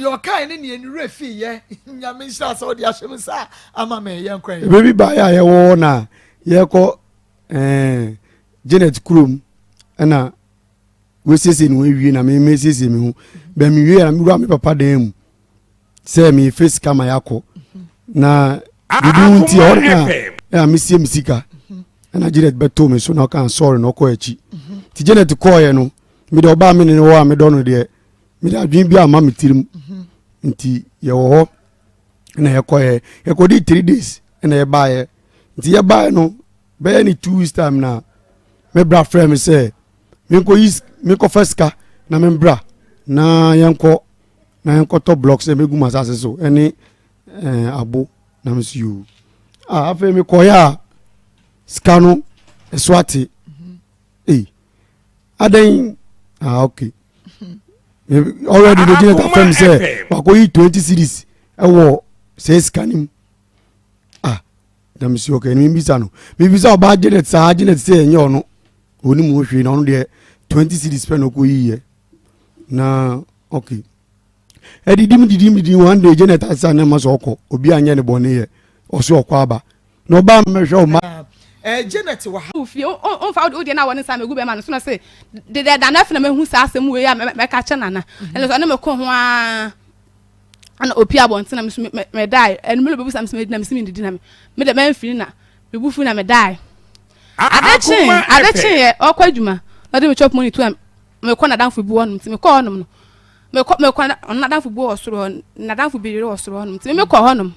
Deɛ ɔkae ne neɛ ne werɛ fiiɛ. Nyame nhyira sɛ wode ahyɛ me nsa ama me. Yɛnkɔ ɛ. Ɛberɛ bi baeɛ a yɛwɔ hɔ na yɛrekɔ ɛɛ Janet kurom ɛna wɔasiesie ne ho awie na me mesiesie me ho bɛn mewie a mewura me papa dan mu sɛ mefa sika ma yɛakɔ na biribi ho nti ɛhɔ na ɛna mesie me sika ɛna Janet bɛtoo me so na ɔka sɔre na ɔkɔ akyi nti Janet kɔɔeɛ no mede ɔbaa me ne ne hɔ a medɔ no deɛ mede adwene bi ama me tirim nti yɛwɔ hɔ na yɛkɔɛ yɛkɔdi 3 days ɛna yɛbaeɛ. Nti yɛbaeɛ no, bɛyɛ ne 2 weeks time na me bra frɛ me sɛ menkɔyi, menkɔfa sika na membra na yɛnkɔ na yɛnkɔtɔ blocks sɛ mɛgu m'asase so ɛne abo. Na me so yoo. Ah, afei mekɔyɛ a sika no ɛso ate. Ei, adɛn? Ah, okay, already de gyina ta fam sɛ wakɔyi 20 cedis ɛwɔ sɛ sika no mu. Ah, na mesi okay, ne mebisa no, mebisa ɔbaa Janet saa. Janet sɛ ɛnyɛ ɔno, ɔnim ho hwee, na ɔno deɛ 20 cedis pɛ na ɔkɔyiiɛ. Na okay, ɛdidim didim didim, one day Janet asa ne ma sɛ ɔkɔ, obi anyɛ ne bɔne yɛ, ɔso ɔkɔ aba na ɔbaa mmɛhwɛ ɔma. Janet wɔ ha. Wo fie womfa wo deɛ na wɔ ne nsa mɛgu bɛma no so na sɛ dedɛ da no afei na mahu saa asɛm wei a mɛka kyɛ nana. Ɛno so ɔne mekɔ ho a ɛna opie abɔnten na meso medae. Ɛno mele bɛbusa me sɛ medi na mesi mendidi na mede mamfiri na mebu fu na medae. Ade kyee, ade kyeeɛ ɔkɔ adwuma na ɔde me chop money to a mekɔ n'adamfo bi hɔnom. Nti mekɔ hɔnom no, mekɔ ɔno n'adamfo bi wɔ soro hɔ, n'adamfo bi yere wɔ soro hɔnom. Nti mekɔ hɔnom,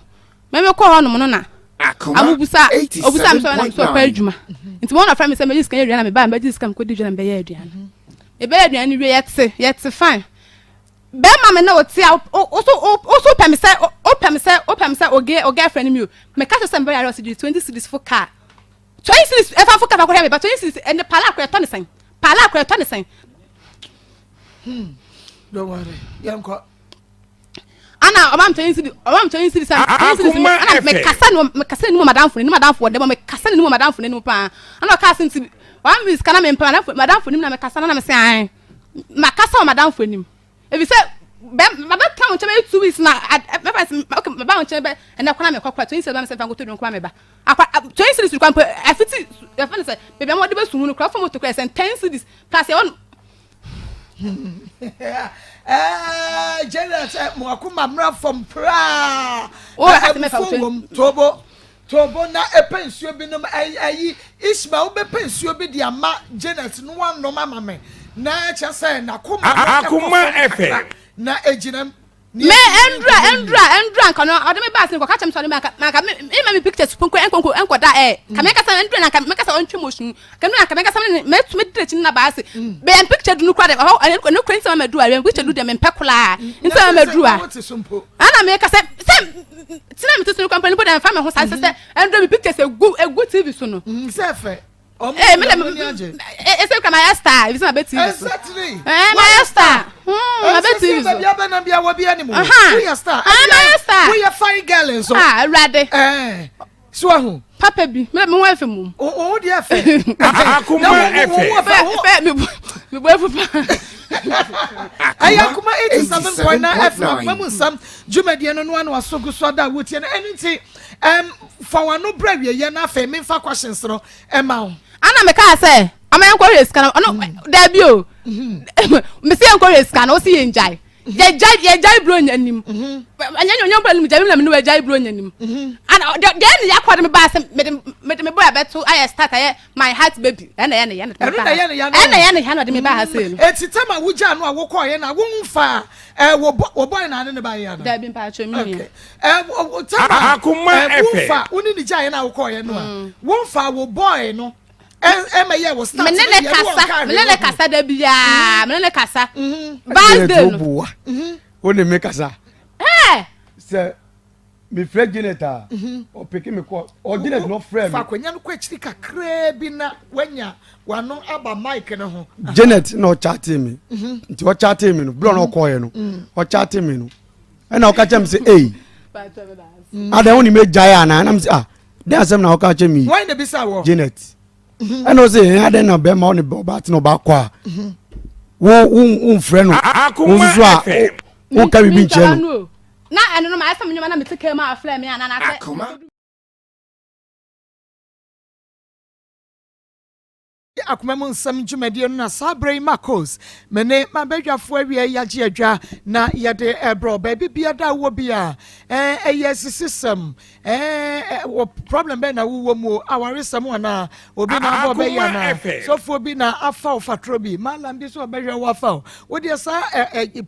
mekɔ hɔnom no na amubusa obusa me sɛ ɔnam so ɔkɔ adwuma. Nti wɔn na ɔfrɛ me sɛ mɛgye sika yɛ aduane na meba mɛgye sika mekɔdi dwa na mebɛyɛ aduane. Mebɛyɛ aduane no wie, yɛte fine. Bɛrima me ne wo te a, wo so wopɛ me sɛ, wopɛ me sɛ, wopɛ me sɛ oge o girlfriend mi o. Meka kyerɛ sɛ mebɛyare, ɔsɛ gye 20 cedis fo car, 20 cedis ɛfa fo car fa kɔhwɛ me ba. 20 cedis ɛne paala akora ɛtɔ ne sɛn? Paala akora ɛtɔ ne sɛn? Don't worry, yɛnkɔ. Ana ɔma me 20 cedis, ɔma me 20 cedis, 20 cedis. Ana mekasa no, mekasa ne mu madamfo ne madamfo wɔ dɛm, mekasa ne mu madamfo ne mu paa. Ana ɔka ase nti ɔma me sika na mempɛ madamfo, madamfo nim na mekasa na na mese ae makasa wɔ madamfo anim ebi sɛ bɛ mabɛka wo nkyɛn bɛyɛ 2 weeks na mɛfa sɛ okay, mɛba wo nkyɛn bɛ ɛnɛ kwan na mekɔ kora 20 cedis ba me sɛ mfa nkɔtɔ dwom kora meba akwa 20 cedis kora mpo afiti yɛfɛ no sɛ baabi a wɔde bɛsu hu no kora fam moto kora sɛ 10 cedis plus yɛwɔ no. Janet, mo akoma mmra fam koraa. Abufuo wom. Tobo tobo na ɛpɛ nsuo binom ayi. Ismael, wobɛpɛ nsuo bi de ama Janet no anom ama me na kyerɛ sɛ n'akoma no ɛkɔ fam kakra na egyina mu. Me ɛndura nka no ɔde me ba ase nkɔka kyɛm sɛ ɔde me anka anka me me ma me pictures nko nko nko da ka me kasa ɛndura na nka me kasa ɔntwe motion ka me nka me kasa me me tumi dire kyi na ba ase be yɛn picture dunu kura de ɔhɔ ɛno ɛno kura nsɛm ama duru a yɛn picture duru de me mpɛ koraa nsɛm ama duru a ɛna me kasa sɛ tena me tete no kura mpo de mfa me ho sa sɛ ɛndura me pictures egu TV so no. Sɛ fɛ. Ee, mi de ese kura ma yɛ star ebi sɛ ma bɛ TV so. Exactly. Ma yɛ star. Ma bɛ TV so. Baabi abɛ nam bi awɔ bi anim. Woyɛ star. Ma yɛ star. Woyɛ fine girl nso. Ah, Awurade. So ahu. Papa bi mi de mi ho ɛfɛ mu. O ho deɛ fɛ. Akoma FM. Fɛ fɛ mi bu efu pa. Ɛyɛ Akoma 87.9 FM, Akoma mu nsɛm dwumadie no ano aso gu so ada a wotie no. Ɛno nti fa w'ano brɛ wieyɛ na afei memfa questions no ɛma wo. Ana mekaa sɛ ɔma yɛnkɔhwɛ sika no, ɔno daabi o. Mesi yɛnkɔhwɛ sika no, ɔsi yɛngyae, yɛgyae, yɛgyae buro nya nim ɛnyɛ nyɛ nyɛ nim gyae mi na mi ne wɔgyae buro nya nim. Ana deɛ ne yakɔ de me baa sɛ mede me boy abɛto ayɛ start ayɛ my heart baby, ɛna yɛ ne yɛ ne ɛno na yɛ ne ya no. Ɛna yɛ ne ya na ɔde me baa ha sei no. Eti tɛm a wogyaa no a wokɔɔyɛ na womfa wɔ wɔ boy na ane ne ba yɛ ana? Daabi, mpaatwa mi nua. Okay, tɛm a Akoma FM. Womfa wo ne ne gyaeɛ na wokɔɔyɛ no a, womfa wo boy no ɛmɛ yɛ wɔ start. Me ne ne kasa, me ne ne kasa da biara, me ne ne kasa birthday no. Boa wo ne me kasa. Ɛɛ. Sɛ mefrɛ Janet a, ɔpeke me kɔ ɔ Janet na ɔfrɛ me. Fa akonnwa no kɔ akyiri kakraa bi na wanya wano aba mic no ho. Janet na ɔkyate me, nti ɔkyate me no berɛ na ɔkɔɔyɛ no, ɔkyate me no ɛna ɔka kyerɛ me sɛ ei, adan wo ne mɛgyae anaa? Na me sɛ ah, den asɛm na ɔka kyerɛ me yi? Wɔn na bisa wɔ. Janet ɛna ɔsɛ ɛn adan na bɛrima ɔne ɔbaa tena ɔbaa kɔ a wo wo mfrɛ no wo nso a. Wonka biribi nkyerɛ no. Na ɛno no ma ɛsɛ me nnwuma na mete kaa mu a afrɛ me anaa na sɛ. Akoma. Akoma mu nsɛm dwumadie no na saa berɛ yi Marcos me ne m'abadwafoɔ awia yi agye adwa na yɛde ɛbrɛ baabi bia da wɔ bi a ɛyɛ asisisɛm wɔ problem bɛn na wowɔ mu awaresɛm anaa obi na abɔ bɛyɛ anaa sɔfoɔ bi na afa wo fatoro bi malam bi so ɔbɛhwɛ wo afa wo wodeɛ saa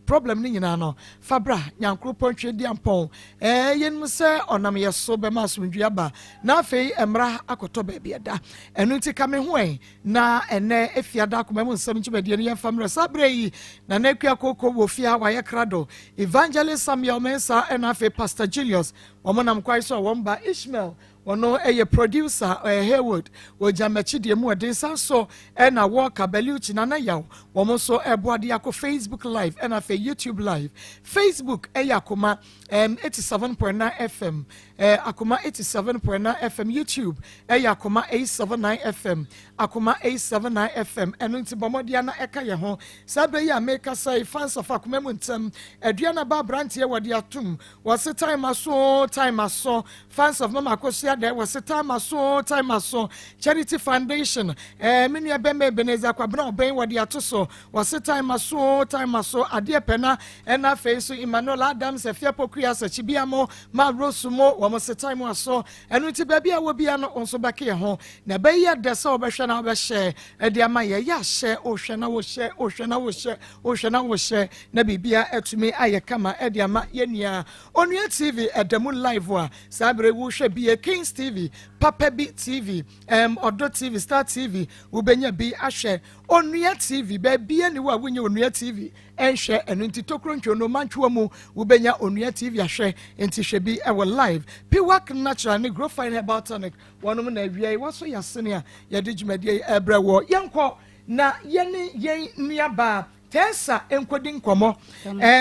problem no nyinaa no fa bra Nyankoropɔn Tweaduampɔn yɛnim sɛ ɔnam yɛ so bɛma asomdwie aba na afei mmara akɔtɔ baabi ɛda. Ɛno nti ka me ho ɛ na ɛnɛ Efiada akoma mu nsɛm dwumadie no yɛmfa mmerɛ saa berɛ yi. Nana Akua Koko wɔ fie ha wayɛ krado. Evangelist Samuel Mensah ɛna afei Pastor Julius wɔn nam kwan so a wɔn ba Ishmael wɔno ɛyɛ producer ɔyɛ Haywood wɔgya m'akyi deɛ mu ɔden san so ɛna Walker Bellucci Nana Yaw wɔn nso ɛboa de akɔ Facebook live ɛna afei YouTube live. Facebook ɛyɛ Akoma 87.9 FM Akoma 87.9 FM YouTube ɛyɛ Akoma 879 FM Akoma 879 FM ɛno nti bɔ mmɔden na ɛka yɛn ho saa bere yi a mekasa yi. Fans of Akoma mu ntɛm aduana ba aberanteɛ wɔde atom wɔse time aso, time aso. Fans of Mama Akosua dɛ wɔse time aso, time aso. Charity Foundation me nua bɛmɛ Ebenezer Kwabena ɔbɛn wɔde ato so wɔse time aso, time aso. Adeɛ pɛ na ɛna afei so Emmanuel Adams Afia Pokuya Sɛkyibiamo ma Rose mo wɔn se time aso. Ɛno nti baabi a wɔ bia no nso bɛka yɛn ho na ɛbɛyɛ dɛ sɛ wɔbɛhwɛ na wɔbɛhyɛ ɛde ama yɛ. Yɛ ahyɛ wohwɛ na wohyɛ, wohwɛ na wohyɛ, wohwɛ na wohyɛ na biribia atumi ayɛ kama ɛde ama yɛn nua Onua TV. Ɛda mu live a saa bere wohwɛ bi yɛ Kings TV, Papa bi TV, Ɔdɔ TV, Star TV. Wobɛnya bi ahwɛ Onua TV. Baabi ani wɔ a wonya Onua TV ɛnhwɛ. Ɛno nti tokuro ntwo no mantwoa mu wobɛnya Onua TV ahwɛ. Nti hwɛ bi ɛwɔ live. Piwak Natural ne Growfine Herbal Tonic wɔnom na awia yi wɔso yɛ asene a yɛde dwumadie yi ɛbrɛ wɔ. Yɛnkɔ na yɛne yɛn nuabaa Tɛsa nkɔdi nkɔmmɔ.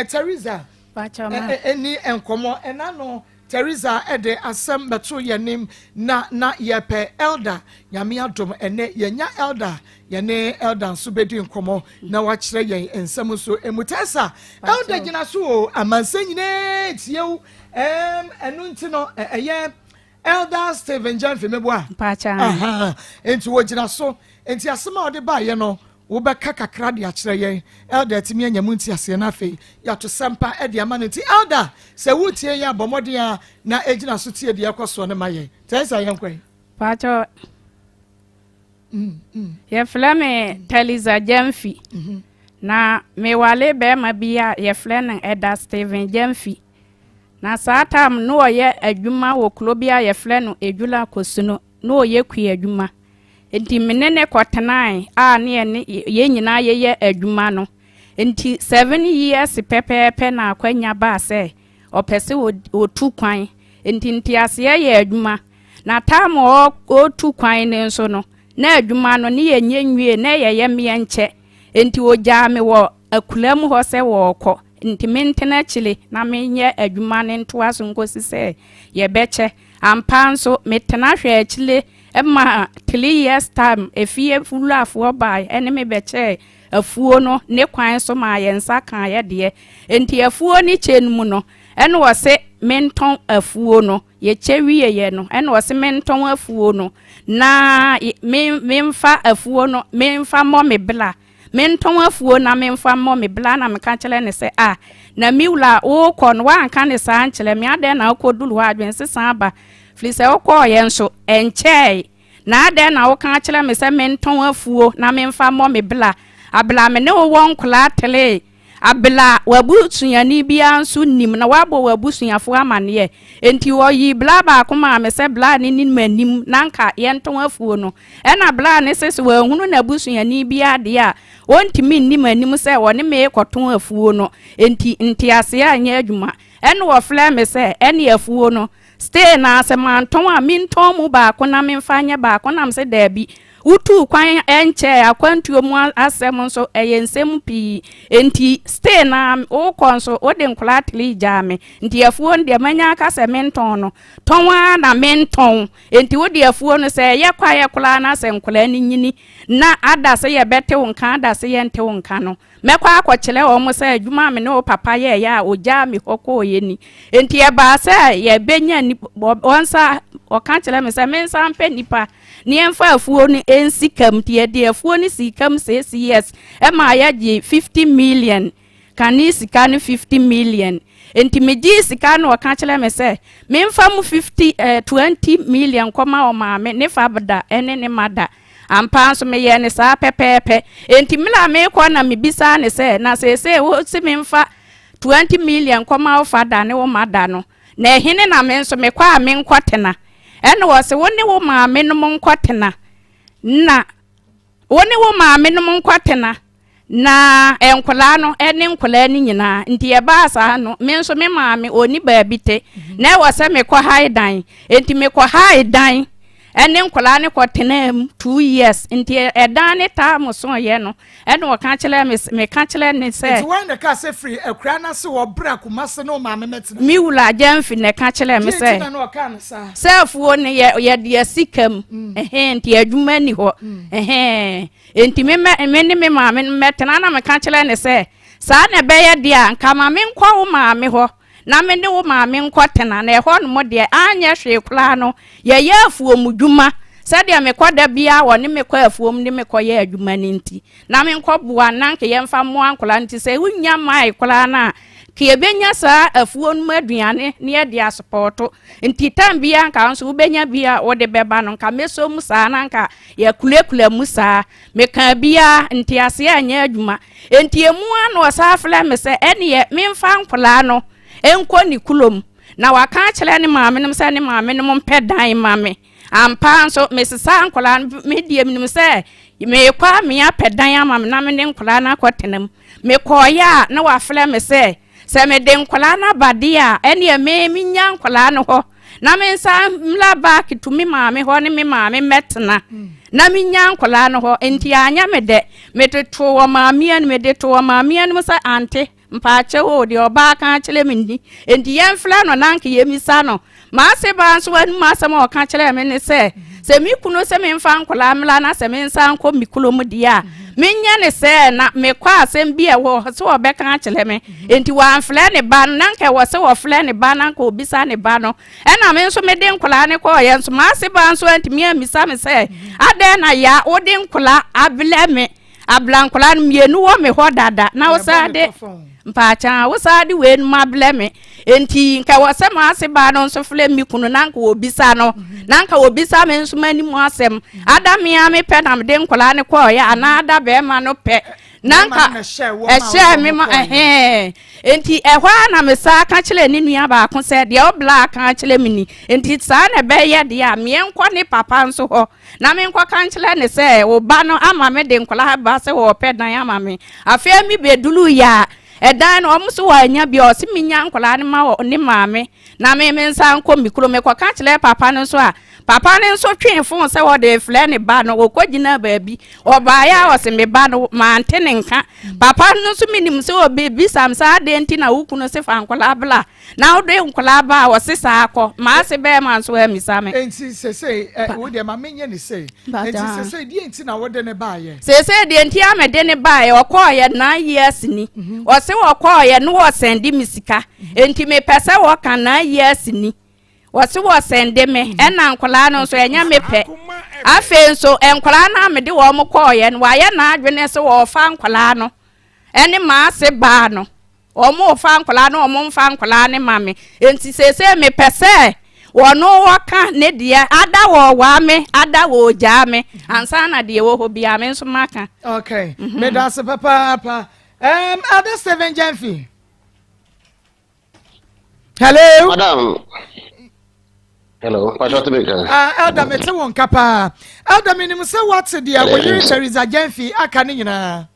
Teresa ɛni nkɔmmɔ ɛna no Teresa ɛde asɛm bɛto yɛn anim na yɛpɛ elder. Nyame adom ɛnɛ yɛnya elder, yɛne elder nso bɛdi nkɔmmɔ na wakyerɛ yɛn nsɛm nso emu. Tɛsa, elder gyina so o, amansa nyinaa tie wo. Ɛno nti no ɛyɛ Elder Stephen Gyamfi Meboa, nti wɔgyina so. Nti asɛm a ɔde baayɛ no wobɛka kakra de akyerɛ yɛn. Elder atumi anya mu nteaseɛ no afei yɛato sɛmpa de ama no. Nti elder, sɛ wotie yɛn abɔ mmɔden a na ɛgyina so tie deɛ ɛkɔ soɔ no ma yɛn. Tɛnsa, yɛnkɔ yi. Pakyɛ, yɛfrɛ me Taliza Gyamfi na mewale bɛrima bi a yɛfrɛ no Elder Stephen Gyamfi. Na saa tam no ɔyɛ adwuma wɔ kuro bi a yɛfrɛ no Edwula Kosunu na ɔyɛ kua adwuma. Nti me ne ne kɔtenae a ne yɛne yɛn nyinaa yɛyɛ adwuma no. Nti 7 years pɛpɛɛpɛ na akwanya baa sɛ ɔpɛ sɛ ɔtu kwan. Nti nteaseɛ yɛ adwuma. Na tam a ɔtu kwan no nso no, na adwuma no ne yɛnyɛ nwie na yɛyɛ mmeɛ nkyɛ. Nti ogyaa me wɔ akura mu hɔ sɛ wɔrekɔ. Nti mentena akyire na menyɛ adwuma no ntoa so nkosi sɛ yɛbɛkyɛ. Ampa nso metena hwɛ akyire ma 3 years time efie wurafoɔ baa ɛne me bɛkyɛɛ afuo no ne kwan so ma yɛn nsa kaa yɛ deɛ. Nti afuo ne kyɛ no mu no, ɛna ɔse mentɔn afuo no. Yɛkyɛ wieɛ no, ɛna ɔse mentɔn afuo no na memfa afuo no memfa mmɔ me bla, mentɔn afuo na memfa mmɔ me bla. Na meka kyerɛ ne sɛ, a na mi wura, wokɔ no woanka ne saa nkyerɛ me. Adɛn na wokɔduru hɔ adwene sesa aba? Firi sɛ wokɔɔyɛ nso ɛnkyɛe na adɛn na woka kyerɛ me sɛ mentɔn afuo na memfa mmɔ me bla abla? Me ne wowɔ nkoraa three abla, w'abusuani biara nso nim na wabɔ w'abusuafoɔ amanneɛ. Nti ɔyi bla baako maa me sɛ bla ne nim anim na nka yɛntɔn afuo no. Ɛna bla ne sɛ wɔahunu n'abusuani biara deɛ a ɔntumi nnim anim sɛ ɔne me kɔtɔn afuo no. Nti nteaseɛ anyɛ adwuma. Ɛna wɔfrɛ me sɛ ɛne afuo no stay na sɛ mantɔn a mentɔn mu baako na memfa nyɛ baako. Nam sɛ daabi. Wotuu kwan ɛnkyɛɛ, akwantuo mu asɛm nso ɛyɛ nsɛm pii. Enti still na wokɔ nso wode nkwadaa three gyaa me. Nti afuo no deɛ manya aka sɛ mentɔn no, tɔn ara na mentɔn. Enti wode afuo no sɛ ɛyɛ kwaeɛ koraa na sɛ nkwadaa no nyini na ada sɛ yɛbɛte wo nka ada sɛ yɛnte wo nka no, mɛkɔ akɔkyerɛ wɔn sɛ adwuma a me ne wo papa yɛeɛ a ɔgyaa me hɔ kɔeɛ ni. Enti ɛbaa sɛ yɛbɛnya nnipa, wɔnsa, ɔka kyerɛ me sɛ mensan mpɛ nnipa na yɛmfa afuo no nsi kam. Nti yɛde afuo no sii kam six years ɛmaa yɛgye 50 million. Kane sika no 50 million. Enti megyee sika no ɔka kyerɛ me sɛ memfa mu 50 eh, 20 million nkɔma ɔmaame ne fabda ne ne mada. Ampa ara nso meyɛɛ no saa pɛpɛɛpɛ. Enti mmerɛ a merekɔ na mebisaa no sɛ, na seesei wo se memfa 20 million nkɔma wo fada ne wo mada no, na ɛhene na me nso mekɔ a menkɔtena? Ɛna ɔse, wo ne wo maame nom nkɔtena, na wo ne wo maame nom nkɔtena. Na nkwadaa no ne nkwadaa no nyinaa nti ɛbaa saa no me nso me maame ɔnni baabi te na ɛwɔ sɛ mekɔ hae dan nti mekɔ hae dan ɛne nkwadaa no kɔtenaa mu two years nti ɛdan ne taa mo so yɛ no ɛna ɔka kyerɛ me meka kyerɛ ne sɛ. Nti wɔn na ɛka sɛ firi akura no ase wɔ bra Kumase ne ɔmaame mɛtena. Me wura Gyamfi na ɛka kyerɛ me sɛ. Deɛ nti na na ɔka no saa. Sɛ afuo no yɛ yɛde asi kam ɛhɛn nti adwuma ni hɔ ɛhɛn. Enti me mɛ, me ne me maame no mɛtena na meka kyerɛ no sɛ, Saa na ɛbɛyɛ deɛ a, anka ma menkɔ wo maame hɔ na me ne wo maame nkɔtena, na ɛhɔnom deɛ, anyɛ hwee koraa no, yɛyɛ afuomdwuma, sɛdeɛ mekɔ da biara wɔne me kɔ afuom de me kɔyɛ adwuma no nti, na menkɔboa no na anka yɛmfa mmoa nkwadaa no nti, sɛ wonnya mmae koraa no a, anka yɛbɛnya saa afuo no mu aduane na yɛde asopɔɔto. Nti tam biara anka wo nso wobɛnya bi a wode bɛba no, anka mɛsɔ mu saa na anka Yɛkurakura mu saa. Mekaa biara, nteaseɛ anyɛ adwuma. Enti emu ara na ɔsan frɛɛ me sɛ ɛnneɛ memfa nkwadaa no nkɔ ne kurom. Na waka akyerɛ ne maamenom sɛ ne maamenom mpɛ dan mma me. Ampa ara nso, mesesaa nkwadaa no. Me deɛ menim sɛ merekɔ a meapɛ dan ama me na me ne nkwadaa no akɔtena mu. Mekɔeɛ a, na wafrɛ me sɛ Sɛ mede nkwadaa no aba deɛ a, ɛnneɛ me mennya nkwadaa no hɔ na mensan mmra back to me maame hɔ ne me maame mmɛtena na mennya nkwadaa no hɔ. Nti anyɛ me dɛ. Mede too wɔ maame anim, mede too wɔ maame anim sɛ ante, mpaakyɛw o, deɛ ɔbaa ka akyerɛ me ni. Nti yɛmfrɛ no na anka yɛmmisa no. M'ase baa nso anom asɛm a ɔka kyerɛɛ me ne sɛ, sɛ me kunu se memfa nkwadaa mmra na sɛ mensan nkɔ me kurom deɛ a, menyɛ ne sɛ na mekɔ asɛm bi a ɛwɔ hɔ sɛ ɔbɛka akyerɛ me. Enti wamfrɛ ne ba no, na anka ɛwɔ sɛ ɔfrɛ ne ba na anka ɔbisa ne ba no. Ɛna me nso mede nkwadaa no kɔeɛ nso, m'ase baa nso antumi ammisa me sɛ, adɛn na Yaa wode nkwadaa abrɛ me? Abla nkwadaa no mmienu wɔ me hɔ dada na wosan de mpaakyaa wosan de wei no ma blɛ me nti nka wɔ sɛ maase baa no nso frɛ me kunu na nka wɔbisa no na nka wɔbisa me nso m'anim asɛm ada me a mepɛ na mede nkwadaa no kɔɔeɛ anaa ada bɛrima no pɛ na nka ɛhyɛɛ me ma ɛhɛn nti ɛhɔ a na mesaa ka kyerɛ ne nua baako sɛ deɛ ɔbla aka akyerɛ me ni nti saa na ɛbɛyɛ deɛ a meɛnkɔ ne papa nso hɔ Na menkɔka nkyerɛ no sɛ, Wo ba no ama me de nkwadaa aba sɛ wɔrepɛ dan ama me. Afei mebɛduruiɛ a, ɛdan no, wɔn nso wɔannya bi. Ɔse menya nkwadaa no ma ne maame na me mensan nkɔ me kurom. Mekɔka kyerɛɛ papa no nso a, papa no nso twee fon sɛ ɔde refrɛ ne ba no. Ɔkɔgyinaa baabi. Ɔbaeɛ a ɔse me ba no, mante ne nka. Papa no nso menim sɛ ɔbɛbisa me sɛ adɛn nti na wo kunu se fa nkwadaa bra. Na wode nkwadaa ba a wɔse saa kɔ. M'ase bɛɛma nso ammisa me. Enti sesei ɛ wo deɛ ma menyɛ ne sei. Enti sesei deɛ nti na wode ne baayɛ? Sesei deɛ nti a mede ne baayɛ ɔkɔɔyɛ nine years ni. Ɔse ɔkɔɔyɛ no wɔsɛnde me sika. Enti mepɛ sɛ wɔka nine years ni. Wɔse wɔsɛnde me ɛna nkwadaa no nso ɛnyɛ me pɛ. Afei nso nkwadaa no a mede wɔn kɔɔyɛ no wayɛ n'adwene sɛ wɔrefa nkwadaa no ɛne m'ase baa no. Wɔn fa nkwadaa no wɔn mfa nkwadaa no ma me nti seesei mepɛ sɛ wɔn wɔka ne deɛ ada wɔwaa me ada wɔgyaa me ansa na deɛ wɔ hɔ biara me nso maka. Okay, mm -hmm. meda ase papaapa. Um, Ada Steven Jemfi. Hello. Madam. Hello, Pastor Tebeka. Ah, Elder, mete wo nka paa. Elder, menim sɛ woate deɛ wo yere Teresa Jemfi aka ne nyinaa.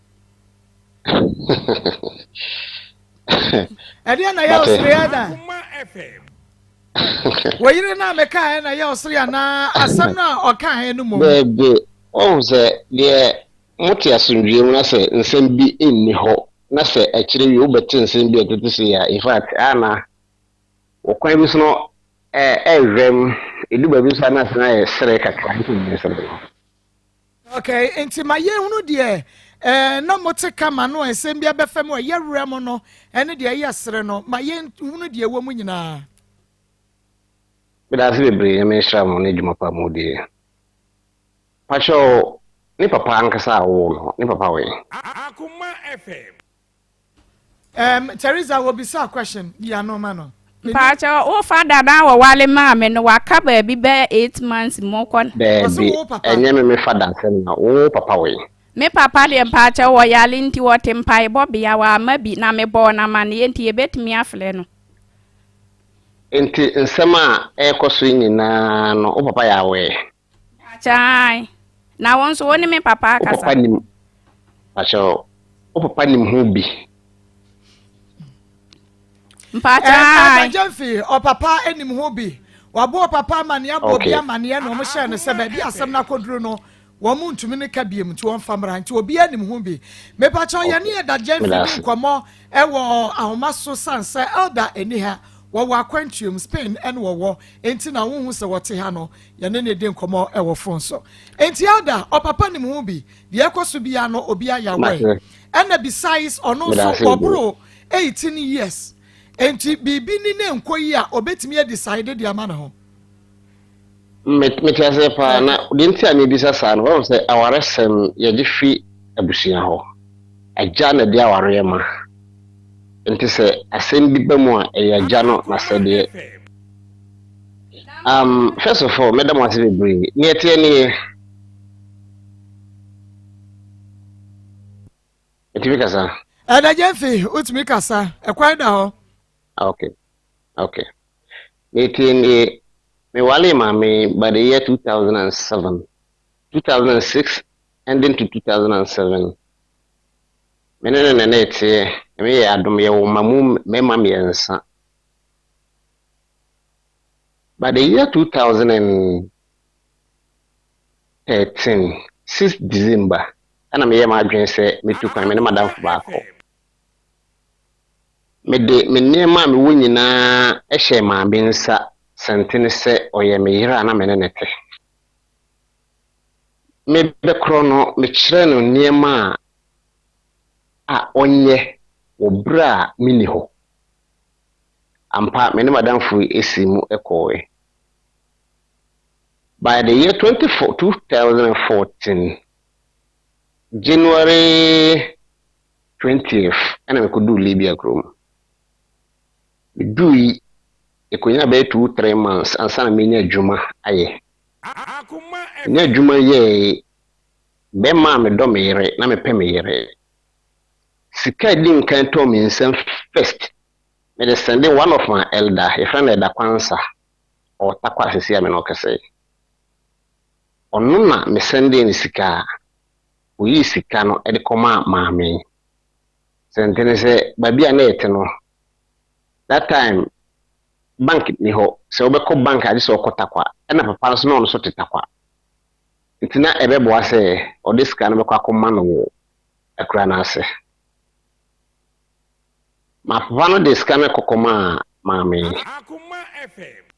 Ɛdeɛ na yɛ ɔsere ɛda. Wɔyere no a mekaeɛ na yɛ ɔsere anaa asɛm no a ɔkaeɛ no mmom. Bɛɛbi. Woahu sɛ deɛ mote asomdwoeɛ mu na sɛ nsɛm bi nni hɔ na sɛ akyire yi wobɛte nsɛm bi a ɛtete sei a, in fact, a na wɔ kwan bi so no ɛɛwɛm, ɛdu baabi nso a na asɛm ayɛ sere kakra nti na mesere no. Okay, nti ma yɛnhunu deɛ eh, na mote kama no a nsɛm bi abɛfa mu a ɛyɛ werɛ mu no ɛne deɛ ɛyɛ sere no, ma yɛnhunu deɛ ɛwɔ mu nyinaa. Meda ase bebree, Nyame nhyira mo ne adwuma pa a modi. Pakyɛw, ne papa ankasa a ɔwoo no, ne papa wɔ he? Akoma FM. Um, Teresa, wɔbisaa question, yi ano ma no. Mpakyɛw, wo father na wɔwale maa me no waka baabi bɛyɛ 8 months mu kɔ. Daabi, ɛnyɛ me me father asɛm na wo papa wɔ he? Me papa deɛ, mpakyɛw, wɔyare nti wɔte mpaebɔ bea, wamma bi na mebɔɔ no amanneɛ nti yɛbɛtumi afrɛ no. Nti nsɛm a ɛrekɔ so yi nyinaa no, wo papa yɛ aware? Mpakyɛw, na wo nso wo ne me papa Wo akasa. papa nim, pakyɛw, wo papa nim ho bi? Mpakyɛw. Gyamfi, ɔpapa anim ho bi. Wabɔ ɔpapa amanneɛ, abɔ obi amanneɛ na ɔmo hyɛɛ no sɛ baabi asɛm no akɔduru no, wɔn mo ntumi ne ka biem nti wɔmfa mmra, nti obi anim ho bi. Mepakyɛw, yɛne yɛ da Gyamfi Meda di ase. nkɔmmɔ ɛwɔ ahoma so san sɛ elder ɛni ha, wɔwɔ akwantuom, Spain ɛne wɔwɔ, nti na wohu sɛ wɔte ha no, yɛne ne di nkɔmmɔ ɛwɔ phone so. Nti elder, ɔpapa nim ho bi, deɛ ɛkɔ so bia no obi ayɛ aware. Mate. Ɛna besides ɔno Meda nso ase bebree. wɔboro 18 years, nti biribi ni ne nkɔ yi a obetumi adecide de ama ne ho. Mete ase paa. Na deɛ nti a mebisa saa no, wɔn sɛ awaresɛm yɛgye fi abusua hɔ. Agya na de awareɛ ma. Nti sɛ asɛm bi ba mu a, ɛyɛ agya no n'asɛdeɛ. First of all, mɛda mo ase bebree. Neɛ ɛteɛ nie. Ɛtumi kasa? Ɛda Gyamfi, wotumi kasa, ɛkwan da hɔ. Okay. Neɛ ɛteɛ nie, mewale maame by the year 2007. 2006 ending to 2007. Me ne no na na ɛteɛ. Nyame yɛ adom, yɛwɔ mma mu mmarima mmiɛnsa. By the year 2013, 6 December, ɛna meyɛ m'adwene sɛ metu kwan, me ne madamfo baako. Mede me nneɛma a mewɔ nyinaa hyɛ maame nsa sɛntene sɛ ɔyɛ me yere a na me ne ne te. Mebɛkorɔ no, mekyerɛ no nneɛma a ɔnyɛ wɔ berɛ a menni hɔ. Ampa, me ne madamfo yi esi mu kɔɔe. By the year 24, 2014, January 20th, ɛna mekɔduu Libya kurom. Meduu yi, ɛkɔnya bɛyɛ 2, 3 months ansa na menya adwuma ayɛ. Menya adwuma yɛe, bɛrima a medɔ me yere na mepɛ me yere. Sika a ɛdi nkan tɔɔ me nsam first, mede sɛnde one of my elder, yɛfrɛ no Elder Kwansa, ɔwɔ Tarkwa seesei a me ne ɔkasa yi. Ɔno na mesɛndee no sika a, oyii sika no de kɔmaa maame yi. Sɛnte ne sɛ baabi a na yɛte no, that time bank ni hɔ. Sɛ wobɛkɔ bank a, gye sɛ ɔkɔ Tarkwa. Ɛna papa nso na ɔno nso te Tarkwa. Nti na ɛbɛboa sɛ ɔde sika no bɛkɔ akɔma no wɔ akura no ase. Ma papa no de sika no kɔkɔmaa maame yi.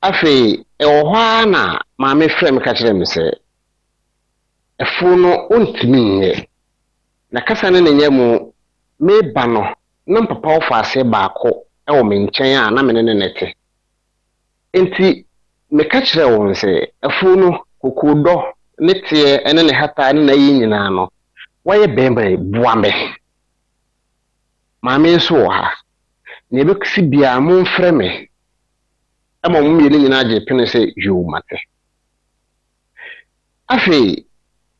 Afei, ɛwɔ hɔ ara na maame frɛ me ka kyerɛ me sɛ, afuo no ɔntumi nyɛ. Na kasa no ne nyɛ mu, meba no, na papa wɔ aseɛ baako wɔ me nkyɛn a na me ne ne ne te. Nti, meka kyerɛɛ wɔn sɛ, afuo no, kokoodɔ ne teɛ ne ne hata ne n'ayi nyinaa no, wayɛ bɛrima yi, boa me. Maame nso wɔ ha. Nea ɛbɛsi biara, momfrɛ me. Ɛma wɔn mmienu nyinaa gye pene sɛ yoo, mate. Afei,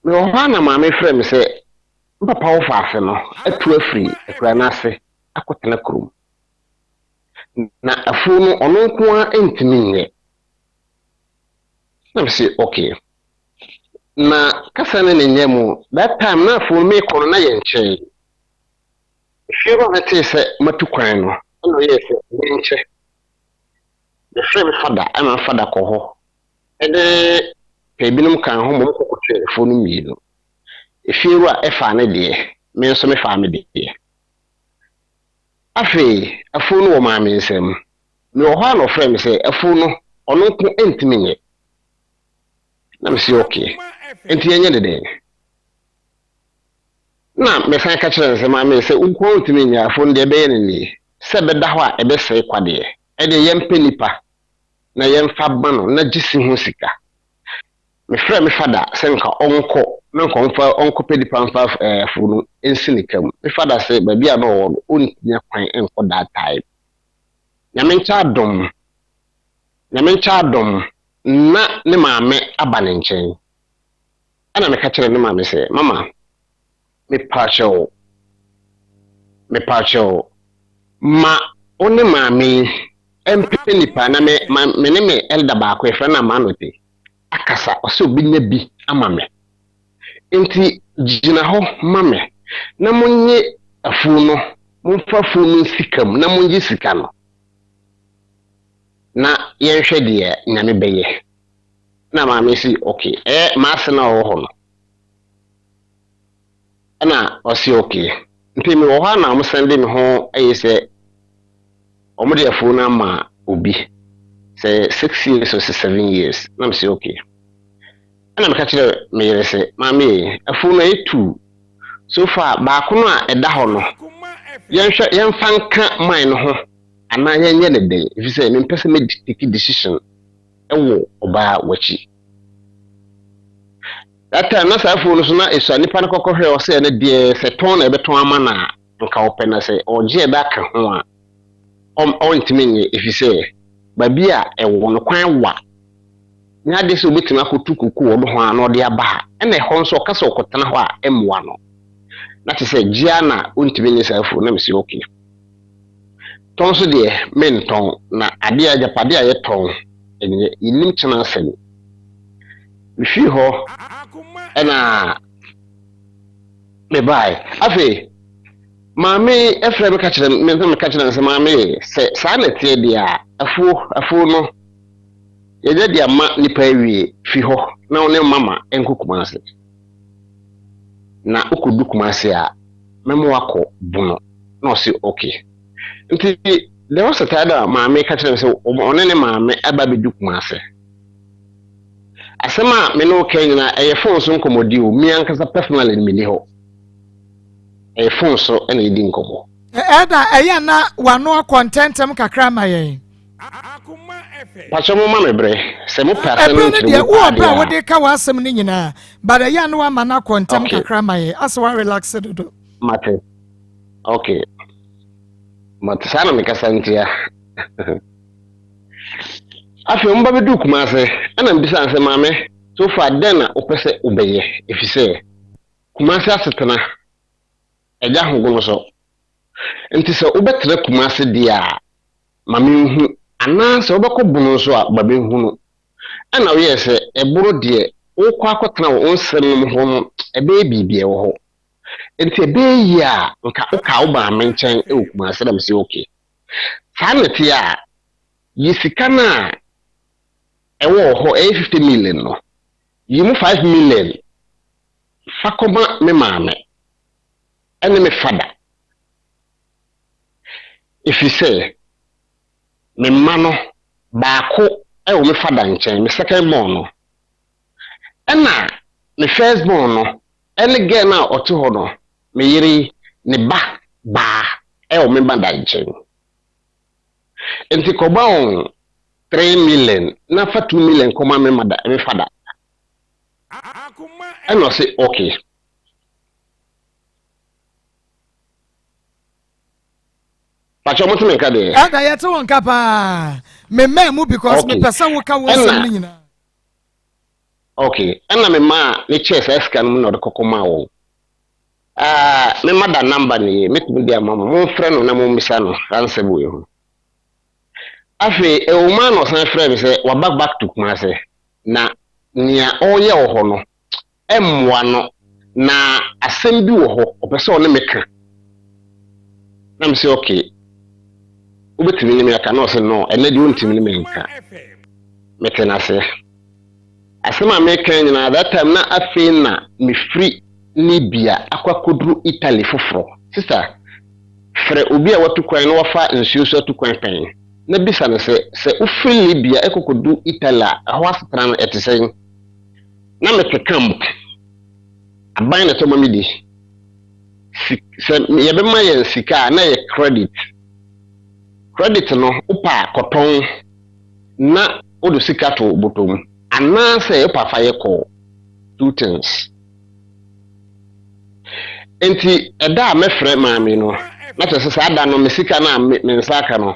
mewɔ hɔ a na maame frɛ me sɛ, mpapa wo faase no atu afiri akura no ase akɔtena kurom. Na afuo no, ɔno nko ara ntumi nyɛ. Na mese okay. Na kasa no ne nyɛ mu, that time na afuo no meekɔ no na yɛ nkyɛn. Efie hɔ a metee sɛ matu kwan no, ɛna ɔyɛɛ sɛ menkyɛ. Mefrɛ me fada ɛma me fada kɔ hɔ. Ɛde pɛ binom ka ho ma ɔmo kɔkɔtwe afuo no mmienu. Efiewura faa ne deɛ, me nso mefaa me deɛ. Afei, afuo no wɔ maame nsam. Mewɔ hɔ ara na ɔfrɛɛ me sɛ afuo no, ɔno nko ntumi nyɛ. Na mese okay, enti yɛnyɛ no dɛn? Na mesan ka kyerɛɛ no sɛ, maame, sɛ wo nko ara wontumi nyɛ a, afuo no deɛ ɛbɛyɛ no nie, sɛ ɛbɛda hɔ a ɛbɛsɛe kwa deɛ, ɛnneɛ yɛmpɛ nnipa na yɛmfa ma no na gye si ho sika. Mefrɛɛ me fada sɛ nka ɔnkɔ na nka ɔmfa ɔnkɔpɛ nipa mfa afuw no nsi ne ka mu. Me fada se baabi a na ɔwɔ no ɔnnya kwan nkɔ that time. Nyame nkyɛ adom, Nyame nkyɛ adom na ne maame aba ne nkyɛn. Ɛna meka kyerɛɛ ne maame sɛ, Mama, Mepakyɛw, mepakyɛw, ma wo ne maame yi mpɛ nipa na me ma me ne me elder baako yɛfrɛ no Amanote akasa ɔsɛ obenya bi ama me nti gyina hɔ ma me na monye afuo no momfa afuo no nsika mu na mongye sika no na yɛnhwɛ deɛ Nyame bɛyɛ na maame si okay ɛyɛ m'ase na ɔwɔ hɔ no Ɛna ɔse okay. Nti mewɔ hɔ a na ɔmo sɛnde me ho ayi sɛ ɔmo de afuo no ama obi sɛ 6 years or 7 years na mese okay. Ɛna meka kyerɛ me yere sɛ maame ee afuo no ɛyɛ two so far baako no a ɛda hɔ no yɛnhwɛ yɛmfa nka mine no ho anaa yɛnyɛ ne dɛn efisɛ mempɛ sɛ me take decision ɛwɔ ɔbaa w'akyi. That time na saa afuo no so na esua nipa no kɔkɔ hwɛ ɔsɛ ɛno deɛ sɛ tɔn na ɛbɛtɔn ama no a nka ɔpɛ na sɛ ɔgye ɛbɛ aka ho a ɔntumi nye efi sɛ baabi a ɛwɔ no kwan wa nyɛ adeɛ sɛ obetumi akɔtu koko wɔ ho a na ɔde aba ha ɛna ɛhɔ nso ɔka sɛ ɔkɔtena hɔ a ɛmmoa no na te sɛ gyea na ɔntumi nye saa afuo na mesi okay tɔn nso deɛ mentɔn na adeɛ agyapadeɛ a yɛtɔn ɛnyɛ yɛnim kyena asɛm. Mefii hɔ na mebae. Afei, maame frɛ me ka kyerɛ me na meka kyerɛ no sɛ maame sɛ saa na ɛteɛ deɛ a afuo afuo no yɛgya de ama nipa awie fi hɔ na wo ne mama nkɔ Kumase na wokɔdu Kumase a mɛma wakɔ Bono na ɔse okay nti there was a time a maame ka kyerɛ me sɛ ɔne ne maame aba bɛdu Kumase. Asɛm a me ne wo ka nyinaa, ɛyɛ phone so nkɔmmɔdi o. Me ankasa personally no, menni hɔ. Ɛyɛ phone so na yɛdi nkɔmmɔ. Elder, ɛyɛ a na w'ano akɔ ntɛmntɛm kakra ma yɛn. Pakyɛ mo ma me berɛ. Sɛ mo pɛ asɛm no Ɛberɛ no deɛ, nkyerɛmu wowɔ paa berɛ a deɛ a. wode ka w'asɛm no nyinaa, but ɛyɛ a na wama no akɔ ntɛm Okay. kakra ma yɛn. Asɛ wa relax dodo. Mate. Okay. Mate. Saa na mekasa ntia. Afei wɔba bɛduu Kumase, ɛna mebisaa no sɛ, Maame, so far dɛn na wopɛ sɛ wobɛyɛ? Ɛfiri sɛ Kumase asetena, ɛgya ahogono so. Nti sɛ wobɛtena Kumase deɛ a, ma menhu, anaa sɛ wobɛkɔ Bono nso a, ma menhu no. Ɛna woyɛɛ sɛ, Ɛbono deɛ, wokɔ akɔtena wo nsɛm hɔ no, ɛbɛyɛ biribi ɛwɔ hɔ. Nti ɛbɛyɛ yie a, nka wokaa wo maame nkyɛn wɔ Kumase. Na mese, okay. Saa na ɛteɛ a, yi sika no a ɛwɔ wɔ hɔ, ɛyɛ 50 million no, yi mu 5 million fa kɔma me maame ne me fada, ɛfiri sɛ me mma no baako wɔ me fada nkyɛn, me second born no, ɛna me first born no ne girl no a ɔte hɔ no, me yere yi, ne ba baa wɔ me mother nkyɛn. Nti kɔma wɔn 3 million na fa 2 million kɔma me mother, me father. Ɛna ɔse okay. Pakyɛ mo te me nka deɛ? Elder yɛte wo nka paa. Me mmaa mu because Okay. mepɛ sɛ woka wo nsɛm Ɛna no nyinaa. okay. Ɛna me maa ne kyɛɛ saa sika no mu na ɔde kɔkɔ maa wɔn. Ah, me mother number nie, mɛtumi de ama mo. Momfrɛ no na mommisa no saa nsɛm wei ho. Afei, ɛwɔ mu ara na ɔsan frɛɛ me sɛ waba back to Kumasi, na nea ɔreyɛ wɔ hɔ no, ɛmmoa no, na asɛm bi wɔ hɔ, ɔpɛ sɛ ɔne me ka. Na me sɛ, okay, wobɛtumi ne me aka? Na ɔsɛ no, ɛnɛ deɛ wontumi ne me nka. Mete no ase. Asɛm a meka nyinaa, that time na afei na mefiri. Libya akɔ akɔduru Italy foforɔ. Sista, frɛ obi a watu kwan na wafa nsuo so atu kwan pɛn, na bisa no sɛ, sɛ wofiri Libya kɔkɔdu Italy a, ɛhɔ asetena no, ɛte sɛn? Na mete camp. Aban na ɛtɔ ma medi. Si, sɛ yɛbɛma yɛn sika a, na ɛyɛ credit. Credit no, wopɛ a kɔtɔn na wode sika to wo bɔtɔ mu. Anaasɛ wopɛ a fa yɛ kɔɔ. Two things. Enti ɛda a mɛfrɛ maame no, na kyerɛ sɛ saa da no me sika no a me nsa aka no,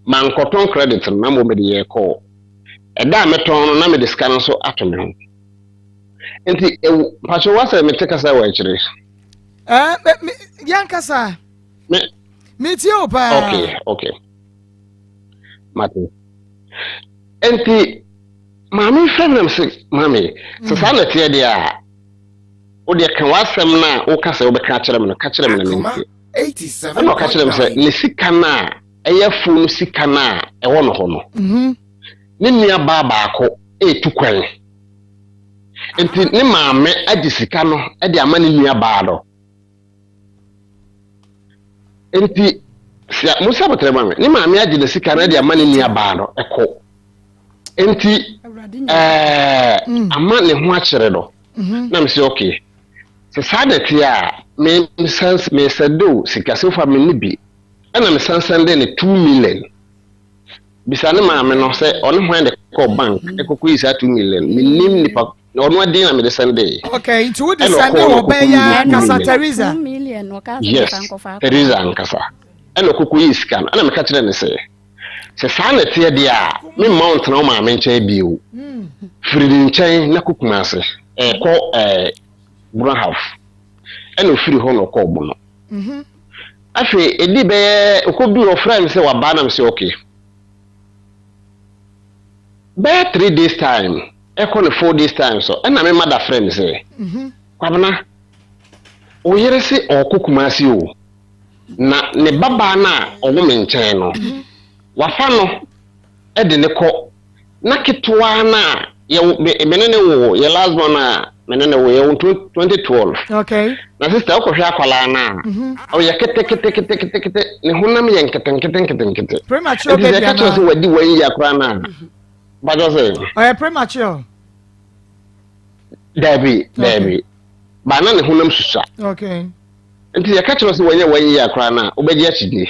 mankɔtɔn credit no na mmom mede yɛɛ kɔɔ. Ɛda a mɛtɔn no na mede sika no nso ato me ho. Nti ewu mpakyɛ wasɛ mete kasa wɔ akyire. Ɛɛ eh, me yɛn kasa. Me. Metie o paa. Okay okay. Mate. Nti maame fɛ nam se maame sɛ saa na ɛteɛ deɛ a wo deɛ ka w'asɛm no a woka sɛ wobɛka akyerɛ me no ka kyerɛ me na mentie. Ɛna ɔka kyerɛ me sɛ ne sika no a ɛyɛ afuo no sika no a ɛwɔ no hɔ no mhm. ne nua baa baako ɛretu kwan nti ne maame agye sika no de ama ne nua baa no nti musa abotire ma me ne maame agye ne sika no de ama ne nua baa no ɛkɔ nti ɛɛ mm. ama ne ho akyerɛ no mhm. na me sɛ okay sɛ saa na ɛteɛ a me mesɛde o sika so fa me ne bi ɛna me sansan de ne 2 million bisa ne maame no sɛ ɔne hwan de kɔɔ bank ɛkɔkɔ yi saa 2 million menim nipa na ɔno adin na mede sɛnde. Okay, nti wode sɛnde wɔ bɛn ya ankasa Teresa? Yes, Teresa ankasa. Ɛna ɔkɔkɔ yi sika no ɛna meka kyerɛ ne sɛ sɛ saa na ɛteɛ deɛ a memma wo ntena wo maame nkyɛn bio. Firi ne nkyɛn na kɔ Kumase ɛkɔ ɛɛ Brahaf. Ɛna ofiri hɔ na ɔkɔɔ Bono. Afei ɛdi bɛyɛ ɔkɔduru ɔfrɛ me sɛ waba na me sɛ okay. Bɛyɛ 3 days time ɛkɔ ne 4 days time so ɛna me mother frɛ me sɛ Kwabena wo yere se ɔrekɔ Kumasi o na ne babaa no a ɔwɔ me nkyɛn no wafa no de ne kɔ na ketewa no a yɛwo me me ne ne wo yɛ last born a me ne ne wo yɛwo 2012. Okay. Na sister wokɔhwɛ akwadaa no a ɔyɛ keteketeketekete ne honam yɛ nketenketenketenkete. Premature nti sɛ baby ɛka kyerɛ anaa? sɛ wadi one year koraa no a bàtɔ sɛ. Ɔyɛ premature. Daabi daabi baa na ne honam susua. Okay. Nti yɛka kyerɛ sɛ wɔnyɛ one year koraa no a wobɛgye akyidie.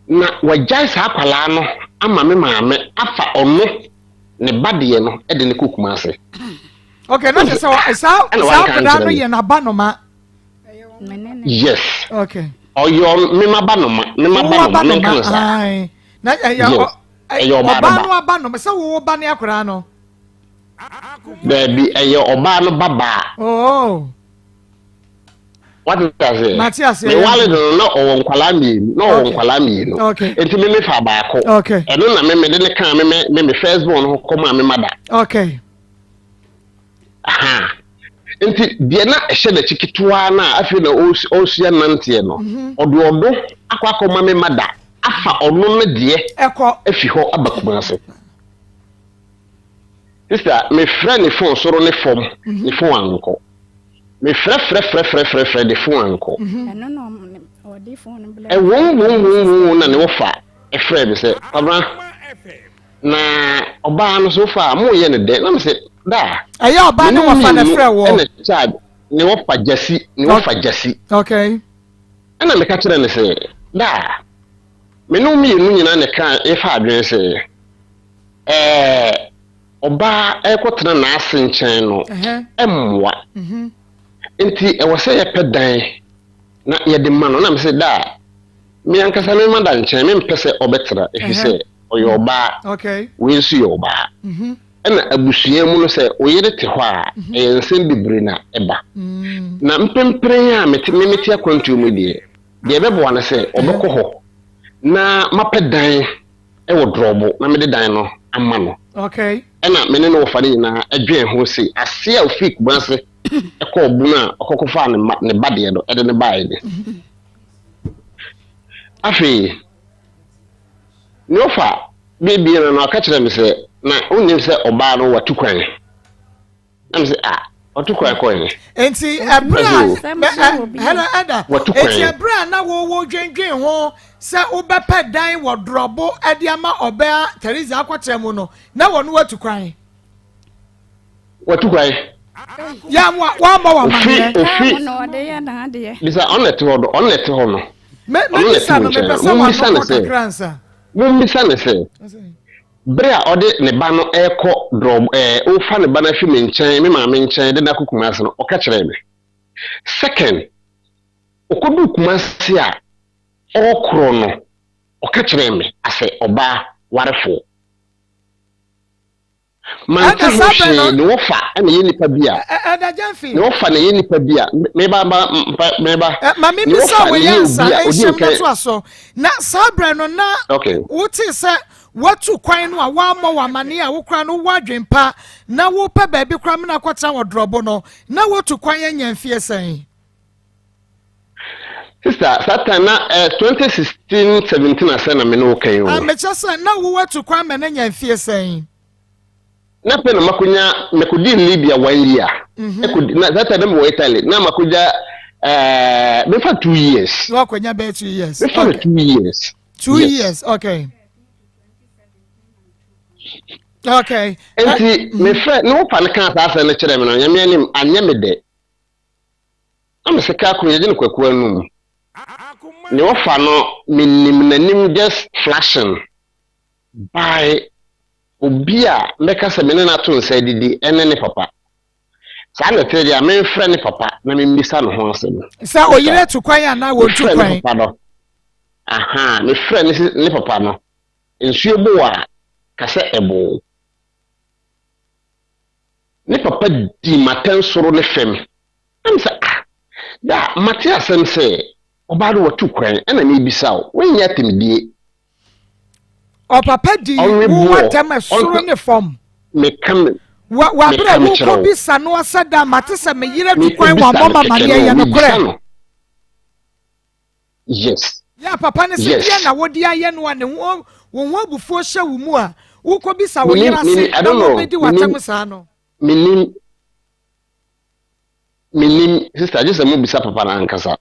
Na wagyae saa akwadaa no ama me maame afa ɔno ne ba deɛ no de ne kɔ Kumase. Okay, na kyerɛ sɛ saa saa akwadaa no yɛ n'abanoma. Yes. Okay. Ɔyɛ me ma ba noma, me ma ba noma, menka no saa. Na ɛyɛ Yes. Ɛyɛ ɔbaa no ɔbaa ba. no aba noma sɛ wo ba ne akwadaa no. Daabi, ɛyɛ ɔbaa no ba baa. Oh. Wate aseɛ? Mate aseɛ. Me wale no no na ɔwɔ nkwalaa mmienu, na ɔwɔ nkwalaa mmienu. Okay. Nti me me fa baako. Okay. Ɛno na me me de ne kaa me me me me first born ho kɔmaa me mother. Okay. Aha. Nti deɛ na ɛhyɛ n'akyi ketewa no a afei na ɔresua nanteɛ no, ɔde ɔdo akɔ akɔma me mother afa ɔno no deɛ ɛkɔ afi hɔ aba Kumase. Sister, mefrɛ ne phone soro ne fam, ne phone ankɔ. Mefrɛfrɛfrɛfrɛfrɛ de phone ankɔ. Ɛwom wom wom wom na ne wɔfa ɛfrɛ me sɛ Kwabena na ɔbaa no so fa a moyɛ no dɛn na me sɛ daa. Ɛyɛ ɔbaa ne wɔfa na ɛfrɛ wɔ. Ɛna charge ne wɔfa gyasi ne wɔfa gyasi. Okay. Ɛna meka kyerɛ ne sɛ daa me ne wo mmienu nyinaa na ɛka yɛfa adwene sɛ ɛɛ ɔbaa ɛrekɔtena n'ase nkyɛn no mmoa. Nti ɛwɔ sɛ yɛpɛ dan na yɛde ma no. Na mese daa me ankasa me ma da nkyɛn mempɛ sɛ ɔbɛtena ɛfiri sɛ ɔyɛ ɔbaa, wei nso yɛ ɔbaa. Ɛna abusua mu no sɛ wo yere te hɔ a ɛyɛ nsɛm bebree na ɛba. Na mprempren a mete me mete akwantuo mu deɛ, deɛ ɛbɛboa no sɛ ɔbɛkɔ hɔ na mapɛ dan wɔ Drɔbo na mede dan no ama no. Okay. Ɛna me ne ne wɔfa no nyinaa dwen ho se ase a ofii Kumase kɔɔ Bunu a ɔkɔkɔfaa ne mma ne ba deɛ no de no baeɛ ni. Afei ne ɔfa bebie no no ɔka kyerɛɛ me sɛ na wonnim sɛ ɔbaa no watu kwan. Na me sɛ ah. Ɔto kwan kɔe ne. Nti ɛberɛ a hello ɛda nti ɛberɛ a na wowo dwendwen ho sɛ wobɛpɛ dan wɔ dorɔbo de ama ɔbaa Teresa akɔtena mu no na wɔn watu kwan. Watu kwan. Yɛ wammɔ wɔ amaneɛ. Ofi ofi bisa ɔno na ɛte hɔ no ɔno na ɛte hɔ no. Ɔno na ɛte wo nkyɛn no. Mummisa no sɛ mummisa no sɛ. Bere a ɔde ne ba no rekɔ drɔb ɛɛ ɔrefa ne ba no afi me nkyɛn, me maame nkyɛn de no akɔ Kumasi no, ɔka kyerɛɛ me. Second, ɔkɔduu Kumasi a ɔrekorɔ no, ɔka kyerɛɛ me asɛ ɔbaa warefoɔ. Mante Ɛda ho saa bere hwee, no, ne wɔfa na ɛyɛ nipa bi a, Ɛda Gyamfi. ne wɔfa na ɛyɛ nipa bi a, meba ba mpa meba, Ma ne mimmisa wɔfa na wei ɛyɛ ansa, obi a odi nhyɛm no nkan. toa so. Na saa berɛ no, na Okay. wotee sɛ woatu kwan no a woammɔ wo amanneɛ a wo koraa no wowɔ adwempa na worepɛ baabi koraa mena akɔtena wɔ Drɔbo no, na woatu kwan anya mfeɛ sɛn? Sister, saa time na eh, 2016 17 asɛ na me ne wo kan o. Ah, mekyɛ sɛ na woatu kwan ma no anya mfeɛ sɛn? Na pɛ na makonya mekɔdii Libya one year. Mm -hmm. Ɛkɔdi na that time na mewɔ Italy na makonya ɛɛ eh, mefa 2 years. Na wakɔnya bɛyɛ 2 years. Mefa no 2 years. Two yes. years, okay. Okay. Nti mefrɛ ne wofa no kaa saa asɛm no kyerɛ me no nyame anim anyɛ me dɛ. Na me se kaa koro yɛgye no kwaku anum. Ne wɔfa no menim n'anim just flashing by obi a mɛka sɛ me ne no ato nsa adidi ne ne papa. Saa na ɛte deɛ a memfrɛ ne papa na memmisa ne ho asɛm. Sɛ oyere tu kwan anaa wɔntu Mefrɛ kwan. ne papa no. Aha, mefrɛ ne ne papa no. Nsuo bo a, ka sɛ ɛbo. Ne papa dii m'atɛn soro ne fam. Na me sɛ, ah, da a mate asɛm sɛ ɔbaa no watu kwan, ɛna mebisa wo, woanyɛ atɛmdie. Ɔpapa dii Ɔwe wo boɔ, atɛm soro ɔnte ne fam. meka me Wɔ wɔ abere a meka mekyerɛ wokɔ wo. bisa no sɛ da mate sɛ me yere tu kwan Mekɔbisa wammɔ no me kɛkɛ amaneɛ no, yɛ mebisa nokorɛ. no. Yes. Yɛ a papa no sɛ deɛ Yes. na wode ayɛ no a ne ho wo ho abufuo hyɛ wo mu a wokɔbisa wo Menim, yere ase menim, I na don't know. wɔbɛdi Menim, w'atɛm saa no. menim, menim. Sister, gye sɛ mobisa papa no ankasa.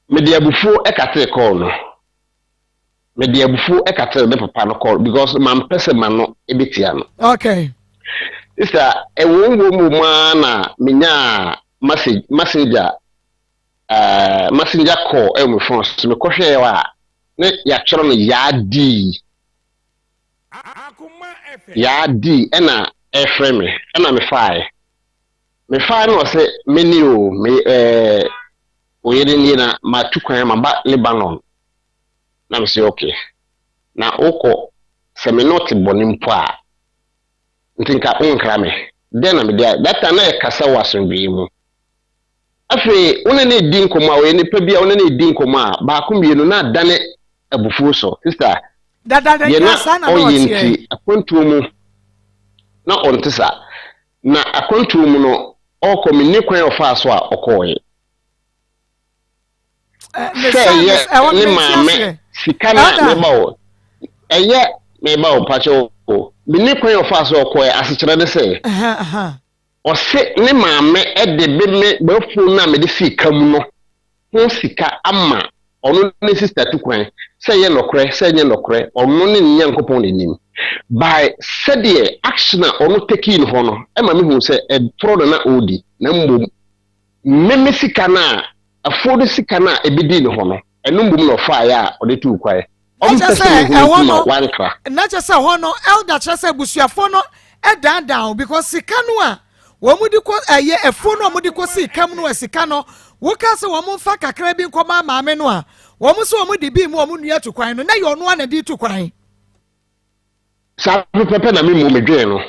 Mede abufuo katee kɔɔ no. Mede abufuo katee me papa no kɔɔ because mampɛ sɛ m'ano bɛtia no. Okay. Sister, ɛwom wom wom ara na menyaa message, messenger, uh, messenger call ɛwɔ me phone so. Mekɔhwɛɛ hɔ a, na yɛatwerɛ no Yaa Dii. Yaa Dii ɛna ɛrefrɛ me, ɛna mefaae. Mefaae na ɔse, mene o, me, ɛɛ, wo yere nie na matu kwan maba Lebanon. Na mese okay. Na wokɔ, sɛ me ne wo te bɔne mpo a, nti nka wonkra me. Dɛn na mede ayɛ? That time na yɛkasa wɔ asomdwoeɛ mu. Afei wo ne no redi nkɔmmɔ a, ɔyɛ nipa bi a wo ne no redi nkɔmmɔ a, baako mmienu na adane abufuo so. Sister, Dada deɛ na nka saa na na ɔyɛ ɔteɛ. nti, akwantuo mu na ɔnte saa. Na akwantuo mu no, ɔrekɔ, menni kwan a ɔfaa so a ɔkɔeɛ. Sɛ ɛyɛ ne maame sika na meba o, ɛyɛ meba o, mpakyɛ o, menni kwan a ɔfaa so a ɔkɔeɛ, asekyerɛ ne sɛ, ɔse ne maame de be me m'afuo no a mede sii ka mu no ho sika ama ɔno ne sister tu kwan, sɛ ɛyɛ nɔkorɛ sɛ ɛnyɛ nɔkorɛ ɔno ne ne Nyankopɔn na nim. By sɛdeɛ action a ɔno takii no hɔ no ɛma me huu sɛ ɛtorɔ na na ɔredi na mmom me me sika no a afuo no sika no a ɛbɛdii ne hɔ no ɛno mmom na ɔfaeɛ a ɔde tuu kwan. Na kyerɛ Ɔmpɛ sɛ sɛ mehu ɛhɔ nti ma no wankra. na kyerɛ sɛ ɛhɔ no elder kyerɛ sɛ abusuafoɔ no daadaa wo because sika no a wɔn de kɔ ɛyɛ afuo no a wɔn de kɔ sii kam no a sika no woka sɛ wɔn mfa kakra bi nkɔma maame no a wɔn nso wɔn de bi mu wɔn nua tu kwan no na yɛ ɔno a na de tu kwan. Saa pɛpɛpɛ na me mmom medwene no.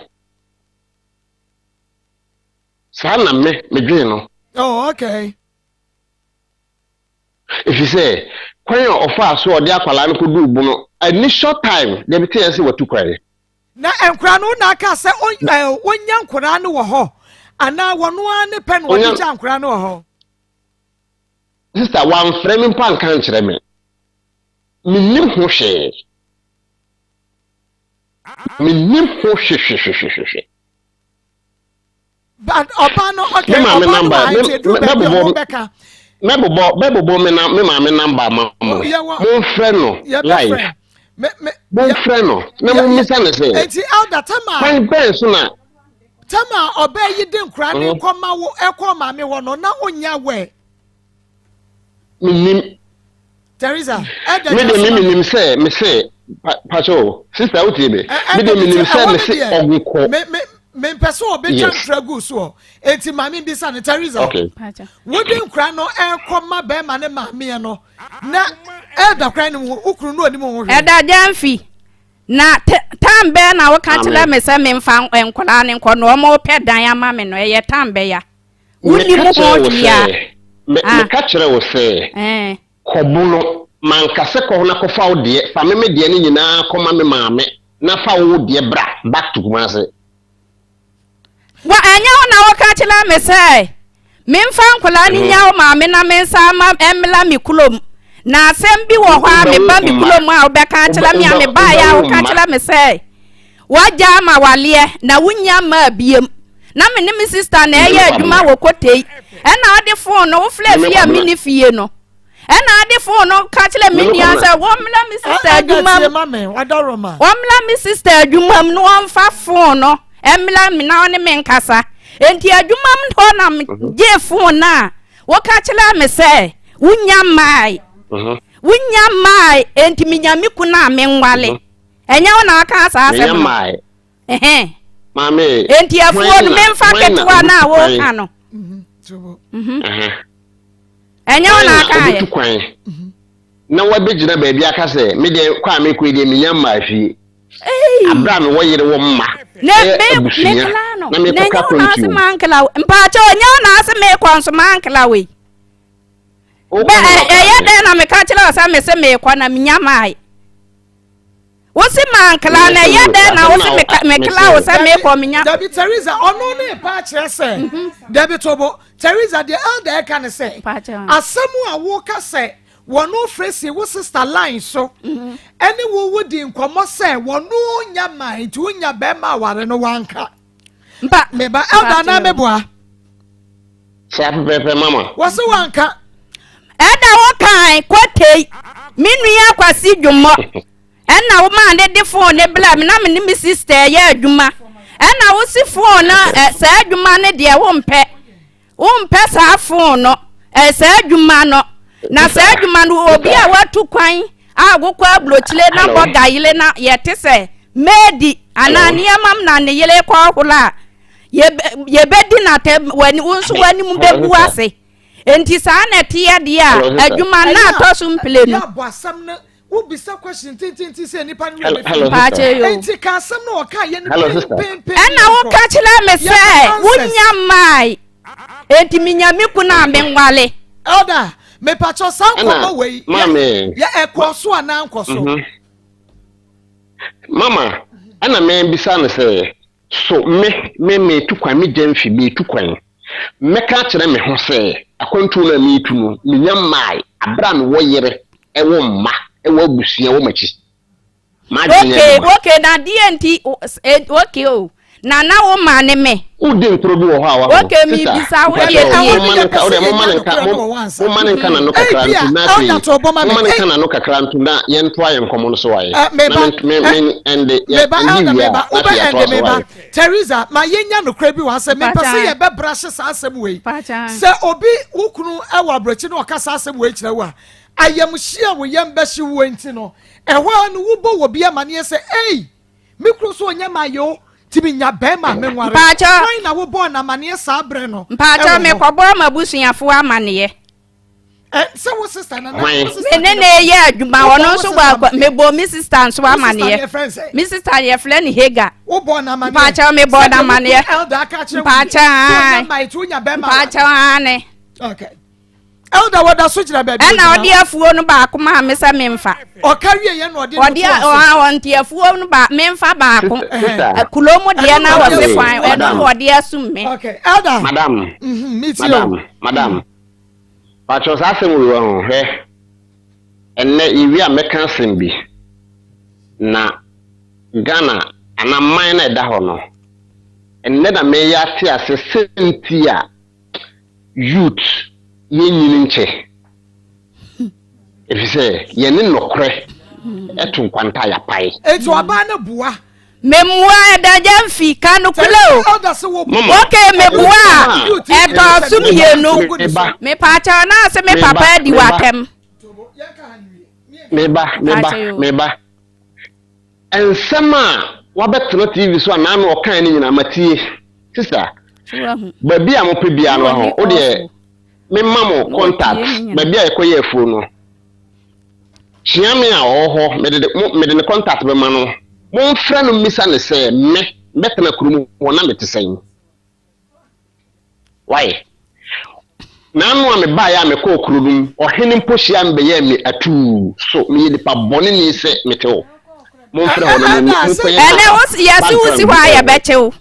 Saa na me medwene no. Oh, okay. Efisɛ kwan a ɔfaa so a ɔde akwadaa no kɔduu bo no, any short time deɛ mete yɛ sɛ watu kwan. Na nkwadaa no na aka sɛ ɔnya nkwadaa no wɔ hɔ anaa wɔn ara ne pɛ na ɔde gya nkwadaa no wɔ hɔ. Sista, wamfrɛ me mpo anka ankyerɛ me. Mennim ho hwee. Mennim ho hwehwehwehwehwɛ. But ɔbaa no okay Me maame ɔbaa no number wɔ ha me nti eduru baabi a mɛbobɔ ɔmo bɛka. mɛbobɔ mɛbobɔ me na me maame number ma mo. Yɛwɔ Momfrɛ no yɛbɛfrɛ live. me me yɛ Momfrɛ no na yɛ yɛ mommisa no sɛ eti elder tama kwan bɛn so na tama ɔbaa yi de nkura ne Mhm. kɔma wo ɛkɔ maame hɔ no na onya wɛ. Mennim. Teresa, ɛda Me gyina de so me ma me. menim sɛ me se pacho sister wotie me. Me Ɛda de gyina menim sɛ ɛhɔ me no se deɛ ɔnkɔ. me me mempɛ sɛ ɔbɛtwa Yes. ntra gu soɔ enti maame bisa no Teresa Okay. Pacha. wode nkura no ɛrekɔ ma bɛrima ne maameɛ no na ɛda kwan no mu wo kunu no onim ho hwee Ɛda Gyamfi, na tam bɛɛ na woka kyerɛ Maame. me sɛ memfa nkwadaa no nkɔ na wɔn pɛ dan ama me no ɛyɛ tam bɛya. Wonni Meka mu ho kyerɛ wo hwee a. sɛ me Ah. meka kyerɛ wo sɛ Ɛɛ. kɔ bono manka sɛ kɔ na kɔfa wo deɛ fa me me deɛ no nyinaa kɔma me maame na fa wo deɛ bra back to Kumasi. Wa ɛnyɛ wo na woka kyerɛ me sɛ memfa nkwadaa no nya wo maame na mensan ma ɛmmla me kurom na asɛm bi wɔ hɔ a meba me kurom a wobɛka akyerɛ me a mebaeɛ a woka kyerɛ me sɛ wagya ama waleɛ na wonya mmaa biem na me ne me sista na ɛyɛ adwuma wɔ kotei ɛna ɔde fon no wofrɛ fie a menni fie no ɛna ade fon no ka kyerɛ me nua sɛ wɔmmra me sista adwuma mu wɔmmra me sista adwuma mu na wɔmfa fon no mmra me na ɔne me nkasa nti adwuma mu hɔ na mhm. gye fon no a wɔka kyerɛ me sɛ wonya mmae mhm. wonya mmae nti menya me kunu a menwale mhm. ɛnyɛ wo na aka saa asɛm no maame nti afuo no memfa ketewa no a woka no ɛnyɛ wo na aka yɛ kwan na wabɛgyina baabi aka sɛ me deɛ kɔ a mekɔ yi deɛ menya mmaa fie abere a mewɔ yere wɔ mma ɛyɛ abusua na mekɔka kwantuo mpaakyɛ ɔnyɛ wo na ase mekɔ nso mankla wei bɛ ɛyɛ dɛn na meka kyerɛ wo sɛ mese mekɔ na menya mae Wosi mankla na ɛyɛ dɛn na wosi mekla wo sɛ mekɔ menya. Dabi Teresa ɔno ne pa akyerɛ sɛ mhm. dabi tobo Teresa deɛ elder ɛka ne sɛ asɛm a woka sɛ wɔn frɛ wo sister line so mhm. ɛne wo wo di nkɔmɔ sɛ wɔn nya ma nti wonya bɛrima aware no wanka. Mpa meba elder na meboa. Saa pɛpɛɛpɛ mama. Wɔsi wanka. Ɛda wo kan kotei me nua Kwasi Dwomɔ ɛna wo maa ne de phone ne bla me na me ne me sister yɛ adwuma ɛna wo si phone no ɛ saa adwuma no deɛ wo mpɛ wo mpɛ saa phone no ɛ saa adwuma no na saa adwuma no obi a watu kwan a wokɔ aburokyire na bɔga yere na yɛte sɛ meedi anaa nneɛma na ne yere kɔ ɔhoro a yɛbɛdi n'atɛm w'ani wo nso w'anim bɛgu ase nti saa na ɛteɛ deɛ a adwuma no atɔ so mplenu. yɛabɔ asɛm no wobisa question tententen sɛ nipa no werɛ bɛfi nti ka asɛm no ɔka yɛ no pempen ɛna woka kyerɛ me sɛ wonya mmae enti menya me kunu a menwale elder mepakyɛ saa nkɔmmɔ wei yɛ ɛkɔ so anaa nkɔ so mhm. mama ɛna mebisa no sɛ So me, me, meretu kwan, me gyamfi, meretu kwan? Mɛka akyerɛ me ho sɛ, akwantuo no a meretu no, menya mmae, aberɛ a mewɔ yere, wɔ mma, wɔ abusua wɔ m'akyi. M'adwene nyɛ Okay, adwuma. okay, na deɛ nti, eh, okay o, na na wo ma ne me. Wodi nkoro bi wɔ hɔ a waho. Okay, Sista, mebisa wo mpakyɛw, deɛ tie. momma no nka, wodeɛ momma no nka, momma no nka n'ano kakra ntom na afei, momma no nka n'ano kakra ntom na yɛntoa yɛn nkɔmmɔ no so wae. Eh, Na meba, me, me, me, ɛnde, yɛ, meba, ɛnde elder, wie a, meba, na wobɛ afei yɛatoa ɛnde so meba. wae. Teresa, ma yɛnya nokorɛ bi wɔ ha sɛ mepɛ sɛ Mpakyɛ. yɛbɛbra hye saa asɛm wei. Mpakyɛ. Sɛ obi, wo kunu wɔ aborɔkyi na ɔka saa asɛm wei kyerɛ wo a, ayamhyie a wo yam bɛhye woɔ nti no, ɛhɔ ara no wobɔ wɔ bi amaneɛ sɛ, ei, Me kunu so ɔnyɛ ma yoo ti mi nya bɛɛma me nware. Mpakyɛ. Hwan na wo bɔɔ no amaneɛ saa berɛ no. Mpakyɛ me kɔ bɔɔ m'abusuafoɔ amaneɛ. Ɛ sɛ wo sister na na wo sister. Me ne na ɛyɛ adwuma ɔno nso bɔ akɔ me bɔ me sister nso amaneɛ. Me sister yɛ frɛ no Hega. Wo bɔɔ no amaneɛ. Mpakyɛ me bɔɔ no amaneɛ. Elder aka kyerɛ wo. Mpakyɛ ae. Sɛ ɔnyɛ ma eti wo nya bɛɛma. Mpakyɛ aane. Okay. Elder wɔda so gyina baabi ɛna ɔde afuo no baako maa me sɛ memfa. Ɔka wie yɛ na ɔde no ɔde to ase. ɔnte afuo no ba memfa baako. Kuro mu deɛ na wɔse kwan ɛno na ɔde asum me. Okay, elder. Madam. Mm-hmm, madam, madam. Patrɔ saa asɛm wei wɔ ho hwɛ. Ɛnnɛ yɛwie a mɛka asɛm bi. Na Ghana anaa man na ɛda hɔ no. Ɛnnɛ na mereyɛ ate ase sɛ nti a youth yɛnnyini nkyɛ. Efisɛ yɛne nɔkorɛ to nkwanta a yɛapae. Enti ɔbaa no boa. Memua ɛda gyamfi ka nokorɛ o. Ok meboa a ɛtɔ so mmienu. Mepaakyɛw na ase me papa adi w'atɛm. Meba meba meba. Nsɛm a wabɛtena TV so a n'ano ɔkae no nyinaa matie. Sista, baabi a mopɛ biara no ho, wo deɛ memma mo contact baabi a yɛkɔyɛ afuo no. Kyeame a ɔwɔ hɔ, mede de, mo, mede ne contact bɛma no. Momfrɛ no mmisa no sɛ me, mɛtena kurom hɔ na mete sɛn. Why? N'ano a mebaeɛ a mekɔɔ kuro no mu, ɔhene mpo hyiaa me bɛyɛɛ me atuu. So meyɛ nipa bɔneni sɛ mete hɔ? Momfrɛ hɔ na mo, monkɔyɛ Ɛnɛ wo yɛse wo si hɔ a yɛbɛkye wo.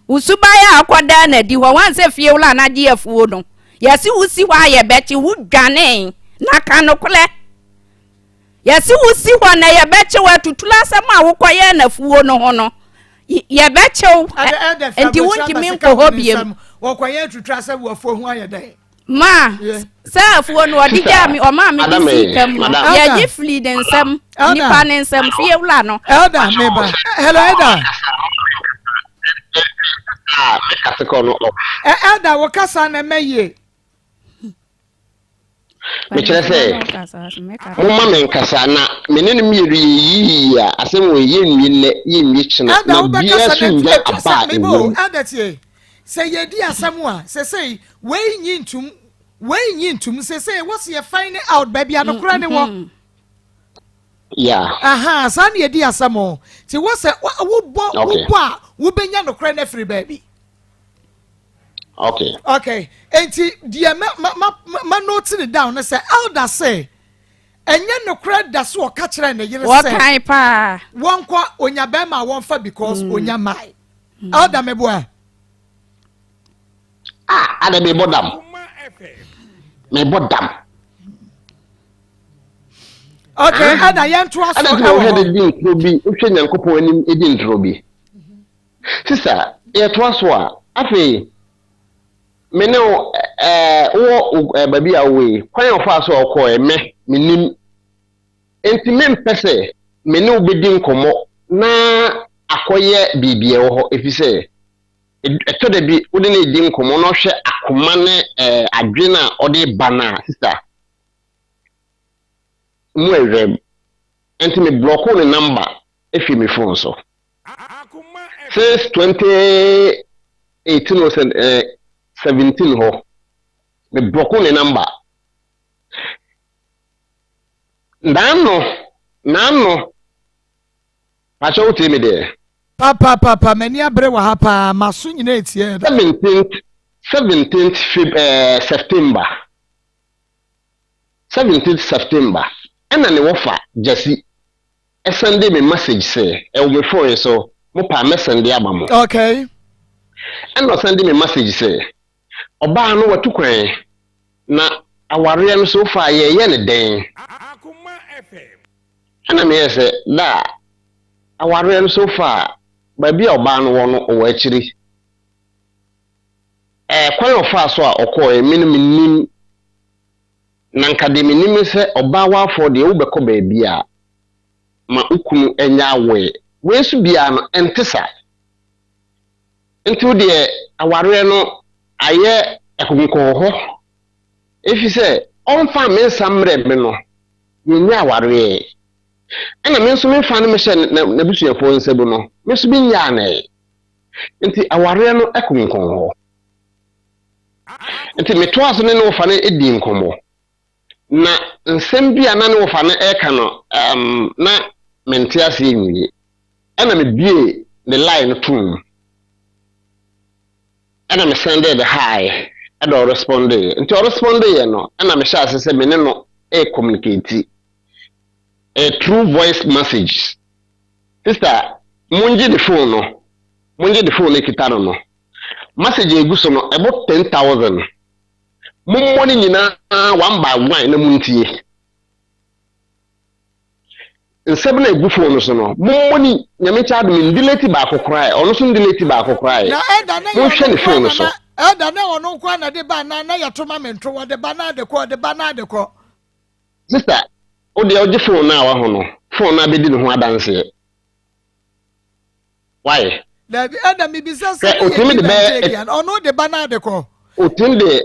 Wo suban a akɔdaa no adi hɔ, woansɛ fie wura no agye afuo no. Yɛse wo si hɔ a yɛbɛkye wo dwanee na ka nokorɛ. Yɛse wo si hɔ na yɛbɛkye wo atuturu asɛm a wokɔyɛɛ no afuo no ho no yɛbɛkye wo nti wontumi nkɔ hɔ biem. Wɔkɔyɛ atuturu asɛm wɔ afuo ho ayɛ dɛn? Ma sɛ afuo no ɔde gyaa me ɔmaa me de sii kam no yɛgye firi ne nsam nipa ne nsam fie wura no. Elder meba hello elder. Elder wo kasa na ɛmɛ yie. Mekyerɛ sɛ, momma me nkasa na me ne no mmienu yɛ yie a, asɛm wei yɛnwie nnɛ, yɛnwie kyena, Elder na wobɛkasa biara so na nnya ɛtwa aba sɛ a meba ɛwɔ o mu. Elder tie sɛ yɛdi asɛm a sesei wei nyi ntum wei nyi ntum sesei wɔsi yɛ find out baabi a nokorɛ ne wɔ. Yeah. Aha, saa na yɛdi asɛm o. Nti wɔ sɛ wobɔ Okay. wobɔ a wobɛnya nokorɛ no afiri baabi. Okay. Okay. Enti deɛ ma ma ma ma note ne down no sɛ elder sɛ ɛnyɛ nokorɛ da so ɔka kyerɛ ne yere sɛ Wɔkan paa. wɔnkɔ onya bɛrima a wɔmfa because onya mae. Elder meboa. Ah, ada mebɔ dam. Mebɔ dam. Okay, elder yɛn to aso Ada nti na ɛwɔ wohwɛ de hɔ. di ntoro bi, wohwɛ Nyankopɔn anim di ntoro bi. Sista, yɛtoa so a, afei me ne wo ɛɛ wowɔ ɛɛ baabi a wowɔ yi, kwan a ɔfaa so a ɔkɔɛ me, menim. Enti mempɛ sɛ me ne wo bɛdi nkɔmmɔ na akɔyɛ biribi ɛwɔ hɔ, ɛfiri sɛ ɛtɔ da bi wode no redi nkɔmmɔ na ɔhwɛ akoma ne ɛɛ adwene a ɔde ba no a, sista, mu ɛwerɛm. Enti me blɔkoo ne number firi me phone so. Since 2018 or 17 hɔ, me blɔkoo ne number. Naano, naano, pakyɛ wotie me deɛ? Papaapapa m'ani abere wɔ ha paa m'aso nyinaa etie ɛda. 17th 17th Feb eh, September 17th September ɛna ne wɔfa Gyasi ɛsɛnde me message sɛ ɛwɔ me phone yi so mo pɛ a mɛsɛnde ama mo. Okay. Ɛna ɔsɛnde me message sɛ ɔbaa no watu kwan na awareɛ no so far yɛyɛ no dɛn? Ɛna meyɛɛ sɛ da a awareɛ no so far baabi a ɔbaa no wɔ no ɔwɔ akyiri. Ɛɛ kwan a ɔfaa so a ɔkɔɔɛ me no mennim. Na nka deɛ menim ne sɛ ɔbaa wafoɔ deɛ wobɛkɔ baabi a ma wo kunu nyɛ aware. Wei nso biara no ɛnte saa. Nti wo deɛ awareɛ no ayɛ ɛkonkɔhɔ ɛfiri sɛ ɔmfaa me nsa mmerɛ me no yɛnnya awareɛ. Ɛna me nso memfaa no mehyɛ n'abusuafoɔ nsa mu no me nso mennyaa no ɛ. Nti awareɛ no ɛkonkɔn hɔ. Nti metoaa so ne ne wɔfa no dii nkɔmmɔ. Na nsɛm bi a na ne wɔfa no reka no, um, na mente aseɛ nwie. Ɛna mebuee ne line no toom. Ɛna me sɛndee the hi, ɛna ɔrespondeeɛ. Nti ɔrespondeeɛ no, ɛna mehyɛɛ ase sɛ me ne no recommunicate. Ɛyɛ through voice messages. Sister, mongye ne phone no, mongye ne phone no kita no no. Message a egu so no, ɛbɔ 10,000. Mommɔ ne nyinaa one by one na montie. Nsɛm no a ɛgu phone no so no, mommɔ ne Nyame nkyɛ adom ndelete baako koraa ɛ, ɔno nso ndelete baako koraa ɛ. Na ɛda na yɛ Monhwɛ ɔno ne nko phone no na so. na ɛda na ɔno nko na de ba na na yɛto ma me nto wɔde ba na de kɔ ɔde ba na de kɔ. Sister, wo deɛ wogye phone no a waho no, phone no abɛdi ne ho adanseɛ. Why? Dabi ɛda mebisa sɛ Hwɛ, ne yɛ otumi de give and bɛyɛ, take an ɔno de ba na de kɔ. otumi de,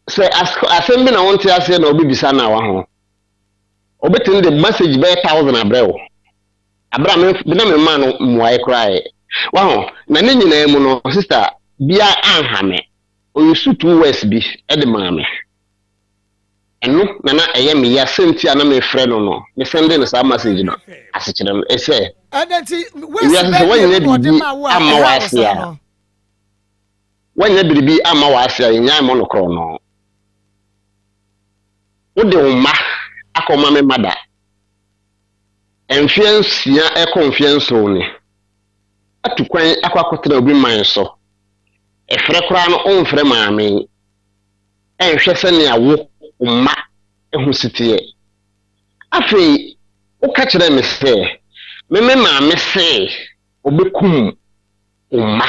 sɛ asɛm bi na wonte aseɛ na wobɛbisa no a waho. Obetumi de message bɛyɛ thousand abrɛ wo. Abrɛ a me na me maa no mmuae koraa ɛ. Waho, na ne nyinaa mu no, sister, bia anha me. Ɔuse two words bi de maa me. Ɛno na na ɛyɛ me ya sɛnti a na mefrɛ no no, me sɛnde no saa message no. Asekyerɛ no sɛ, Ɛnɛ nti words ewiase bɛn sɛ mmienu woanyɛ na ɔde biribi maa wo a amma ɛha wo w'ase saa a, no? woanyɛ biribi amma w'ase a, yɛnyae mmɔ no korɔno. Wode wo mma akɔma me mma da. Mfeɛ nsia rekɔ mfeɛ nson ni. Atu kwan akɔ akɔtena obi man so. Ɛfrɛ koraa no womfrɛ maame yi. Ɛnhwɛ sɛnea wo wo mma ho si teɛ. Afei woka kyerɛɛ me sɛ me me maame se ɔbɛkum wo mma.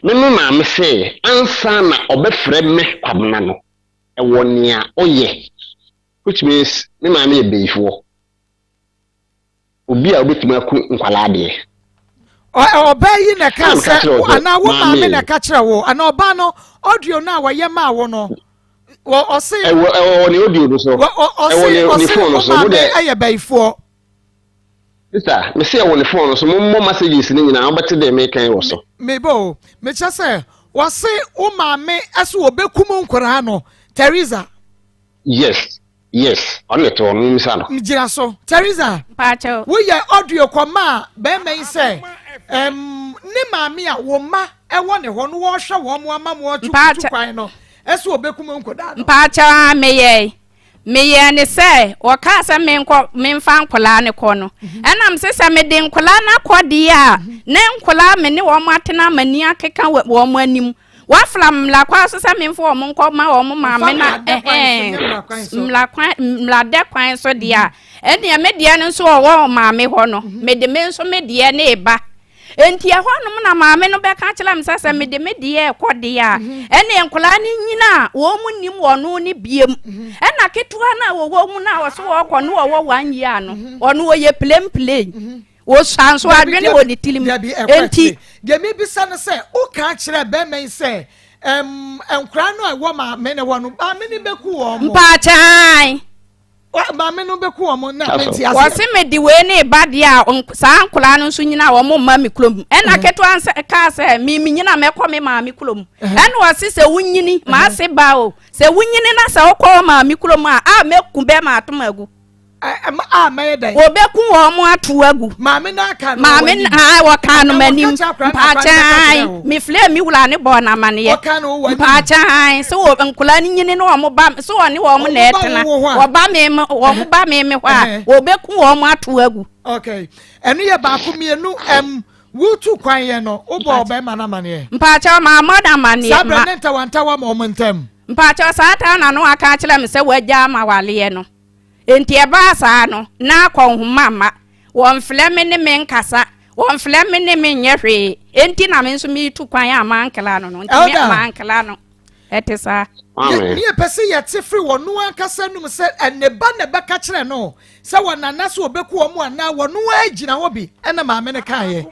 Me me maame se ansa na ɔbɛfrɛ me Kwabena no, ɛwɔ nea ɔyɛ which means me maame yɛ bayifoɔ. Obi a obetumi aku nkwadaa deɛ. Ɔbaa yi na ɛka Ɛna meka sɛ kyerɛ wo sɛ, anaa wo maame maame na ɛka kyerɛ wo anaa ɔbaa no audio no a wɔyɛ maa wo no wɔ ɔse ɛwɔ ɛwɔ ne audio no so wɔ ɔ- ɛwɔ ɔse ne ne ɔse phone no wo so mo maame deɛ ɛyɛ bayifoɔ. Sister, mese ɛwɔ ne phone no so, mommɔ messages no nyinaa, wobɛte deɛ meka yi wɔ so. Me ba o, mekyerɛ sɛ wɔse wo maame ɛso wɔbɛkum nkoraa no, Teresa. Yes, yes, ɔno na ɛte hɔ no, mommisa no. Gyina so, Teresa. Mpaakyɛw. Woyɛ audio kɔmaa bɛrima yi sɛ ɛm ne maame a wo mma ɛwɔ ne hɔ no wɔrehwɛ wɔn ama mo atu tu kwan no ɛso wɔbɛkum nkodaa no. Mpaakyɛw a meyɛe. Meyɛɛ no sɛ wɔkaa sɛ menkɔ memfa nkwadaa no kɔ no, ɛna mese sɛ mede nkwadaa no akɔ deɛ a, na nkwadaa me ne wɔn atena m'ani akeka wɔn anim. Wɔafra mmara kwan so sɛ memfa wɔn nkɔ ma wɔn maame na ɛhɛn mmara kwan mmaradɛ kwan so deɛ a, ɛnneɛ me deɛ no nso ɔwɔ wɔn maame hɔ no, mede me nso me deɛ no reba. Enti ɛhɔnom na maame no bɛka kyerɛ me sɛ sɛ mede me deɛ rekɔ deɛ a, mhm. ɛne nkwadaa no nyina a wɔn mu nim wɔn no biem. Mhm. Ɛna ketewa no a wɔwɔ mu no a wɔso wɔkɔ no wɔwɔ one year no, mhm. ɔno wɔyɛ plain plain. Wɔsua nso adwene wɔ ne tirim. Enti deɛ mebisa no sɛ woka kyerɛ bɛrima yi sɛ nkwadaa no a ɛwɔ maame no hɔ no maame no bɛku wɔn. Mpaakyan. Maame no bɛku wɔn na mente aseɛ. Wɔse mede wei ne ba deɛ a saa nkoraa no nso nyina wɔn mma me kurom. Ɛna ketewa nsɛ kaa sɛ me menyina mɛkɔ me maame kurom. Ɛna ɔse sɛ wonyini maase ba o sɛ wonyini na sɛ wokɔ wɔ maame kurom a a mɛku bɛma atom agu. A mɛyɛ dɛn? Wɔbɛku wɔn ato agu. Maame no aka no Maame no ae wɔkaa no m'anim. Mpaakyɛn mefrɛɛ me wura ne bɔɔ no amaneɛ. Mpaakyɛn sɛ wɔ nkwadaa no nyini ne wɔn ba sɛ wɔne wɔn na ɛtena wɔba me wɔn ba me me hɔ a wɔbɛku wɔn ato agu. Okay ɛno yɛ baako mmienu ɛm wotu kwan yɛ no wobɔ ɔbɛrima no amaneɛ. Mpaakyɛw maa mmɔ no amaneɛ. Saa berɛ ne ntawantawa ma wɔn ntam. Mpaakyɛw saa taa na no aka akyerɛ me sɛ wagya ama waleɛ no. Enti ɛbaa saa no, na akɔnhoma mma. Wɔmfrɛ me ne me nkasa, wɔmfrɛ me ne me nyɛ hwee. Enti na me nso meretu kwan a mankra no no. Nti me mankra no. Ɛte saa. Ne yɛpɛ sɛ yɛte firi wɔn ankasa num sɛ ne ba na ɛbɛka kyerɛ no sɛ wɔn nana sɛ ɔbɛku wɔn anaa wɔn ara gyina hɔ bi ɛna maame no kaeɛ.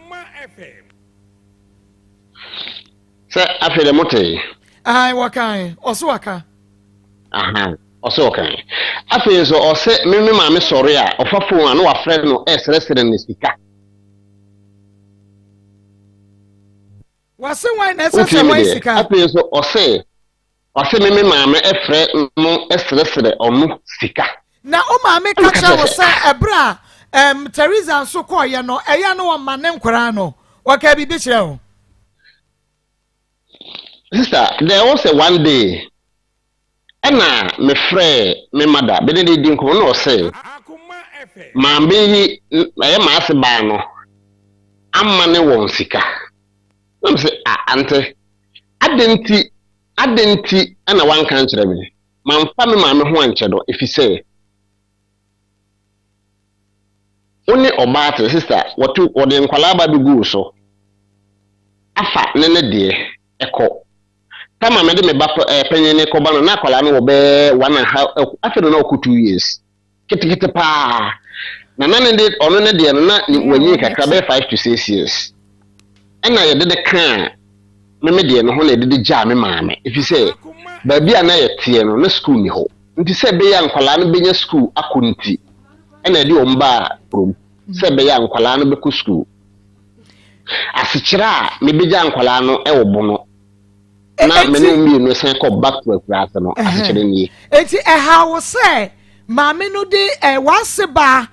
Sɛ afei dɛ motee. Ae wɔkae, ɔse waka. Aha, ɔse ɔkae. Afei nso ɔse me me maame sɔre a ɔfa phone a na wafrɛ no ɛresrɛsrɛ no sika. Wɔse wan na ɛsɛ sɛ wan sika? Afei nso ɔse ɔse me me maame ɛfrɛ no ɛsrɛsrɛ ɔno sika. Na wo maame ka kyerɛ wo sɛ ɛberɛ a um, Teresa nso kɔɔyɛ no ɛyɛ na wɔma ne nkoraa no wɔka biribi kyerɛ wo? Sister, there was a one day ɛna me frɛ me mother bɛne de di nkɔmɔ na ɔse maame yi ɛyɛ maase baa no ama ne wɔn sika na me se ah ante adɛn nti adɛn nti ɛna wanka nkyerɛ me mamfa me maame ho ankyɛ no efisɛ. Wo ne ɔbaa te, sister, wɔto, wɔde nkwadaa ba bɛgu wo so, afa ne ne deɛ, ɛkɔ. Time a mede me ba eh, panyin no kɔba no, na akwadaa no wɔ bɛyɛ one and half, eh, afei na na ɔkɔ 2 years. Ketekete paa. Na na ne de, ɔno ne deɛ no, na ne, wanyin kakra, bɛyɛ 5 to 6 years. Ɛna yɛde de kaa me me deɛ no ho na yɛde de gyaa me maame. Ɛfiri sɛ, baabi a na yɛteɛ no, na sukuu nni hɔ. Nti sɛ ɛbɛyɛ a nkwadaa no bɛnya sukuu akɔ nti, ɛna yɛde wɔn baa kurom. Sɛ ɛbɛyɛ a nkwadaa no bɛkɔ sukuu. Asekyerɛ a mebɛgya nkwadaa no wɔ Bono na me ne wɔn mmienu san kɔ back to akuraase no, asekyerɛ nie. Enti ɛha wo sɛ maame no de ɛ w'ase ba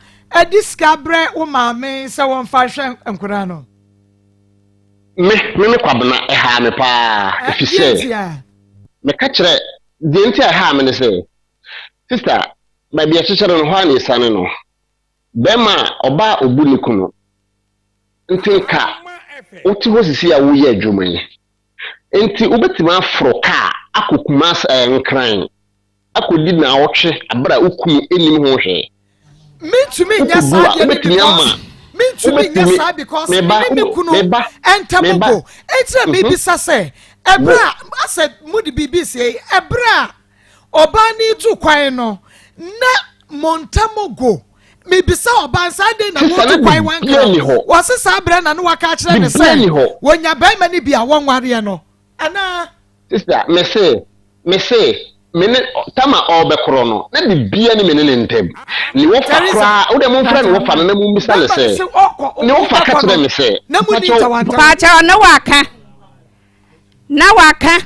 de sika brɛ wo maame sɛ wɔmfa nhwɛ nkwadaa no? Me, me me Kwabena, ɛhaa me paa, ɛfiri sɛ meka kyerɛ, deɛ nti a ɛhaa me ne sɛ, sister, baabi a ɛkyekyere no, hɔ ara na ɛsiane no. Bɛrima a, ɔbaa a ɔbu ne kunu, nti nka wote hɔ sisi a woyɛ adwuma yi, nti wobɛtumi aforo kaa akɔ Kumasi, ɛɛ Nkran, akɔdi naawɔtwe abere a wo kunu nnim ho hwee. Mentumi nyɛ Wokɔdu saa a, deɛ no wobɛtumi ama, because mentumi nyɛ wobɛtumi, saa because me meba, ne me kunu meba, ntam meba, go. Enti na mebisa sɛ, bo, ɛberɛ a asɛ mode biribi sie, ɛberɛ a ɔbaa no retu kwan no, na mo ntam go. Mebisa ɔbaa no sɛ adɛn na Sista na wotu kwan biribiara wankra? nni hɔ. Wɔse saa berɛ na ne waka akyerɛ no Biribiara sɛ nni hɔ. wɔnya barima no bi a wɔnwareɛ no anaa? Sister, mese, mese, me ne, tam a ɔrebɛkorɔ no, na biribiara ni me ne ne ntam. Ne wɔfa Teresa, koraa, wo deɛ momfrɛ ne wɔfa no na mommisa no bɛrima no sɛ, se ɔkɔ, ne wɔfa ka wobɛkɔ kyerɛ no me sɛ, na monni mpakyɛw, ntawantawa. Mpakyɛw ne waka na waka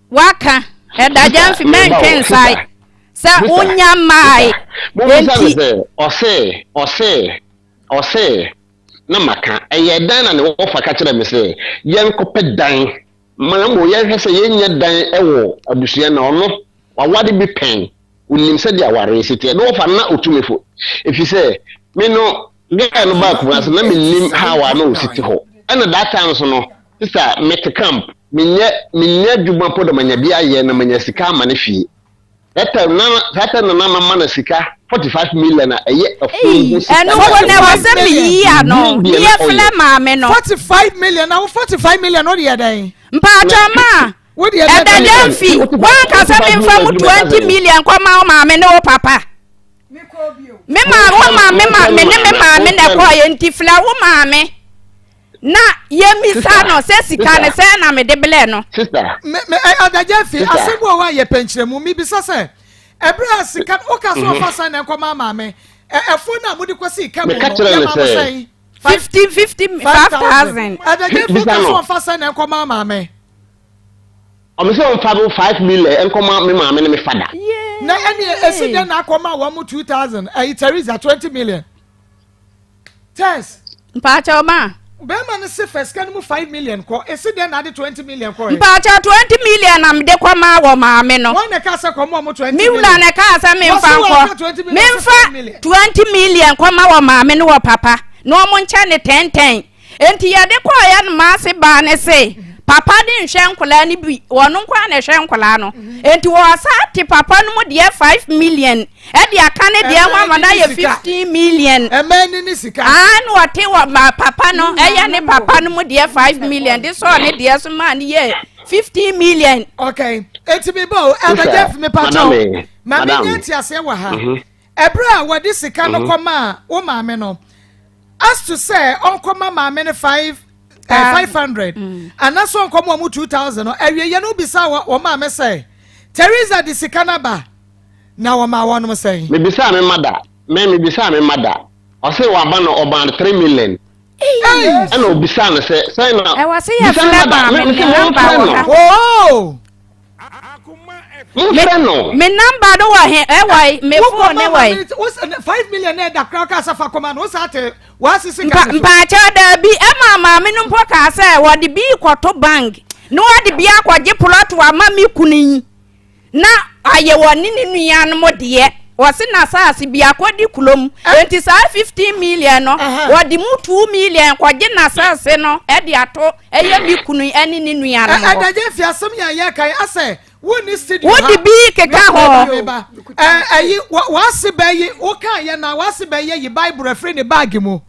waka ɛda sister, gyamfi meba mɛntwe o, nsae sister, sɛ sister, wonya mmae sister, mommisa no enti sɛ, ɔse, ɔse, ɔse, na maka, ɛyɛ dan na ne wɔfa ka kyerɛ me sɛ, yɛnkɔpɛ dan Ma mmom yɛnhwɛ sɛ yɛnnya dan wɔ abusua na ɔno waware bi pɛn, onim sɛdeɛ awareɛ si teɛ, na wɔfa no na ɔtu me fo, ɛfiri sɛ me no guy no baa Kumasi na mennim how a na ɔsi te hɔ, ɛna that time nso no sister mete camp, menyɛ menyɛ adwuma mpo na manya bi ayɛ na manya sika ama no fie. That time na that time na na mama no sika 45 million a ɛyɛ afuom ho Ei, sika ɛno na mpo na ɛwɔ ɛwɔ sɛ meyiyi ano Menim ne deɛ na yɛfrɛ ɔyɛ. maame no. 45 million na wo 45 million wo de yɛ dɛn? Mpaatwɔ ma Wo de yɛ dɛn? ɛda Gyamfi, woanka sɛ memfa mu 20 million nkɔma wo maame ne wo papa? Me ma wo ma me ma me ne me maame na ɛkɔɔyɛ nti frɛ wo maame na yɛmmisa no sɛ sika no sɛn na mede blɛɛ no. Sister. Me me ɛda Gyamfi, asɛm bi wɔ hɔ a yɛ pɛnkyerɛmu mebisa sɛ ɛberɛ a sika no woka sɛ ɔfa sɛn na nkɔma maame ɛfoɔ no a mode kɔsii ka mu no yɛma mo sɛn? 50 50 5000. Ɛda Gyamfi woka sɛ ɔfa sɛn na nkɔma maame? Ɔmo sɛ ɔmfa bo 5 million nkɔma me maame ne me fada. Na ɛne esi dɛn na akɔma wɔn mo 2000 ɛyi Teresa 20 million. Tess. Mpaakyɛw ma. Bɛrima no se fɛ sika no mu 5 million kɔ esi dɛn na ade 20 million kɔ yɛ. Mpaakyɛw 20 million na mede kɔ maa wɔ maame no. Wɔn na ɛka sɛ kɔma ɔmo 20 Me million. wura na ɛka sɛ memfa Wɔsi nkɔ. wɔn 20 million sɛ Memfa 5 million. 20 million kɔma wɔ maame ne wɔ papa na ɔmo nkyɛ ne tɛntɛn. Enti yɛde kɔɔeɛ no maase baa ne se papa ne nhwɛ nkwadaa no bi wɔn nko ara na ɛhwɛ nkwadaa no. Enti wɔsa te papa no mu deɛ 5 million ɛde aka ne deɛ ho ama no ayɛ 15 million. Ɛmɛ ni ne sika. Aa na ɔte wɔ ma papa no ɛyɛ ne papa no mu deɛ 5 million de sɔɔ ne deɛ so maa ne yɛ 15 million. Okay, eti mi bɔ o ɛbɛ Jeff mi pa kyɛw maame nya nti aseɛ wɔ ha ɛbrɛ a wɔde sika no kɔ maa wo maame no as to sɛ ɔnkɔma maame no 500 anaasɛ ɔnkɔma ɔmo 2000 no awie yɛ no bisa wɔ maame sɛ Teresa de sika no aba na wɔma wɔnom sɛn. Mebisa me mother, me mebisa me mother, ɔse waba no ɔmaa no 3 million. Ɛna obisa no sɛ sɛn na Ɛwɔ sɛ bisa yɛfrɛ me mother, maame me ne mese number momfrɛ wɔ no. ha. Oh! Momfrɛ no. Me number no wɔ he ɛwɔ yi me phone ne wɔ yi. 5 million na ɛda koraa ɔka sɛ fa kɔma no wosa te wɔasisi ka ne so. Mpaakyɛw daabi ɛma maame no mpo kaa sɛ wɔde bi kɔto bank na wɔde bi akɔgye plot ama me kunu yi na ayɛ wɔ ne ne nuanom deɛ wɔse n'asaase bi akɔdi kurom enti saa 15 million no wɔde mu 2 million kɔgye n'asaase no ɛde ato ɛyɛ me kunu ɛne ne nuanom hɔ. Ɛdagye fi asɛm yɛ yɛ kan asɛ. Wonni studio ha. Wode bi keka ho. Meba. Ɛyi w'ase bɛyi woka yɛ na w'ase bɛyɛ yi Bible afiri ne baagi mu.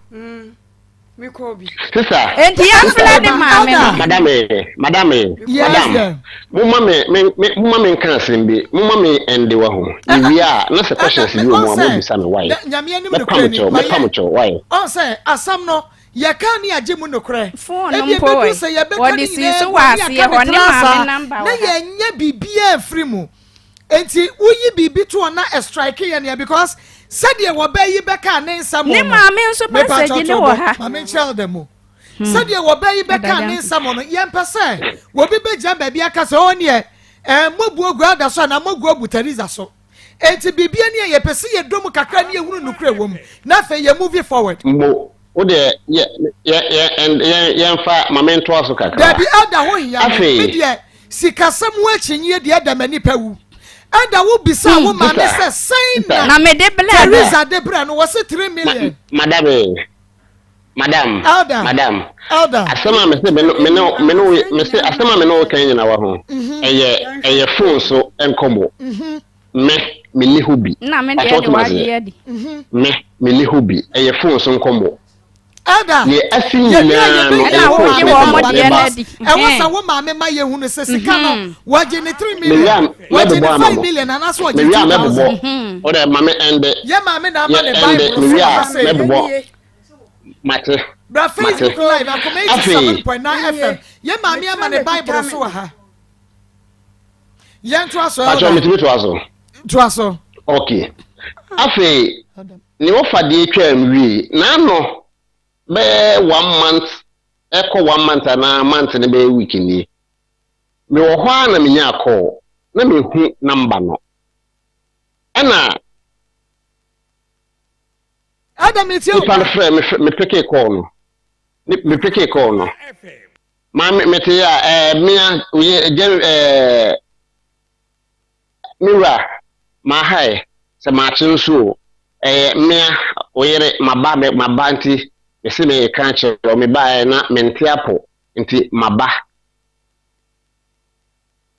Sister. Enti yɛmfrɛ ne maame no. Madam eh, madam eh, madam. Momma me me me momma me nka asɛm bi. Momma me ɛnde wa ho. Yɛwie a na sɛ questions bi wɔ mu a mobisa me why. Mɛpa mo kyɛw, mɛpa mo kyɛw why. Ɔn sɛ asɛm no yɛka ne agye mu nokorɛ. Phone no Ebi mpo ebedu ɛ. sɛ yɛbɛka Wɔde ne sii nyinaa so gu wɔ a ne aseɛ yɛaka hɔ ne ne tra maame saa number na wɔ ha. yɛnyɛ biribiara mfiri mu. Enti woyi biribi to hɔ na ɛstrike yɛn ɛ because sɛdeɛ wɔbaa yi bɛkaa ne nsɛm Ne no, maame nso mepa message kyɛw ne to wɔ bo, ha. ma menkyerɛ elder mu. Sɛdeɛ wɔbaa yi bɛkaa ne nsɛm no, yɛmpɛ sɛ obi bɛgyina baabi aka sɛ ɔɔ neɛ ɛɛ moabu agu elder so anaa moagu agu Teresa so. Enti biribi ani a yɛpɛ sɛ yɛdɔ mu kakra ne yɛhunu nokorɛ wɔ mu na afei yɛ moving forward. Mbo, wo deɛ yɛ yɛ yɛ yɛn yɛnfa ma me ntoa so kakra. Dabi elder ho hia me, me Afei. deɛ sikasɛm ho akyinnyeɛ deɛ ɛda m'ani pɛ wu. Elder wo bisaa wo maame Sister, sɛ sɛn sister. na Na mede brɛɛ no. Teresa de brɛɛ no, wɔse 3 Ma, million. madam ee, madam, Elder, madam. elder. Asɛm a mese me ne me ne me ne wo mese asɛm a me ne wo kan nyina wɔ ho. Ɛyɛ ɛyɛ phone so nkɔmmɔ. Me menni hɔ bi. Na me Pakyɛ deɛ de wote me wagye aseɛ? adi. Me menni hɔ bi. Ɛyɛ phone so nkɔmmɔ. Elder, Deɛ asi yɛwie a nyinaa no yɛbɛyi ɛyɛ wo phone maame so wɔn nkɔmmɔ. namba deɛ no Meba. adi. Ɛwɔ sɛ wo maame ma yɛhunu sɛ sika no wɔgye ne 3 Mewie a million, wɔgye mɛbobɔ ne ama 5 mo. million anaasɛ wɔgye Mewie a 2000. mɛbobɔ. Wo deɛ ma me ɛnde. Yɛ maame na ama Yɛ ne ɛnde. Bible so Mewie wɔ ha a sei. mɛbobɔ. Mate. Bra Mate. Facebook live Akoma Afei. 87.9 FM. Yɛ maame ama ne Bible so wɔ ha. Yɛn to aso Pakyɛ elder. metumi toa so. To aso. Okay. Afei ne wɔfa deɛ twam wie n'ano bɛyɛ one month ɛkɔ one month anaa month ne bɛyɛ week nie. Mewɔ hɔ ara na menyaa call na mehu number no. Ɛna Elder mi tie o. nipa no frɛ me me peke call no. Me peke call no. Maame mete yɛ a ɛɛ mea oyɛ gye ɛɛ me wura mahae sɛ maakye nso o ɛyɛ mea oyere maba me maba nti mese meka kyerɛ wo mebaeɛ na mente apo nti maba.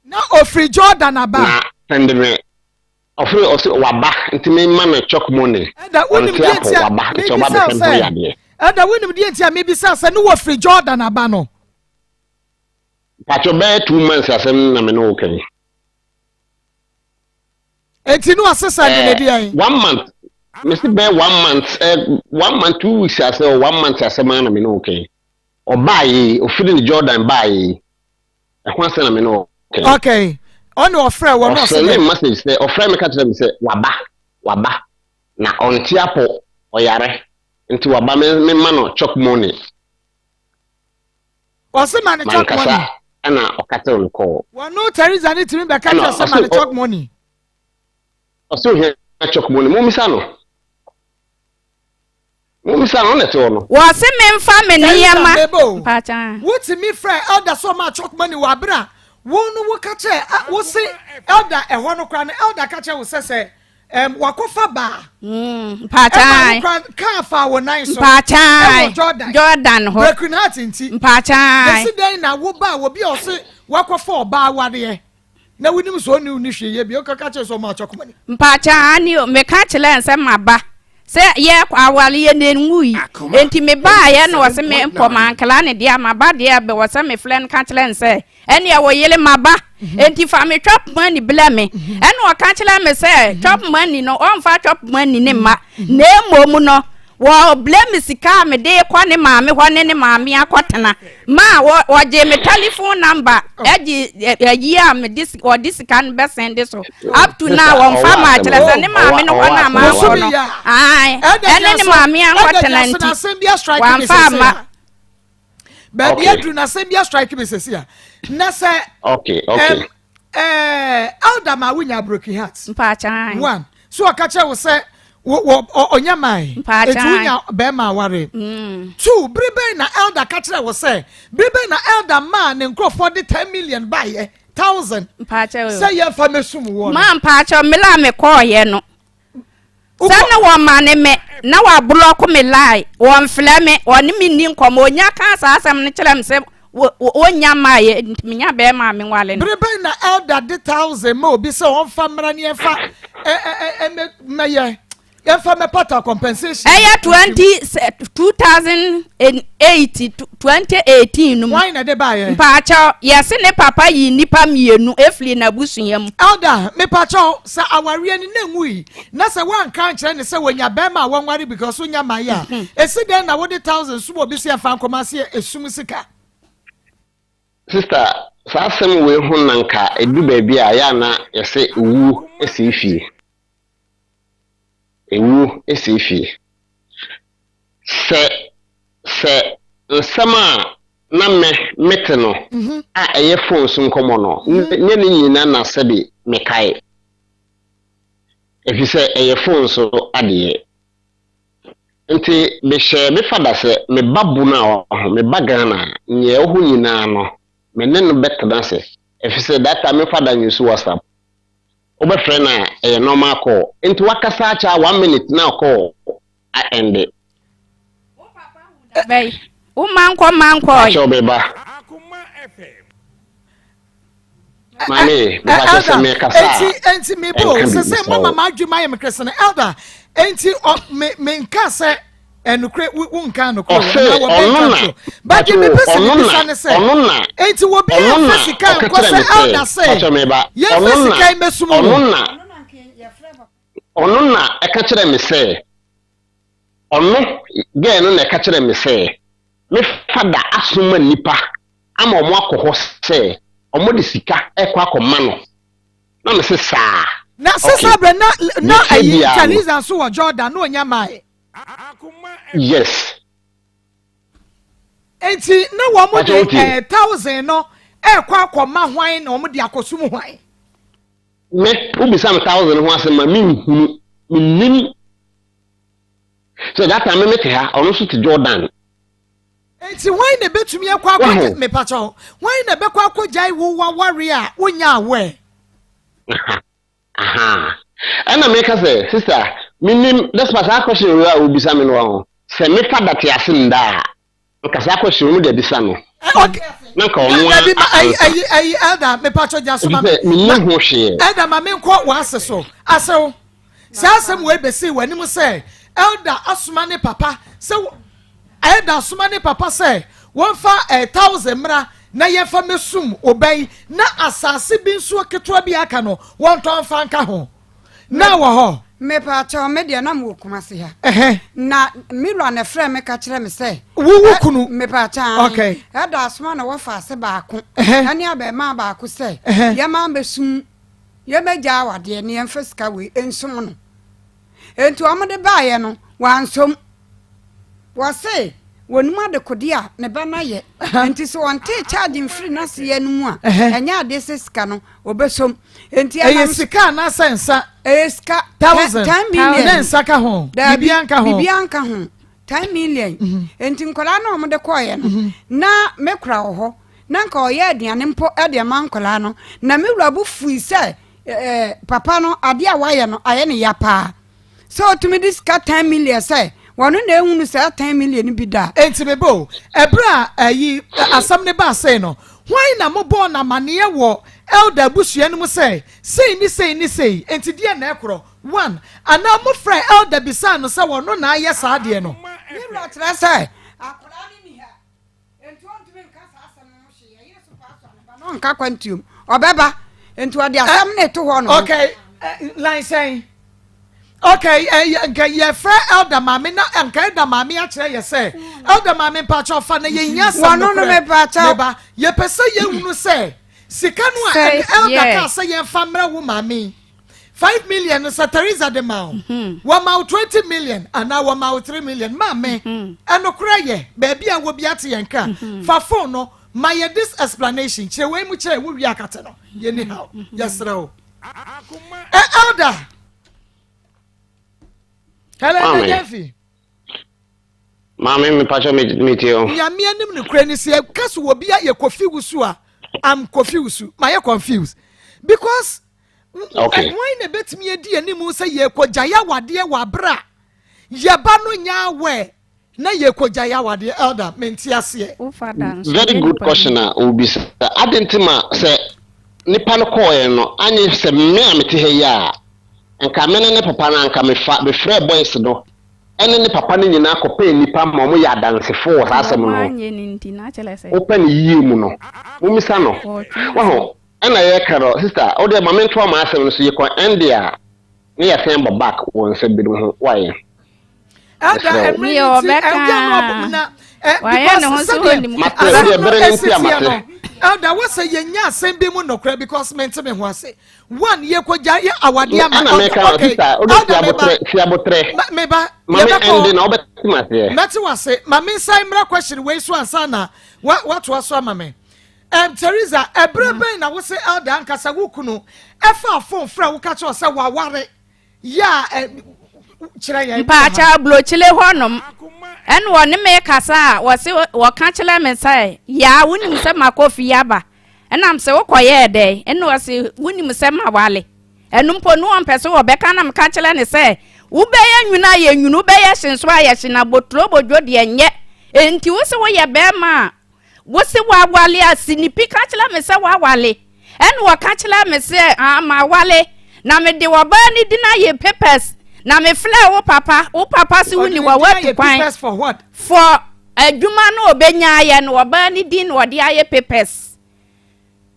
Na ofiri Jordan aba. Na sɛnde me ɔfiri ɔse waba nti me ma no chop money Ɛda wonim ɔnte deɛ apo nti a waba nti ɔba mebisa bɛhwɛ me ho sɛ yadeɛ. Ɛda wonim deɛ nti a mebisa sɛ ne wɔfiri Jordan aba no. Mpakyɛ bɛyɛ 2 months asɛm na me ne wo ka yi. Enti ne wasesa de ne deɛn? One month mesi bɛyɛ one month 1 month 2 weeks asɛ one month asɛm ara na me ne wo ka yi. Ɔbaa yi ofiri ne Jordan baa yi ɛho asɛm na me ne wo ka yi. Okay. Ɔne ɔfrɛ wɔ no ɔsɛ Ɔsɛnde dɛ. me message sɛ ɔfrɛ me ka kyerɛ me sɛ waba waba na ɔnte apɔ ɔyare nti waba me me ma no chop money. Ɔse ma ne chop money. Mankasa ɛna ɔkatew no kɔɔ. Wɔno Teresa ne tumi bɛka Ɛna kyerɛ sɛ ma ɔse ne chop money. Ɔse ohia chop money mommisa no. Mommisa no ɔna ɛte hɔ no. Wɔse memfa me Teresa nneɛma. meba o. Mpakyɛ. Wotumi frɛ elder sɛ ɔma chop money wɔ abere a wo no woka kyerɛ wo se elder ɛhɔ no koraa no elder ka kyerɛ wo sɛ sɛ um, wakɔfa baa. Mpakyɛ. Ɛma wo koraa kaa fa wo nan so. Mpakyɛ. Ɛwɔ Jordan. Jordan hɔ. Broken heart nti. Mpakyɛ. Bɛsi dɛn na wo ba obi a ɔse wakɔfa ɔbaa wadeɛ na wonim sɛ ɔne wo ni hwee yɛ bi ɔkaka kyerɛ sɛ ɔma chop money. Mpakyɛ aane o meka kyerɛɛ no sɛ maba sɛ yɛkɔ awareɛ no ɛnwui enti mebaeɛ na ɔse me mpɔ mankra ne deɛ a maba deɛ wɔ sɛ mefrɛ no ka kyerɛ no sɛ ɛneɛ wo yere maba enti fa me chop money blɛ me ɛna ɔka kyerɛ me sɛ chop money no ɔmfa chop money ne mma na mmom no Wɔbrɛ me sika a mede rekɔ ne maame hɔ ne ne maame akɔtena. Ma wɔgye me telephone number gye ayi a mede wɔde sika no bɛsɛnde so. Up to now wɔmfa ma kyerɛ sɛ ne maame no hɔ no a mankɔ no. Ae, ɛne ne maame ankɔtena nti wɔamfa amma. Baabi aduru na asɛm bi astrike me sɛsi a na sɛ okay okay ɛɛ elder ma wonya broken heart mpaakyan one so ɔka kyerɛ wo sɛ wɔ ɔnyɛ man mpaakyan etu wonya bɛrima aware two bere bɛn na elder ka kyerɛ wo sɛ bere bɛn na elder maa ne nkurɔfoɔ de 10 million baayɛ thousand mpaakyan sɛ yɛmfa mɛsum wɔ no maa mpaakyan mmerɛ a mekɔɔyɛ no sɛ ne wɔma ne me na wablɔko me line wɔmfrɛ me wɔne me nni nkɔmmɔ ɔnya kaa saa asɛm no kyerɛ me sɛ Wɔnnya mmaeɛ nti menya bɛrima a menwale no. Bere bɛn na elder de thousand ma obi sɛ ɔmfa mmra ne yɛmfa mmɛyɛ yɛmfa mmɛpata compensation? Ɛyɛ 2008 2018 no mu. Wɔn na de baayɛ. Mpaakyɛw yɛse ne papa yi nnipa mmienu efiri n'abusua mu. Elder mepaakyɛw sɛ awareɛ no na nwui na sɛ woanka ankyerɛ ne sɛ wɔnya bɛrima a wɔnware because wonya maayɛ a esi dɛn na wode thousand sum obi sɛ yɛmfa nkɔma sɛ esum sika? Sister, saa asɛm wei ho na nka ɛdu baabi a yɛ a na yɛsɛ owuo sɛe fie. Ewuo sɛe fie. Sɛ sɛ nsɛm a na me mete no a ɛyɛ phone so nkɔmmɔ no, nyɛ ne nyina na sɛbe mekae. Efisɛ ɛyɛ phone so adeyɛ. Nti mehyɛɛ me fada sɛ me ba bu no a ɔho, me ba Ghana a, nea ɛwɔ hɔ nyinaa no, me ne no bɛtena ase. Efisɛ that time me fada nuse WhatsApp. Wobɛfrɛ no a, ɛyɛ normal call. Nti wakasa akyɛ a one minute na call a ɛnde. Bɛyi, wo mma nkɔ mma nkɔe. Pakyɛw me ba. Maame, mepakyɛw sɛ mekasa a, Enti, enti me bo, ɛnka bi, sɛ sɛ mesrɛ mama wo. m'adwene ayɛ me kresene, elder, enti ɔ, me, menka sɛ ɛnokorɛ, wo, wonka nokorɛ o, Ɔse anaa wɔbɛnka ɔno na, ntorɔ. But deɛ pakyɛw mepɛ sɛ ɔno mebisa na, ne sɛ, ɔno na, enti obi ɔno amfa na sika ɔka nkɔ kyerɛ sɛ me sɛ, elder sɛ, pakyɛw me ba, yɛmfa ɔno na, sika yi mmɛsom wo. ɔno na, ɔno na ɛka kyerɛ me sɛ, ɔno, girl no na ɛka kyerɛ me sɛ, me fada asoma nnipa ama ɔmo akɔ hɔ sɛ ɔmo de sika ɛkɔ akɔma no na me se saa. Na sɛ Okay saa berɛ na na mefrɛ ayi biara no. Theresa nso wɔ Jordan na ɔnya mae. Yes. Enti na wɔn Pakyɛ de wotie? 1000 no ɛrekɔ akɔma hwan na wɔn de akɔsum hwan? Me wobisa me thousand ho asɛm a menhunu mennim sɛ that time me mete ha ɔno nso te Jordan. Enti hwan na ebetumi akɔ akɔgya Wahu? mepakyɛw hwan na ɛbɛkɔ akɔgyae wo w'aware a wonnya aware? Aha aha ɛna meka sɛ sister menim despite saa question wei a wobisa me no wahu sɛ me fada te ase nda a nka saa question no de abisa no Ok na nka ɔno dabi ma ayi ansa ayi ayi elder mepakyɛw gya so ma me efisɛ ma mennim ho hwee. elder ma menkɔ w'ase so asew saa asɛm wei besii w'anim sɛ elder asoma ne papa sɛ Elder soma ne papa sɛ wɔmfa 1000 mmra na yɛmfa mmɛsum ɔba yi na asase bi nso ketewa bi a aka no wɔntɔ mfa nka ho. Na wɔ hɔ. Mepaakyɛw, me deɛ na mewɔ Kumasi ha. Ɛhɛ. Na me wura na ɛfrɛɛ me ka kyerɛ me sɛ. Wo wo kunu? Mepaakyɛw, ae. Okay. Ɛda asoma na wɔfa ase baako. Ɛhɛ. Ɛne abɛɛmaa baako sɛ. Ɛhɛ. Yɛma mbɛsum, yɛmɛgya awadeɛ na yɛmfa sika wei nsom no. Enti wɔn de baeɛ no, wɔansom. Wɔse wɔnim adekodeɛ a ne ba no ayɛ, enti sɛ ɔntee charge mfiri n'aseyɛ no mu a, ɛnyɛ adeɛ sɛ sika no ɔbɛsom. Enti Ɛyɛ ɛnam sika anaasɛ nsa? Ɛyɛ sika. Thousand. 10 million. Ne nsa ka ho? Daabi, Biribiara nka ho? Biribiara nka ho. 10 million. Enti nkwadaa no a wɔde kɔeɛ no, na me kora wɔ hɔ. Na nka ɔyɛ aduane mpo de ama nkwadaa no. Na me wura bo fui sɛ papa no adeɛ a wayɛ no ayɛ ne ya paa. Sɛ ɔtumi de sika 10 million sɛ wɔno na ehunu saa 10 million no bi da. Enti me bo, ɛberɛ a ayi, asɛm no baa sei no, hwan na mobɔɔ no amaneɛ wɔ Elder abusua no mu sɛ sei ne sei ne sei, enti deɛn na ɛkorɔ? One, anaa mofrɛɛ Elder bisaa no sɛ ɔno na ayɛ saa adeɛ no? Me wura kyerɛ sɛ akwadaa no nni ha. Enti ɔntumi nka saa asɛm no ho hwee. Ɛyere so paa so a, ne ba no ɔnka kwantuom. Ɔbɛba. Enti ɔde asɛm no reto hɔ nom. Okay, line sɛn? Okay, nka yɛfrɛ elder maame na nka elder maame akyerɛ yɛ sɛ elder maame mpakyɛw fa na yɛhia asɛm Wɔno no nokorɛ. mepakyɛw. Meba, yɛpɛ sɛ yɛhunu sɛ sika no a Sɛ, elder yeah. kaa sɛ yɛmfa mmerɛ wo maame yi, 5 million no sɛ Teresa de ma wo, wɔma wo 20 million anaa wɔma wo 3 million. Maame, ɛnokorɛ yɛ baabi a wɔ bi ate yɛn kra. Fa phone no ma yɛ this explanation kyerɛ wei mu kyerɛ wo wie akate no yɛni haw yɛserɛ wo. Elder. Hello, Maame. Gyamfi. Maame mepakyɛ metie o. Nyame anim nokorɛ ni sɛ yɛka so wɔ bi a yɛ Kofi Wusu a, I'm Kofi Wusu. Mayɛ confused because hwan na ebetumi adi anim sɛ yɛkɔgyae awadeɛ wɔ abere a yɛba no nyɛ aware? Na yɛkɔgyae awadeɛ elder mente aseɛ. Wo father nso Very ɔnyɛ good nipa question bi. a wobisa. Adɛn nti ma sɛ nipa no kɔɔɛ no anye sɛ me a mete ha yi a nka me ne ne papa no anka mefa mefrɛɛ boys no ɛne ne papa no nyinaa kɔpɛɛ nipa ma wɔn yɛ adansefo wɔ saa asɛm Wɔn no ho. anyɛ no nti na kyerɛ sɛ Wopɛ no yie mu no mommisa no. wɔretwe Wahu asɛm. ɛna yɛka no sister wodeɛ ma mentoa m'asɛm no so yɛkɔ ɛnde a ne yɛsan ba back wɔ nsɛm binom ho wayɛ. Elder Mesrɛ wo. ɛmmerɛ Neɛ no nti ɔbɛka ɛyɛ no ɔbom na ɛ wayɛ ne ho because sɛ sɛdeɛ ɔnim Mate kasa. asɛm wodeɛ no bere no esi nti a teɛ mate. no elder wosɛ yɛnya asɛm bi mu nɔkorɛ because mente me ho ase one yɛkɔgya yɛ awadeɛ ama Ɛna elder meka no okay sister wode si elder meba abotrɛ si abotrɛ meba ma me yɛbɛkɔ ɛnde na wobɛte me aseɛ. mɛte wase ma me nsan mmra question wei so ansa na wa watoa so ama me um, Teresa ɛberɛ bɛn na wose elder ankasa wo kunu ɛfa phone frɛ wo ka kyerɛ wo sɛ waware Yɛ a ɛ kyerɛ yɛn. Mpaakyɛw abrokyire hɔ nom ɛna ɔne me kasa a wɔse wɔka kyerɛ me sɛ yaa wonim sɛ makɔ fie aba ɛna mse wokɔ yɛɛ dɛn ɛna ɔse wonim sɛ mawale ɛno mpo no ɔmpɛ sɛ wɔbɛka na meka kyerɛ ne sɛ wobɛyɛ nwunu ayɛ nwunu wobɛyɛ hye nso ayɛ hye na boturo bodwo deɛ nyɛ enti wo se woyɛ bɛrima a Wose wawale a Sinipi ka kyerɛ me sɛ wawale ɛna ɔka kyerɛ me sɛ ah mawale na mede ɔbaa ne din ayɛ papers na me frɛ wo papa wo papa se woni wɔ watu kwan for what? For adwuma no ɔbɛnya ayɛ no ɔbaa ne din na ɔde ayɛ papers.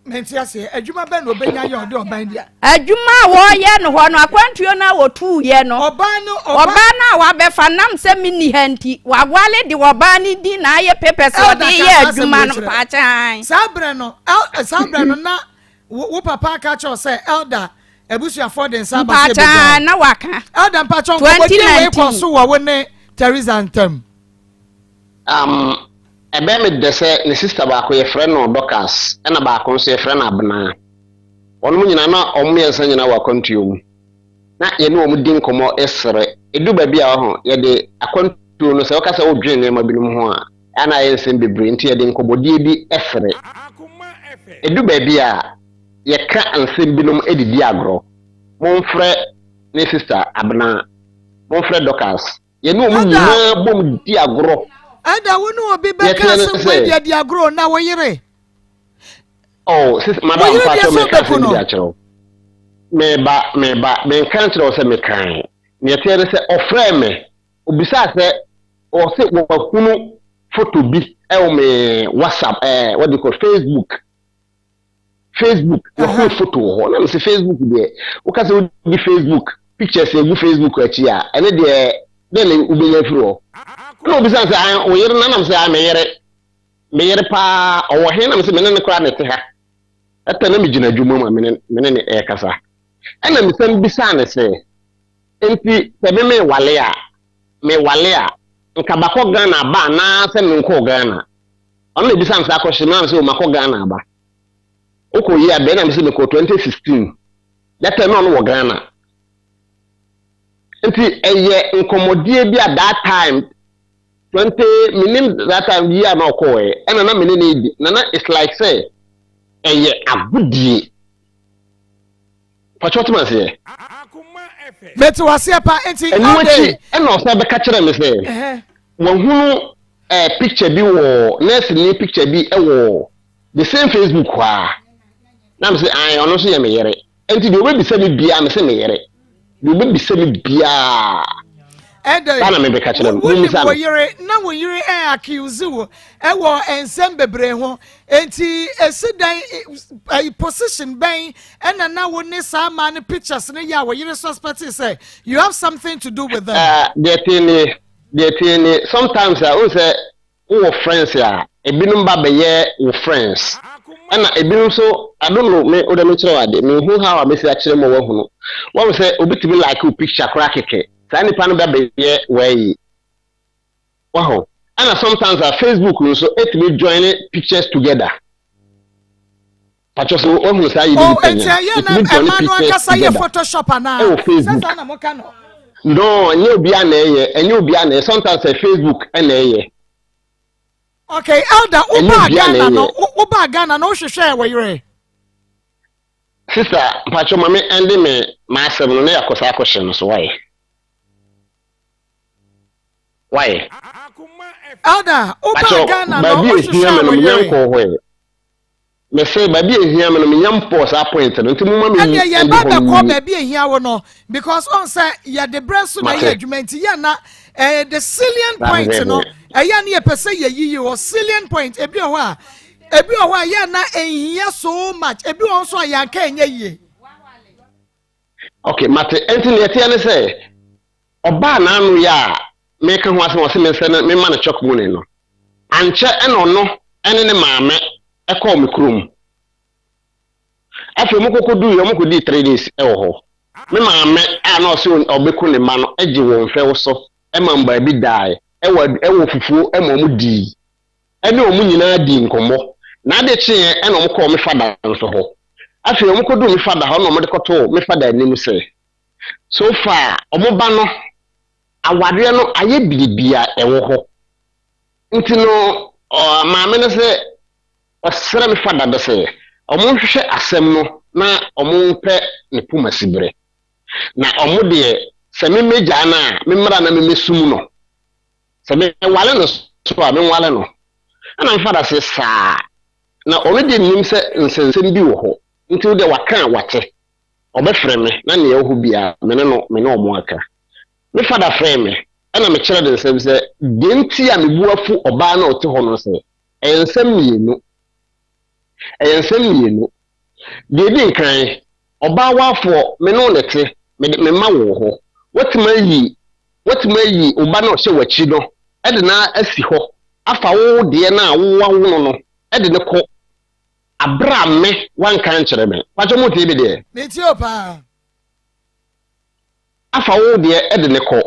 Mente aseɛ, adwuma bɛn na ɔbɛnya yɛ ɔde ɔban di a? Adwuma a wɔyɛ no hɔ no, akwantuo no a wɔtuiɛ no, Ɔbaa no, ɔba. ɔbaa no a wabɛfa nam sɛ menni ha nti, wawale de ɔbaa no din na ayɛ papers a Elder ɔde ka yɛ saa asɛm adwuma wei no kyerɛ. mpaakyan. Saa berɛ no, el, saa berɛ no na wo, wo papa aka akyerɛ wo sɛ elder abusuafoɔ de nsa aba sɛ ɛbɛgya Mpaakyan wo. na waka. Elder mpakyɛ nkɔmmɔdie wei kɔ 2019. so wɔ wo ne Teresa ntam. Um, ɛbɛyɛ me dɛ sɛ ne sista baako yɛfrɛ no Dorcas, ɛna baako nso yɛfrɛ no Abena. Wɔnom nyinaa na wɔn mmiɛnsa nyinaa wɔ akwantuo mu. Na yɛne wɔn di nkɔmmɔ sere. Ɛdu baabi a wahu, yɛde akwantuo no sɛ woka sɛ wodwene nneɛma binom ho a, ɛa na ayɛ nsɛm bebree nti yɛde nkɔmmɔdie bi sere. Ɛdu baabi a yɛka nsɛm binom de di agorɔ. Momfrɛ ne sista Abena, momfrɛ Dorcas. Yɛne wɔn nyinaa bom di agorɔ. Ɛda wo ne obi bɛka asɛm wei deɛ di agorɔ na wo yere. Oh, sis, madam, mpatsɔ meka asɛm bi de akyerɛ wo. Meba, meba, menka nkyerɛ wo sɛ mekae. Nea ɛteɛ ne sɛ ɔfrɛɛ me, obisaa sɛ ɔse wahunu foto bi ɛwɔ me WhatsApp, ɛɛ, eh, what do you call Facebook. Facebook wɔhoro foto wɔ hɔ na mesɛ Facebook deɛ woka sɛ wodi Facebook pictures egu Facebook akyi a ɛne deɛ dɛn na wobɛnya afiri hɔ na obisa sɛ wo yere na nam sɛ a meyere meyere paa ɔwɔ he na mesɛ mene ne koraa na ɛte ha ɛtɛ na megyina adwuma mu a mene mene ne ɛrekasa ɛna mesan bisaa ne sɛ nti sɛ me mewale a mewale a nka bakɔ Ghana aba anaasɛ menkɔɔ Ghana Ɔno na ebisa me saa question no, na me sɛ o makɔ Ghana aba. Wokɔ yi abɛn na me sɛ mekɔ 2016. That time na ɔno wɔ Ghana. Nti ɛyɛ nkɔmmɔdie bi a that time 20 menim that time yi a na ɔkɔɔɛ ɛna na mene ne di na na it's like sɛ ɛyɛ agodie. Patrɔ tem aseɛ. Mete waseɛ pa nti ɛno akyi ɛna ɔsan bɛka kyerɛ me sɛ wahunu eh, picture bi wɔ nurse ni picture bi wɔ the same Facebook hɔ a na me sɛ ae ɔno nso yɛ me yere nti deɛ ɔbɛbisa me biara me sɛ me yere deɛ ɔbɛbisa me biara saa na mebɛka kyerɛ no wonim wo yere na wo yere ɛ accuse wo ɛwɔ nsɛm bebree ho nti esi dan ɛyi position bɛn ɛna na wo ne saa maa no pictures no yɛ a wo yere suspect sɛ you have something to do with them. Deɛ tee nie Deɛ ɛteɛ nie, sometimes a wohu sɛ wowɔ friends a, ebinom ba bɛyɛ wo friends. Ɛna ebinom nso, I don't know, me wode menkyerɛ wo ade, menhu how a mɛsi akyerɛ ma woahunu. Woahu sɛ obi tumi like wo picture koraa kɛkɛ, saa nipa no ba bɛyɛ w'ayi. Waho? Ɛna sometimes a Facebook nso ɛtumi join pictures together. Pakyɛ so wahunu saa yi bi Oh, pɛn enti a? ɛyɛ na Yɛtumi join ɛma no pictures ankasa yɛ together photoshop anaa? ɛwɔ Sɛ Facebook. saa na moka no. No, ɛnyɛ obiara na ɛyɛ, ɛnyɛ obiara na ɛyɛ. Sometimes ɛ Facebook ɛna ɛyɛ. Okay, Elder, Ɛnyɛ wobaa obiara na Ghana no, ɛyɛ. wo- wobaa Ghana no, wohwehwɛɛ wo yere? Sister, mpakyɛ ma me ɛnde me m'asɛm no na yɛakɔ saa question no so, why? Why? Elder, wobaa Pakyɛ Ghana no, baabi a ehia wohwehwɛɛ me no wo menya yere? nkɔɔ hɔ ɛ. Mese baabi a ehia me no menya mpɔɔ saa point no nti momma me Ɛneɛ ndu yɛba hɔ bɛkɔ nwie. baabi a ehia wo no because ɔn sɛ yɛde berɛ nso na ɛyɛ Mate. adwuma nti yɛ na eh, the salient Saa point no pɛpɛɛpɛ. ɛyɛ ne yɛpɛ sɛ yɛyiyi hɔ salient point ebi wɔ hɔ a ebi wɔ hɔ a yɛ na ɛnhia so much ebi wɔ hɔ nso a yɛanka ɛnyɛ yie. Ok mate ɛnti neɛ ɛteɛ ne sɛ ɔbaa n'ano yɛ a meka ho asɛm ɔse mensɛ no memma no chop money no ankyɛ ɛna ɔno ɛne ne maame ɛkɔɔ me kurom afei ɔmo kɔkɔ duiɛ ɔmo kɔdii 3 days ɛwɔ hɔ me maame a na ɔse ɔbɛku ne mma no ɛgye wɔn fɛw so ɛma wɔn baabi dae ɛwɔ ɛwɔ fufuo ɛma ɔmo dii ɛne wɔn nyinaa dii nkɔmmɔ, na ade kyeeɛ ɛna wɔn kɔɔ me fada nso hɔ. Afei wɔn kɔduu me fada hɔ na wɔn de kɔtoo me fada anim sɛ, so far wɔn ba no awareɛ no ayɛ biribia ɛwɔ hɔ, nti no ɔ, maame no sɛ ɔsrɛ me fada no sɛ wɔn nhwehwɛ asɛm no na wɔn mpɛ ne pomasiberɛ, na wɔn deɛ sɛ me mɛgyaa no a, me mmra na me mɛsum no. Sɛ meware no so a, menware no. Ɛna me fada se, Saa. Na ɔno deɛ nnim sɛ nsɛnsɛm bi wɔ hɔ, nti wo deɛ waka a wate. Ɔbɛfrɛ me na nea ɛwɔ hɔ biara me ne no, me ne wɔn aka. Me fada frɛɛ me, ɛna mekyerɛɛ no nsɛm sɛ, deɛ nti a me bo afu ɔbaa no a ɔte hɔ no sɛ, ɛyɛ nsɛm mmienu. Ɛyɛ nsɛm mmienu. Deɛ ɛdi nkan, ɔbaa waafoɔ, me ne wo na ɛte, mede me mma wɔ wo hɔ. Woatumi ayi, woatumi ayi wo ba no a ɔhyɛ w'akyi no de no asi hɔ afa wo deɛ no a woawo no no de no kɔ aberɛ a me woanka ankyerɛ me. Pakyɛ motie me deɛ? Metie wo paa. Afa wo deɛ de no kɔ.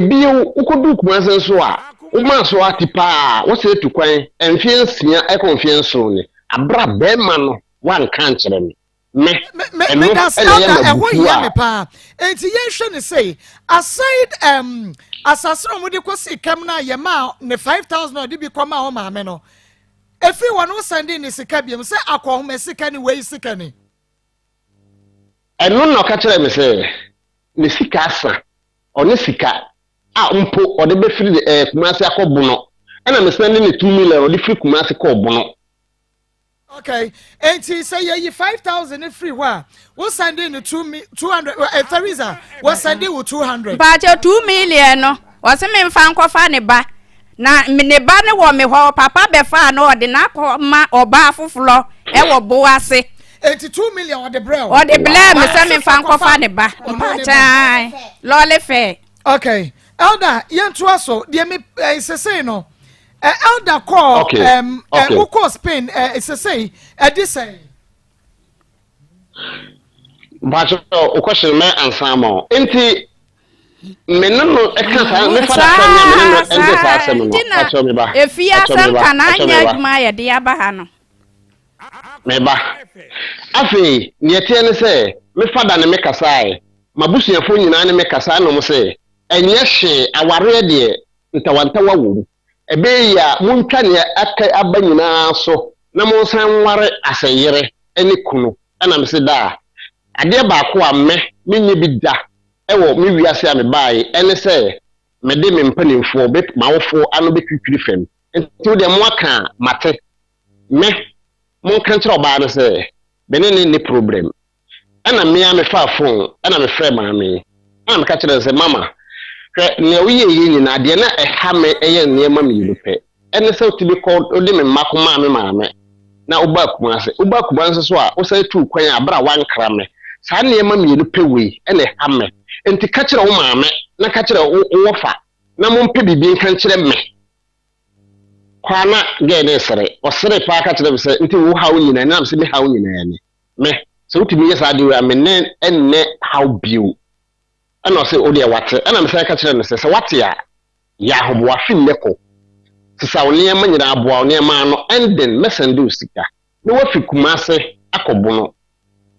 Bio, wokɔduu Kumase nso a, womaa so ara ti paa, wosan tu kwan mfeɛ nsia rekɔ mfeɛ nson ni, aberɛ a barima no wanka ankyerɛ me. Me, Me, me, ɛno medase na ɛyɛ elder, me ɛho abufuo hia me a. paa. Enti yɛnhwɛ no sei, aside um, asase na wɔde kɔsii kam no a yɛmaa ne 5000 a ɔde bi kɔmaa wo maame no, ɛfiri hɔ no wosɛndee ne sika biom sɛ akɔnhoma sika ni, wei sika ni. Ɛno na ɔka kyerɛɛ me sɛ ne sika asa, ɔne sika a mpo ɔde bɛfiri ɛɛ Kumasi akɔ Bono, ɛna mesan de ne 2 million ɔde firi Kumasi kɔɔ Bono. Okay, enti sɛ yɛyi 5000 no firi hɔ a, wo sɛnde no 2 mi 200 eh, Theresa, wɔ sɛnde wo 200. Mpakyɛ 2 million no, ɔse memfa nkɔfa ne ba, na ne ba no wɔ me hɔ, papa bɛfaa no ɔde no akɔ ma ɔbaa foforɔ ɛwɔ bo ase. Enti 2 million ɔde brɛ wo. Ɔde brɛ me sɛ Wow. memfa nkɔfa ne ba. Ɔno ne ba. Mpakyɛ lɔɔre fɛ. Okay, Elder, yɛntoa so. Deɛ me eh, sesei no, eh, Elder kɔɔ, um, eh, wokɔɔ Spain, eh, sesei, ɛde sɛn? Mpakyɛ wokɔhyere mɛ ansa ama wo. Nti me ne no ɛka saa me fada frɛ me a me ne no ɛnte saa asɛm no. Nti na Pakyɛ me ba. efie Pakyɛ me asɛm ba. ka na Pakyɛ anyɛ me ba. adwuma a yɛde aba ha no. Me ba. Afei deɛ ɛteɛ ne sɛ me fada ne me kasae, m'abusuafoɔ nyinaa ne me kasae na wɔn se ɛnyɛ hwee awareɛ deɛ ntawantawa wɔ mu. Ɛbɛyɛ yie a montwa nea aka aba nyinaa so na monsan nware asɛ yere ne kunu. Ɛna mese daa, adeɛ baako a me menyɛ bi da wɔ me wiase a mebaeɛ ɛne sɛ mede me mpanimfoɔ, m'awofoɔ ano bɛtwitwiri fam. Nti wo deɛ moaka a mate. Me, monka nkyerɛ ɔbaa no sɛ me ne no nni problem. Ɛna me ara mefaa phone ɛna mefrɛɛ maame yi ɛna meka kyerɛɛ no sɛ mama hwɛ nea woyɛeɛ nyinaa deɛ na ɛha me ɛyɛ nneɛma mmienu pɛ ɛne sɛ wotumi kɔ wode me mma kɔmaa me maame na wobaa Kumase wobaa Kumase so a wosan tuu kwan a berɛ a woankra me saa nneɛma mmienu pɛ wei ɛna ɛha me nti ka kyerɛ wo maame na ka kyerɛ wo wɔfa na mompɛ biribi nka nkyerɛ me Kɔ a na girl no resere. Ɔseree paa ka kyerɛɛ me sɛ, Nti wo haw nyinaa ni? Na mese, Me haw nyinaa ni. Me, sɛ wotumi yɛ saa ade wei a, me ne ɛnnɛ haw bio. Ɛna ɔse, Wo deɛ wate. Ɛna mesan ka kyerɛɛ no sɛ, Sɛ wate a, yɛ ahoboa fi nnɛ kɔ. Sesa wo nneɛma nyinaa, boa wo nneɛma ano, ɛnden mɛsɛnde wo sika na woafi Kumase akɔ Bono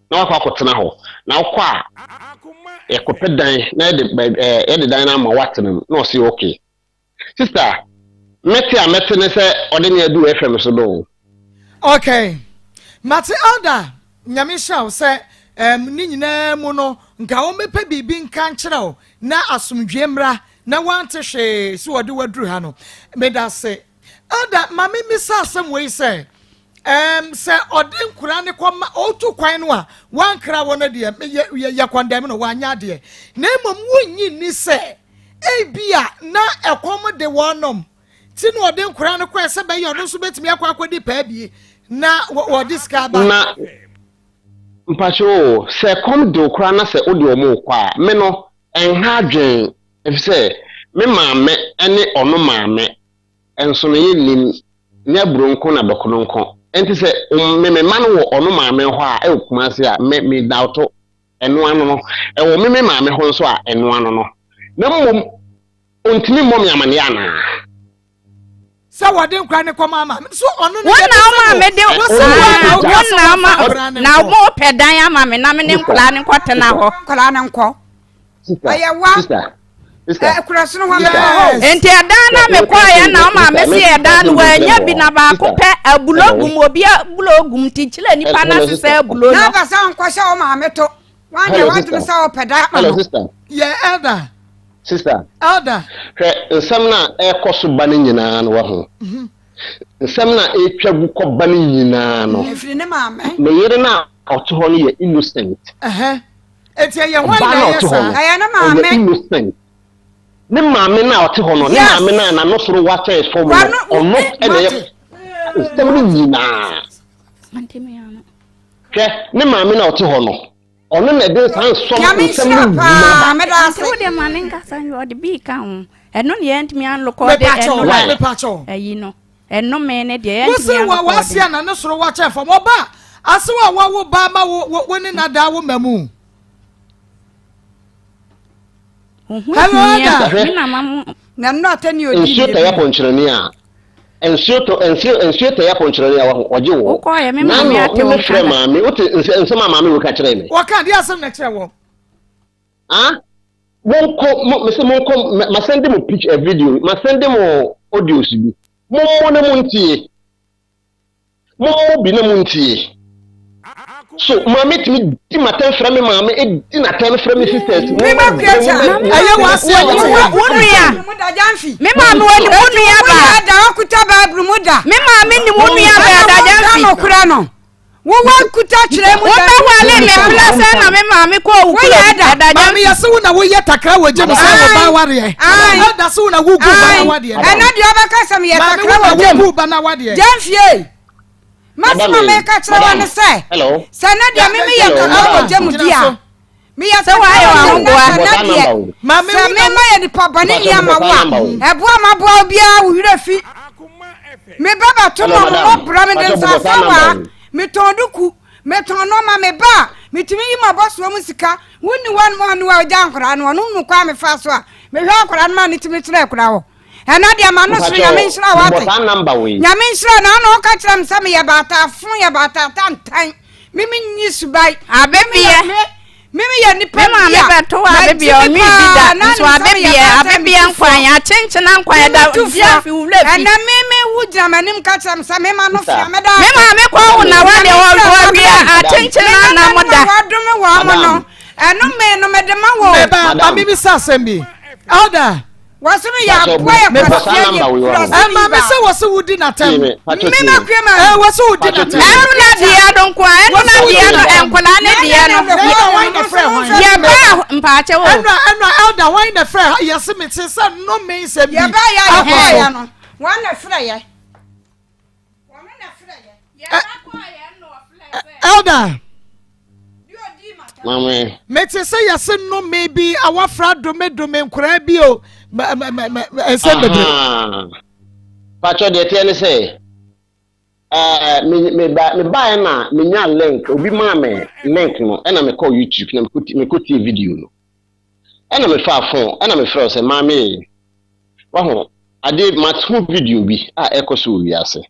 na woakɔ akɔtena hɔ. Na wokɔ a, yɛkɔpɛ dan na yɛde baabi ɛɛ yɛde dan no ama woatena mu. Na ɔse, Okay. Sister, mɛte a mɛte ne sɛ ɔde me adu FM so do o. Okay. Mate Elder, Nyame nhyira wo sɛ um, ne nyinaa mu no nka wɔmmɛpɛ biribi nka nkyerɛ wo na asomdwie mmra. na wante hwee sɛ wɔde waduru ha no. Meda ase. Elder, ma me mmisa asɛm wei sɛ, ɛɛm, sɛ ɔde nkwadaa no kɔma, ɔtu kwan no a, wankra wɔ no deɛ, yɛ, yɛ, yɛ kɔndɛm no, wanyɛ adeɛ. Na mmom wonnyi nni sɛ, ebia na ɛkɔm de wɔnom, ti na ɔde nkwadaa no kɔɛ sɛ bɛyɛ ɔno nso bɛtumi akɔ akɔdi paa bi na wɔde sika aba. Na, mpakyɛ o, sɛ ɛkɔm de wo koraa na sɛ wode wɔn rekɔ a, me no, ɛnha adwene, efisɛ me maame ne ɔno maame nsonoeɛ nnim, nyɛ aburo nko na dɔkono nko. Enti sɛ me me mma no wɔ ɔno maame hɔ a, ɛwɔ Kumasi a, me me doubt ɛno ano no. Ɛwɔ me me maame hɔ nso a, ɛno ano no. Na mmom, ɔntumi mmɔ me amaneɛ anaa? Sɛ wɔde nkora no kɔma ama me so ɔno no Wo na yɛbisa woma no. me de Wo sɛ wo na wo woka sɛ na wɔmfa woma nkora no na nkɔ. mo pɛ dan ama me na me ne Sister, nkora no nkɔtena sister, hɔ. Nkwadaa no nkɔ. sister, Ɛyɛ wa. sister, sister, Ɛ kura sono hɔ sister. mɛkɔ hɔ o. Yes. Nti ɛdan na Hwɛ, meka mekɔeɛ asɛm na bi, wo maame sister, se meka ɛdan no asɛm bi nkyerɛ wannya mo bi wɔ na ha. baako Sister, pɛ abulo hello, gum obi abulo gum nti kyerɛ nipa no hello, ase sister, sɛ abulo Na no. aba sɛ ɔnkɔhyɛ wo maame to. Wanyɛ hello, w'adwene sister, sɛ ɔpɛ dan ama hello, no. sister, Yɛ elder. sister. Elder. Hwɛ, nsɛm no a ɛrekɔ so ba no nyinaa no, wahu. Nsɛm no a ɛretwa gu kɔ ba no nyinaa no, Ɛfiri ne maame. me yere no a ɔte hɔ no yɛ innocent. Ɛhɛ. Eti ɛyɛ hwan Ɔbaa na no a ɛyɛ ɔte hɔ saa? no, Ɛyɛ ne ɔyɛ maame. innocent. Ne maame no a ɔte hɔ no, ne Yes. maame no a n'ano soro wakyɛn fam no, Wano ɔno na ɛyɛ Mate. nsɛm no nyinaa. Hwɛ, ne maame no a ɔte hɔ no, ɔno na ɛde saa nsɔm Nyame nsɛm no nhyira nyinaa paa ba. meda Nti ase. wo deɛ ma ne nkasa nwi ɔde bii ka ho. Ɛno ne yɛntumi anlokɔde Mepakyɛw, ɛno a mepakyɛw. ayi no. Ɛnome ne deɛ Wo se yɛntumi wa w'ase anlokɔde. a na ne soro wakyɛn fam. Ɔba asew a wawo ba ama wo wo wo ne na daa wo mma mu. Ho Hello, hia Ada. Hwɛ. me na ma mo Na nnora atɛ ne ɔdii Nsuo deɛ tɛe bi. apɔnkyerɛni a, nsuo tɔ nsuo nsuo tɛe apɔnkyerɛni a wahu ɔgye wo. Wokɔɔyɛ me maame N'ano ate me wo me nka frɛ da. maame wote nsɛ nsɛm a maame wei ka kyerɛɛ me. Wɔka deɛ asɛm na kyerɛ wɔ. Ah monkɔ mo mese monkɔ ma masɛnde mo picture eh, video masɛnde mo audios bi mommɔ na montie mommɔ bi na montie. So maame tumi di m'atɛn frɛ me maame di n'atɛn frɛ me sisters. Me ma kua kya. Ɛyɛ w'ase a wɔte ha. Wo nua. Me maame wɔ ni wo nua ba. Da wakuta Bible mu da. Me maame ni wo nua ba da jamfi. Wo kura no. Wo wakuta kyerɛ mu da. Wo bɛ wale me mpla sɛ na me maame kɔ wo kuro da jamfi. Maame yɛ se wo na wo yɛ takra wɔ gye mu sɛ wo ba wareɛ. Ɛda se wo na wo gu ba na wadeɛ. Ɛna deɛ ɔbɛka sɛ meyɛ takra wɔ gye mu. Maame wo na wo gu ba na wadeɛ. Jamfie. M'asɛm a mereka kyerɛ wo ne sɛ, sɛ nnɛ deɛ me meyɛ ntakra wɔ gya mu di a, meyɛ ntakra wɔ gya mu na sɛ nnɛ deɛ, sɛ me mayɛ nipa bɔne ni ama wo a, ɛboa a maboa wo biara wo werɛ fi. Me ba bɛto ma mo mɔborɔ, mede nsase awaa, metɔn duku, metɔn nneɛma, me ba a, metumi yi m'abɔsoɔ mu sika, wonni hɔ nom a ne wa ogya nkwadaa no, ɔno hunu kwan a mefaa so a mehwɛ akwadaa no ma ne tumi tena akura hɔ. Ɛnɛ deɛ ma no soro nyame nhyira wate nyame nhyira na ana ɔka kyerɛ me sɛ meyɛ baataafo yɛ baataatantan me menyi suban abebeɛ me meyɛ nipa bi a me bɛto abebeɛ ɔnwi bi da nso abebeɛ abebeɛ nkwan akyenkyena nkwan ɛda bia fi wura fi ɛnɛ me me wo gyina m'anim ka kyerɛ me sɛ me ma no fia me da me maame kɔ wo na wadeɛ wɔwia akyenkyena na mo da wɔdome wɔ mo no ɛno me no mede ma wɔ meba ma me bisa asɛm bi elder Wɔse me yɛ aboa yɛ kwasia yɛ kurase ni ba. Ɛma me sɛ wɔse wodi n'atɛm. Me ma kue ma. Ɛɛ wɔse wodi n'atɛm. Ɛno na deɛ no nko a ɛno na deɛ no nkwadaa ne deɛ no. Yɛ ba mpaakyɛ wo. Ɛnura ɛnura elder wɔn na frɛ yɛse me te sɛ nnome nsɛm bi. Yɛ ba yɛ ayɛ kɔɔ yɛ no wɔn na frɛ yɛ. Elder. Maame. Mete sɛ yɛse nnome bi awafra dome dome nkoraa bi o ɛsɛm bebree. Patro deɛ teɛ ne sɛ mebaeɛ na menya link obi maa me link no ɛna mekɔ YouTube na mekɔtie video no ɛna mefaa phone ɛna mefrɛ wo sɛ maame Wahu, adeɛ, mahu video bi a ɛrekɔ so wɔ wiase,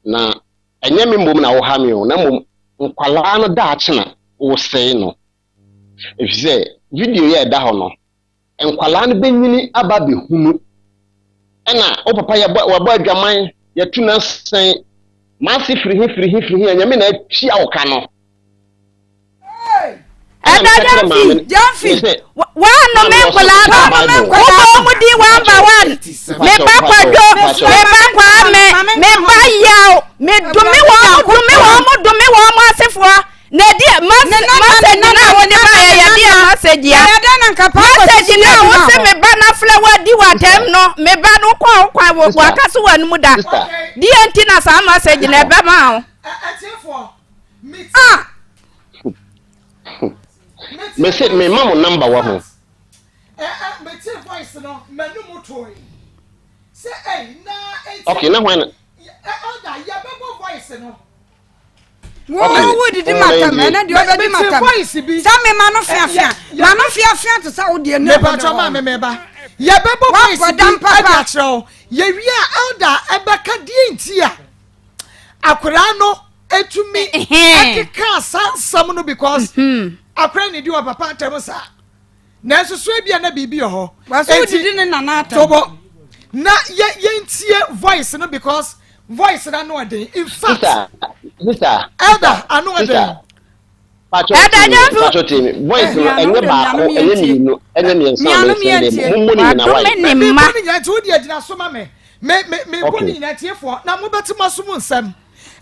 na ɛnyɛ me mmom na woha me o, na mmom nkwadaa no daakye na wosɛe no. Ɛfiri sɛ video yi a ɛda hɔ no, nkwadaa no bɛnyini aba abɛhunu. Ɛna wo papa yɛbɔ, wabɔ adwaman, yɛtu no asɛn, m'ase firi he firi he firi he a, Nyame na atua wo ka no. Ɛna Ɛda meka kyerɛ Gyamfi, maame no, Gyamfi. me sɛ, Woannome maame ɔsɛ nkwadaa ɔka no, Bible. wobɔ wɔn din one by one. Me ba Kwadwo, me ba Kwame, me ba Yaw, medome wɔn, dome wɔn, dome wɔn asefoɔ. Na ɛdeɛ masɛgye no a wode baeɛ yɛdeɛ masɛgye a masɛgye no a wose me ba no afrɛ woadi w'atɛm no me ba no wokɔ wo kwan waka so w'anom da deɛ nti na saa masɛgye no ɛbɛma wo. Ah! Mese mema mo number wɔ ho. Okay, na hwan na. Wo wo didi matam ɛnɛ deɛ ɔbɛdi matam sɛ me ma no fiafia ma no fiafia te sɛ wo deɛ ne mepatwa ma me meba yɛbɛbɔ voice bi ɛde akyerɛ wo yɛwie a elder ɛbɛka deɛ nti a akwadaa no etumi ɛkeka saa nsɛm no because mhm. akwadaa ne di wɔ papa atɛm saa nanso so ebia na biribi wɔ hɔ wɔsɛ wodidi ne nana atɛm tobo na yɛ yɛntie voice no because voice na ano ɔden in fact sister elder ano ɔden. Ɛda nyɛ Patro tie mi voice no ɛnyɛ baako ɛnyɛ mmienu ɛnyɛ mmiɛnsa a mɛsɛn de mo mo ne nyina wae. Wadome ne mma. Mebɔ ne nyina nti wo deɛ gyina so ma me me me mebɔ ne nyina tiefoɔ na mobɛte mo aso mu nsɛm.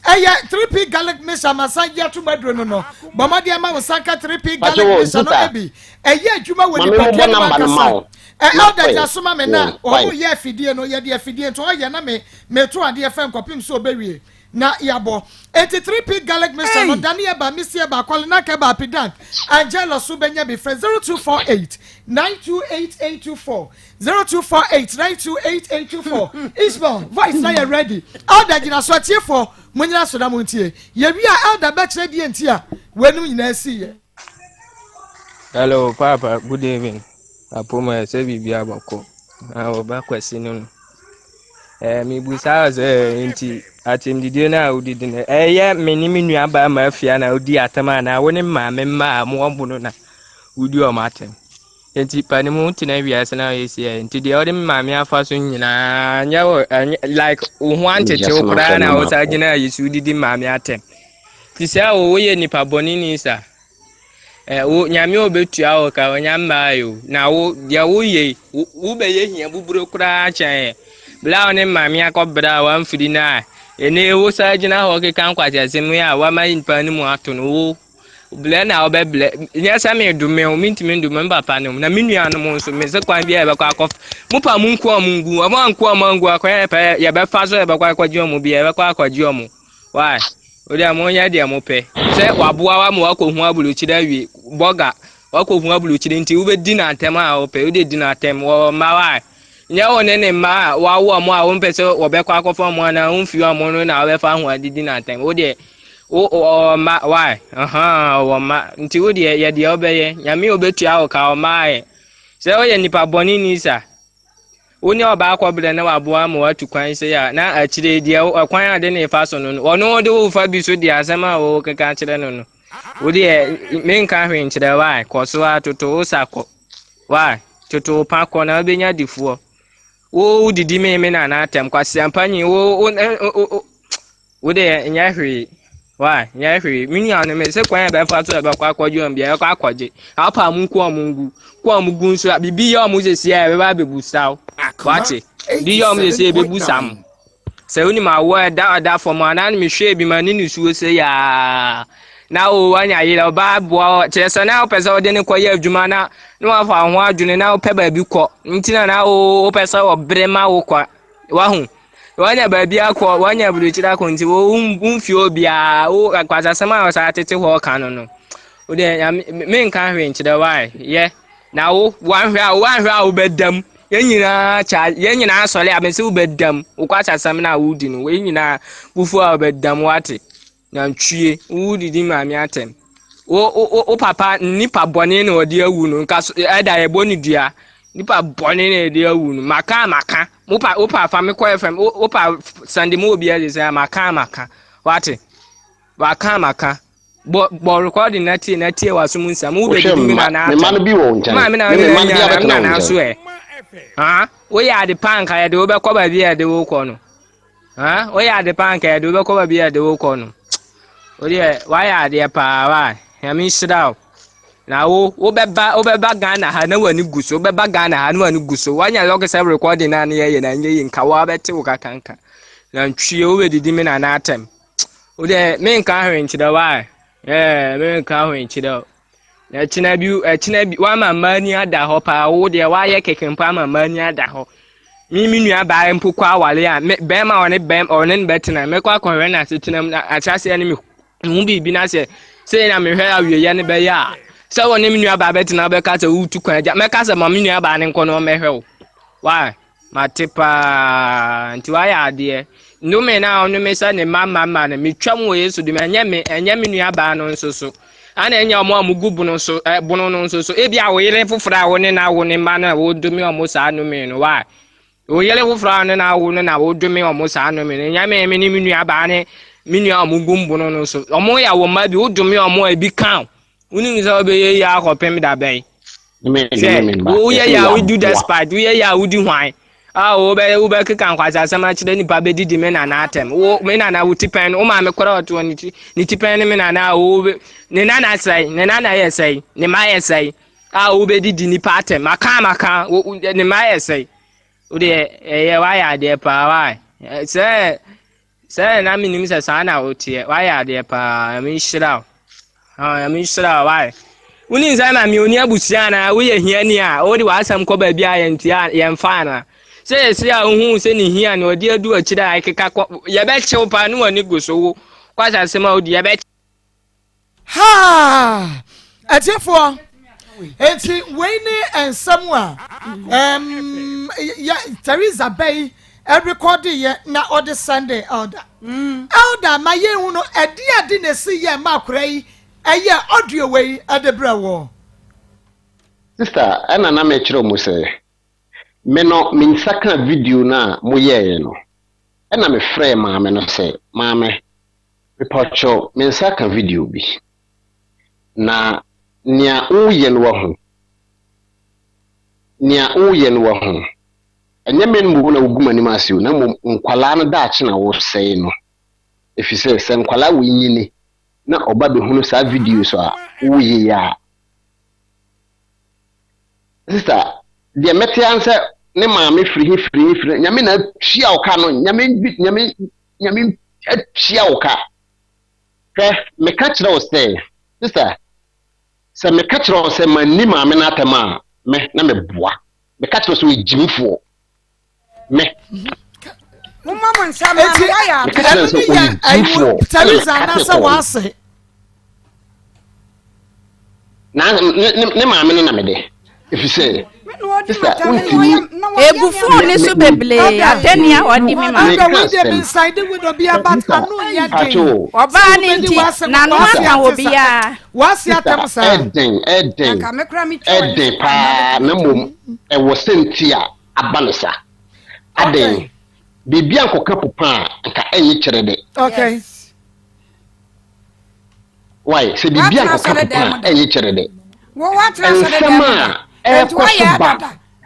Ɛyɛ 3P garlic mixture masan gye atom aduro no no. Bɔ mmɔden ma wo nsa nka 3P garlic mixture no bi. Ɛyɛ adwuma wɔ nipadua no mu ankasa. Elder gyina so ma me na wɔn yɛ afidie no yɛde afidie nti ɔyɛ na me meto adeɛ fɛn kɔpem sɛ ɔbɛwie na yɛabɔ. Enti 3P garlic mixture no Dani ɛba, Missy ɛba, Kɔlinak ɛba, Apidank, Angelo so bɛnya bi frɛ 0248 928824. 0248 928 824 Ismael voice na yɛ ready Elder gyina so atiefoɔ mo nyina so na mo ntie yɛwie a Elder bɛkyerɛ deɛ nti a weinom nyinaa sii yɛ. Hello Papa, good evening. Apoma sɛ biribi abɔkɔ. Na ɔba kwasi no no. Eh, mebusa sɛ nti atɛmdidie no a wodidi no ɛyɛ me ne me nua baa ma afia na wodi atɛm anaa wo ne maame mma a mowɔ no na wodi ɔmo atɛm. Enti pa ne mu tena wiase na ɔyɛ si ɛ. Nti deɛ ɔde me maame afa so nyinaa nyɛ wɔ ɛnyɛ like wo ho antetew koraa na wo saa gyina ayi so didi maame atɛm. Ti sɛ wo woyɛ nipa bɔne ni sa. Ɛ wo nyame obetua wo ka onya mmaa yi o. Na wo deɛ woyɛ wo wobɛyɛ hia buburo koraa kyɛn yɛ. Bla wo ne maame akɔbra a wamfiri no a ɛnɛ wo saa gyina hɔ keka nkwaseasɛm yi a wama nipa no mu ato no wo Blɛ na ɔbɛblɛ. Nyɛ sɛ medome wo, mentumi ndome me papa nom. Na me nuanom nso, mese kwan bi a yɛbɛkɔ akɔ mo pa mo nku ɔmo ngu. Ɔmo anku ɔmo angu a, kwan a yɛpɛ yɛbɛfa so yɛbɛkɔ akɔgye ɔmo bi yɛbɛkɔ akɔgye ɔmo. Why? Wo deɛ monyɛ deɛ mopɛ. Sɛ waboa wa ma wakɔhu aburokyire awie. Bɔga, wakɔhu aburokyire nti wobɛdi no atɛm a wopɛ. Wode di no atɛm. Wɔwɔ mma why? Nyɛ wo ne ne mma a wawo wɔn a wompɛ sɛ wɔbɛkɔ akɔfa wɔn anaa womfi wɔn no na wobɛfa ho adidi no atɛm. Wo deɛ wo ɔwɔ mma why? Ahaa ɔwɔ mma nti wo deɛ yɛ deɛ wobɛyɛ. Nyame obetua wo ka ɔmma ayɛ. Sɛ woyɛ nipa bɔne ni sa. Wo ne ɔbaa kɔbrɛ na waboa ma watu kwan sɛ a na akyire deɛ ɛkwan a de ne fa so no no ɔno de wo fa bi so deɛ asɛm a wɔkeka kyerɛ no no. Wo deɛ menka hwee nkyerɛ why kɔ so ara toto wo sa kɔ. Why? Toto wo pa kɔ na wobɛnya difoɔ. Wo wodidi me me nana atɛm kwasiampa nyi wo wo wo wo deɛ nyɛ hwee. Why? Nyɛ hwee. Me nua no me se kwan a ɛbɛfa so ɛbɛkɔ akɔgye wɔn bia ɛbɛkɔ akɔgye. Apa mu nko ɔmo ngu. Ko ɔmo gu nso a biribi yɛ ɔmo sɛsi a ɛbɛba abɛbusa wo. Wate? Biribi yɛ ɔmo sɛsi a ɛbɛbusa mo. Sɛ wonim awoɔ a ɛda ɔda fam a na mehwɛɛ bi ma ne nisuo sɛ yaa na o wanya yerɛ ɔbaa boa kyerɛ sɛ na wopɛ sɛ wode ne kɔyɛ adwuma na na wafa ho adwene na wopɛ baabi kɔ nti na na o wopɛ sɛ ɔbere ma wo kɔ wahu wanya baabi akɔ wanya aburokyiri akɔ nti wo womfie obiara wo kwasasɛm a ɔsaa tete hɔ ka no no wode menka hwee nkyerɛ wae yɛ na wo wanhwɛ a wanhwɛ a wobɛda mu yɛn nyinaa kya yɛn nyinaa sɔre a mese wobɛda mu wokɔ asasɛm no a wodi no yɛn nyinaa bufu a wobɛda mu wate nantwie wodidi maame atɛm wo wo wo papa nipa bɔne na ɔde awu no nka so ɛda yɛbɔ ne dua nipa bɔne na ɛde awu no maka maka wopa wopa fa me kɔ fam wopa sande mu obi ɛde sɛ maka maka wate waka maka bɔ bɔ recording na tie na tie w'aso mu nsɛm wo bɛdidi me nana atɛm me no bi wɔ wo nkyɛn maame na me me mma no bi nana abɛtena wo nana so nkyɛn ɛ ha woyɛ ade pa nka yɛde wo bɛkɔ baabi a yɛde wo kɔ no ha woyɛ ade pa nka yɛde wo bɛkɔ baabi a yɛde wo kɔ no wodeɛ woayɛ adeɛ paa wa nyame nhyira wo. Na wo wobɛba wobɛba Ghana ha na w'ani gu so wobɛba Ghana ha na w'ani gu so wanya lɔke sɛ recording na ne yɛyɛ na ɛnyɛ yi nka woabɛte wo kakanka na ntwie wobɛdidi me nana atɛm wo deɛ menka hwee nkyerɛ wo a ɛɛ menka hwee nkyerɛ wo na ɛkyena bi ɛkyena bi woama mmaa ani ada hɔ paa wo deɛ woayɛ keke mpo ama mmaa ani ada hɔ me me nua baa mpo kɔ awale a me bɛrima ɔne bɛrima ɔne no bɛtena mɛkɔ akɔhwɛ no asetena mu na ahyɛaseɛ ne me mehu biribi na sɛ sei na mehwɛ awieeɛ no bɛyɛ a sɛ wo ne me nuabaa bɛtena bɛka sɛ wotu kwan agya mɛka sɛ ma me nuabaa no nkɔ na ɔmmɛhwɛ wo why mate paa nti wayɛ adeɛ nnome no a ɔnome sɛ ne mma mma mma no metwam wɔ yesu de ɛnyɛ me ɛnyɛ me nuabaa no nso so ana ɛnyɛ ɔmo a mugu bono so ɛ bono no nso so ebi a wo yere foforɔ a wo ne no awo ne mma no a wodome ɔmo saa nnome no why Wo yere foforɔ a ɔne no awo no na wodome wɔn saa nnome no. Ɛnyɛ me, me ne me nua baa ne me nua a wɔn gu mbono no so. Wɔn yɛ wɔn mma bi, wodome wɔn a ebi ka wo. Wonim sɛ wobɛyɛ yie akɔpem da bɛn? Sɛ woyɛ yɛ a wodi despite, woyɛ yɛ a wodi hwan? A wobɛ wobɛkeka nkwasasɛm akyerɛ nipa bɛdidi me nana atɛm. Wo me nana wo ti pɛn no, wo maame koraa ɔte hɔ ne ti ne ti pɛn ne me nana a wo ne nana sɛe, ne nana yɛ sɛe, ne mma yɛ sɛe. a wobɛdidi nipa atɛm maka maka ne mma yɛ sɛe wodeɛ ɛyɛ wayɛ adeɛ paa wae sɛ sɛ na menim sɛ saa na woteɛ wayɛ adeɛ paa nyame nhyira wo nyame nhyira wo wae wonim sɛ ma me ɔni abusua anaa woyɛ hiani a wode w'asɛm kɔ baabi a yɛntia yɛmfa anaa sɛ yɛsi a wohu sɛ ne hia no ɔde adu akyire a ɛkeka kɔ yɛbɛkyew paa ne w'ani gu so wo kwasɛ asɛm a wodi yɛbɛkyew Haa! Atiefoɔ, enti wei ne nsɛm a um, yɛ, Teresa bɛyi rekɔdeeɛ na ɔde sɛnde Elder. Mm. Elder ma yɛnhu no ɛde ade na ɛsi yɛ ma akora yi ɛyɛ audio wei ɛde brɛ wɔ. Sister, ɛna na mekyerɛ mu sɛ, me no me nsa kaa video no a moyɛeɛ no, ɛna mefrɛɛ maame no sɛ, maame, Mepakyɛw, me nsa aka video bi, na nea woreyɛ no wahu. Nea woreyɛ no wahu. Ɛnyɛ me mmom na wugu m'anim ase o, na mmom nkwadaa no daakye na woresɛe no. Efisɛ sɛ nkwadaa wei nyini na ɔba behunu saa videos a woreyɛ yi a, Sister, deɛ mɛte ara ne sɛ ne maame firi he firi he firi he, Nyame na atua wo ka no, Nyame, Nyame, Nyame atua wo ka. Hwɛ, meka kyerɛ wo sɛ, sister, sɛ meka kyerɛ wo sɛ manni maame no atɛm a, me na meboa. Meka kyerɛ wo sɛ ɔyɛ gyimifoɔ. Me. Momma mo nsa ma no wayɛ Meka kyerɛ no sɛ ɔyɛ gyimifoɔ. Teresa anaasɛ w'ase. Na ne ne ne maame no na mede efisɛ sista wontumi. Egu fon ne so bebree atɛni a ɔde mi ma. Ɛdɔ wei deɛ mi nsan de wei obi aba ano nyɛ den. Ɔbaa ne nti n'ano aka wɔ biara. Wasi atɛm saa. Ɛden ɛden ɛden paa na mmom ɛwɔ sɛ nti a aba ne sa. Aden biribi ankɔka popa a nka ɛnyɛ kyerɛ dɛ. Okay. Why? Sɛ biribi ankɔka popa a, ɛnyɛ kyerɛ dɛ. Nsɛm a ɛrekɔ so ba,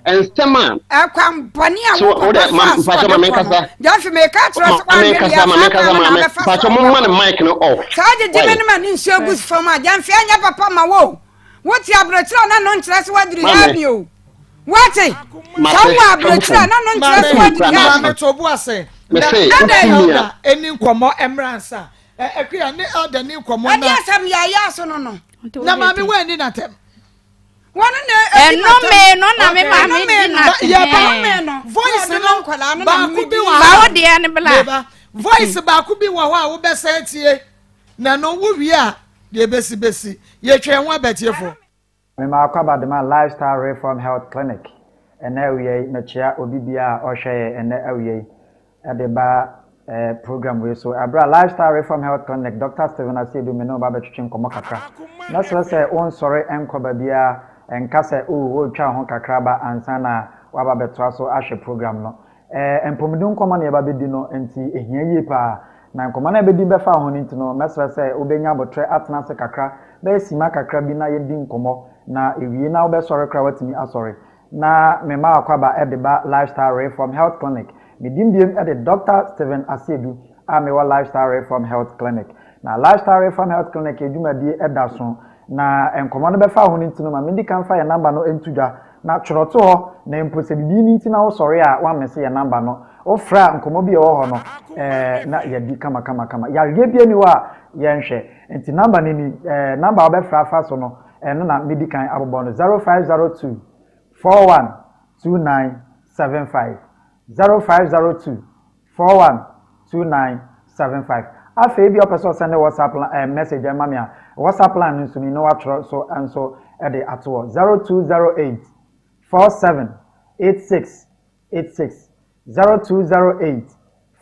nsɛm a. Ɛkwan bɔne a So wo wo dɛ papa ma faa so mpakyɛ ma ɔde kɔ no, menkasa. Gyamfi meka kyerɛ sɛ Ma woanhwɛ deɛ menkasa a ma saa menkasa kwan no na maame. wobɛfa so Mpakyɛ a mo ma wobɛkɔ. ne mic no off. Saa gyegye Why? me ne m'ani nsuo gu fam a, Gyamfi ɛnyɛ papa ma wo o. Wote aburokyerɛ a na no nkyerɛ sɛ woaduru Maame. heaven o. Woate? Sɛ Mate, wowɔ fa gu aburokyerɛ a fam. na no nkyerɛ sɛ Maame, woaduru Kura heaven. maame to bo ase. Me Na se, na wokum me a. elder ɛni nkɔmɔ ɛmra nsa. Akua ne elder ni nkɔmɔ Ɛde na. asɛm yɛ ayɛ aso no no. Na maame wo ani na tɛm. Wɔn na edi ma tɛm. Ɛnome no na me maame di na tɛm. Yɛba no voice no baako bi wɔ ha. Bawo deɛ ne bla. Meba voice baako bi wɔ hɔ a wobɛsɛn tie na no wo wie a deɛ besi besi yɛtwa ɛho abɛtiefo. Mema Akwaaba Dema Lifestyle Reform Health Clinic ɛnnɛ awia yi mekyea obi biara a ɔhwɛ yɛn ɛnnɛ awia yi de ba eh, program wei so. Ɛberɛ a Lifestyle Reform Health Clinic Dr. Stephen Asiedu me ne wo ba bɛtwetwe nkɔmmɔ kakra. Mɛsrɛ sɛ wonsɔre nkɔ baabiara nka sɛ oh woretwa wo ho kakra ba ansa na woaba bɛtoa so ahwɛ program no. Ɛɛ, mpɔmuden nkɔmmɔ na yɛba bɛdi no, nti ɛhia yie pa ara. Na nkɔmmɔ no a yɛbɛdi bɛfa ho no nti no, mɛsrɛ sɛ wobɛnya aboterɛ atena ase kakra, bɛyɛ simma kakra bi na yɛdi nkɔmmɔ, na ɛwie na wobɛsɔre koraa woatumi asɔre. Na mema w'akwaba de ba Lifestyle Reform Health Clinic. Me din biom de Dɔkta Stephen Asiedu a mewɔ Lifestyle Reform Health Clinic. Na Lifestyle Reform Health Clinic yɛ dwumadie da so. Na nkɔmmɔ no bɛfa ho no nti no, ma mendi kan mfa yɛn namba no nto dwa. Na twerɛ to hɔ, na mpo sɛ biribi no nti na wosɔre a, woammese yɛn namba no. Wofrɛ a, nkɔmmɔ bi a ɛwɔ hɔ no, ɛɛ, na yɛadi kamakamakama. Yareɛ biara nni hɔ a yɛnhwɛ. Nti namba no ni, ɛɛ, namba a wobɛfrɛ afa so no, ɛno na medi kan abobɔ no, 0502 41 29 75. 0502 41 29 75. Afei ebia wopɛ sɛ ɔsɛnde WhatsApp eh, message ɛma me a, WhatsApp line no nso ni na watwerɛ so nso de ato hɔ 0208 47 86 86 0208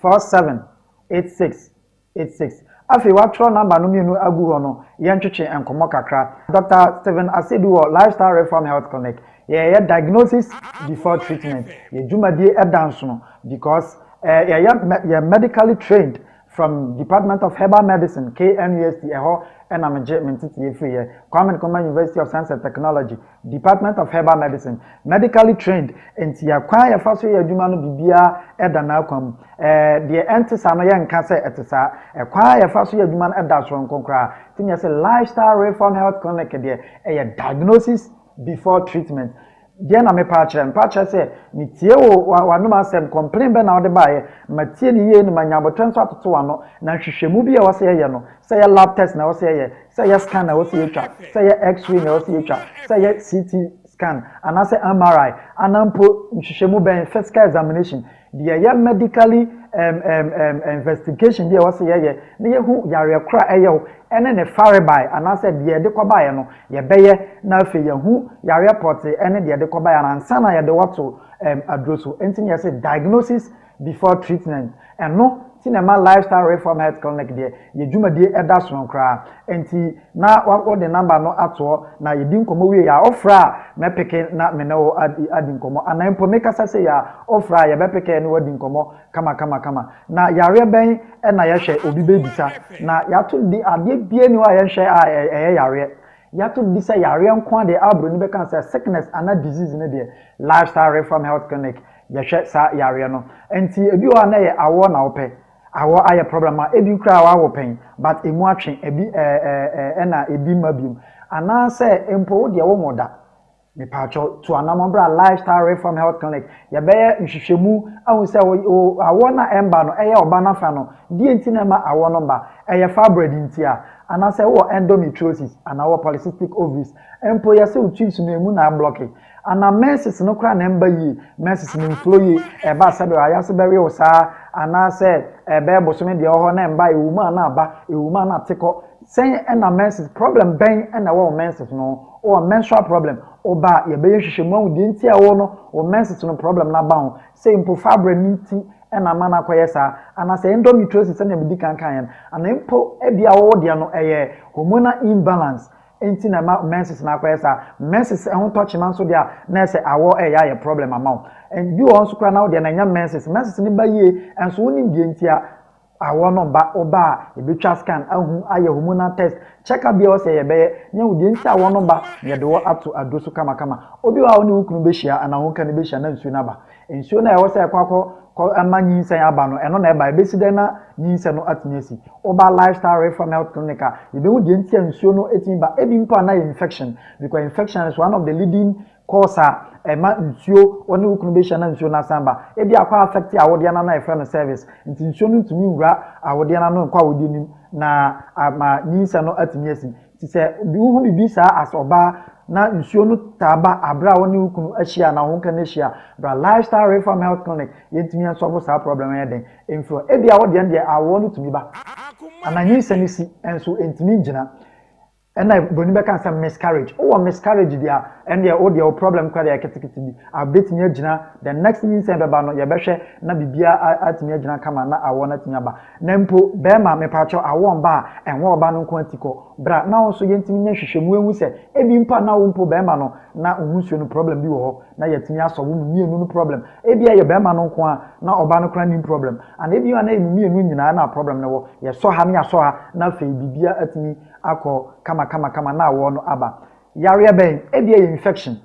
47 86 86. Afei wɔatwerɛ namba no mmienu agu hɔ no, yɛntwetwe nkɔmmɔ kakra. Dɔkta Stephen Asiedu wɔ Lifestyle Reform Health Clinic. Yɛyɛ diagnosis before treatment. Yɛn dwumadie da nsono because eh, yɛyɛ yɛ medically trained from Department of Herbal Medicine, KNUST, ɛhɔ na megye me nteteeɛ firiiɛ, Kwame Nkrumah University of Science and Technology. Department of Herbal Medicine, medically trained, nti yɛ kwan a yɛfa so yɛ adwuma no biribiara ɛda n'akwan mu. Ɛɛ deɛ ɛnte saa no yɛnka sɛ ɛte saa. Ɛkwan a yɛfa so yɛ adwuma no ɛda soronko koraa. Nti na yɛsɛ Lifestyle Reform Health Clinic deɛ ɛyɛ diagnosis before treatment. Deɛ na mepa akyerɛ? Mepa akyerɛ sɛ metie wo w'anom asɛm, complain bɛn na wode baeɛ, matie no yie na manya aboterɛ nso atoto w'ano, na nhwehwɛmu bi a ɛwɔ sɛ yɛyɛ no, sɛ ɛyɛ lab test na ɛwɔ sɛ yɛyɛ, sɛ ɛyɛ scan na ɛwɔ sɛ yɛtwa, sɛ ɛyɛ x-ray na ɛwɔ sɛ yɛtwa, sɛ ɛyɛ CT scan anaasɛ MRI, anaa mpo nhwehwɛmu bɛn, physical examination, deɛ ɛyɛ medically um, um, um, investigation bi a ɛwɔ sɛ yɛyɛ na yɛhu yareɛ koro a ɛyɛ wo ɛne ne farebae anaasɛ deɛ ɛde kɔbaeɛ no yɛbɛyɛ na afei yɛhu yareɛ pɔtee ɛne deɛ ɛde kɔbaeɛ no ansa na yɛde wɔto um, aduro so. Ɛnti na yɛsɛ diagnosis before treatment. Ɛno nti na ɛma Lifestyle Reform Health Clinic deɛ yɛ dwumadie ɛda sono koraa. Ɛnti na wode number no atoɔ na yɛdi nkɔmmɔ wie a wofrɛ a mɛpeke na me ne wo adi adi nkɔmmɔ anaa mpo mekasa sei a wofrɛ a yɛbɛpeke ne wadi nkɔmmɔ kama kama kama. Na yareɛ bɛn na yɛhwɛ obi bɛbisa na yɛato di adeɛ biara ni hɔ a yɛnhwɛ a ɛyɛ yareɛ. Yɛato di sɛ yareɛ nko ara deɛ a buroni bɛka sɛ sickness anaa disease no deɛ Lifestyle Reform Health Clinic Yɛhwɛ saa yareɛ no nti ebi wɔ hɔ a na ɛyɛ awoɔ na wopɛ awoɔ ayɛ problem a ebi koraa wawo pɛn but emu atwe ebi ɛɛ ɛna ebi mma biom anaasɛ mpo wo deɛ wo nwo da mepaakyɛw tu anamɔ bra Lifestyle Reform Health Clinic yɛbɛyɛ nhwehwɛmu ahu sɛ wo awoɔ na ɛmba no ɛyɛ ɔba nafa no deɛ nti na ɛma awoɔ no mba ɛyɛ fibroid nti a anaasɛ wowɔ endometriosis anaa wowɔ polycystic ovaries mpo yɛsɛ wo tubes no emu na ablɔke Ana menses no koraa na ɛmba yie, menses no mflow yie, ɛba a sɛdeɛ ayase bɛwe wo saa, anaasɛ ɛbɛyɛ bosome deɛ ɛwɔ hɔ na ɛmba, ɛwɔ mu a na aba, ɛwɔ mu a na ate kɔ. Sɛn na menses, problem bɛn na ɛwɔ wo menses no ho? Wowɔ menstrual problem, woba a yɛbɛyɛ nhwehwɛmu ahu deɛ nti a wo no wo menses no problem no aba ho, sɛ mpo fibroid no nti na ama no akɔyɛ saa, anaasɛ endometriosis sɛdeɛ medi kan kaeɛ no, anaa mpo ebia wo deɛ no ɛyɛ hormonal imbalance, Enti na ɛma menses no akɔyɛ saa. Menses ho tɔ kyema nso deɛ a, na ɛsɛ awɔ ɛyɛ ayɛ problem ama wo. Bi wɔ hɔ nso koraa na wo deɛ na ɛnyɛ menses. Menses no ba yie nso wonim deɛ nti a awɔ no ba. Wo ba a, yɛbɛtwa scan ahu, ayɛ hormonal test, check up bi a ɛwɔ sɛ yɛbɛyɛ na yɛahu deɛ nti a awɔ no ba na yɛde wo ato aduro so kamakama. Obi wɔ hɔ a wo ne wo kunu bɛhyia anaa wo nkane bɛhyia na nsuo no aba. Nsuo no a ɛwɔ sɛ ɛkɔ akɔ kɔ ɛma nyinsɛn aba no, ɛno na ɛba. Ɛbɛsi dɛn na nyinsɛn no atumi asi? Woba Lifestyle Reform Health Clinic a, yɛbɛhu deɛ nti a nsuo no tumi ba. Ebi mpo a na ɛyɛ infection, because infection is one of the leading cause a ɛma nsuo, wo ne wo kunu bɛhyia na nsuo no asan ba. Ebi akɔ affect awodeɛ no ano a yɛfrɛ no cervix, nti nsuo no ntumi nwura awodeɛ no ano nkɔ awodeɛ no mu na ama nyinsɛn no atumi asi. Nti sɛ wohu biribi saa as ɔbaa na nsuo no taa ba aberɛ a wo ne wo kunu ahyia anaa wo nka no ahyia a, bra Lifestyle Reform Health Clinic yɛntumi ɛnsɔlvo saa problem no yɛ den mfiri hɔ. Ebia wo deɛ no deɛ awoɔ no tumi ba anaa nyinsɛn no si nso ɛntumi ngyina. Ɛna buroni bɛka sɛ miscarriage. Wowɔ miscarriage deɛ a, ɛndeɛ wo deɛ wo problem koraa deɛ ɛyɛ ketekete bi a bɛtumi agyina the next nyinsɛn bɛba no yɛbɛhwɛ na biribiara atumi agyina kama na awoɔ no atumi aba. Na mpo bɛɛma, mepaakyɛw, awoɔ mba a, ɛnwɔ ɔba no nko ati kɔ. Bra na wo nso yɛntumi nyɛ nhwehwɛmu nhu sɛ ebi mpo a na wo mpo bɛɛma no na wo ho nsuo no problem bi wɔ hɔ na yɛatumi asɔ wo mo mmienu no problem. Ebia ɛyɛ bɛɛma no nko ara na ɔba no koraa nnim problem. Anaa ebia na ɛyɛ mo mmienu nyinaa na problem no wɔ. Yɛsɔ ha ne yɛasɔ ha na afei biribiara atumi akɔ kama kama kama na awoɔ no aba. Yareɛ bɛn? Ebia ɛyɛ infection.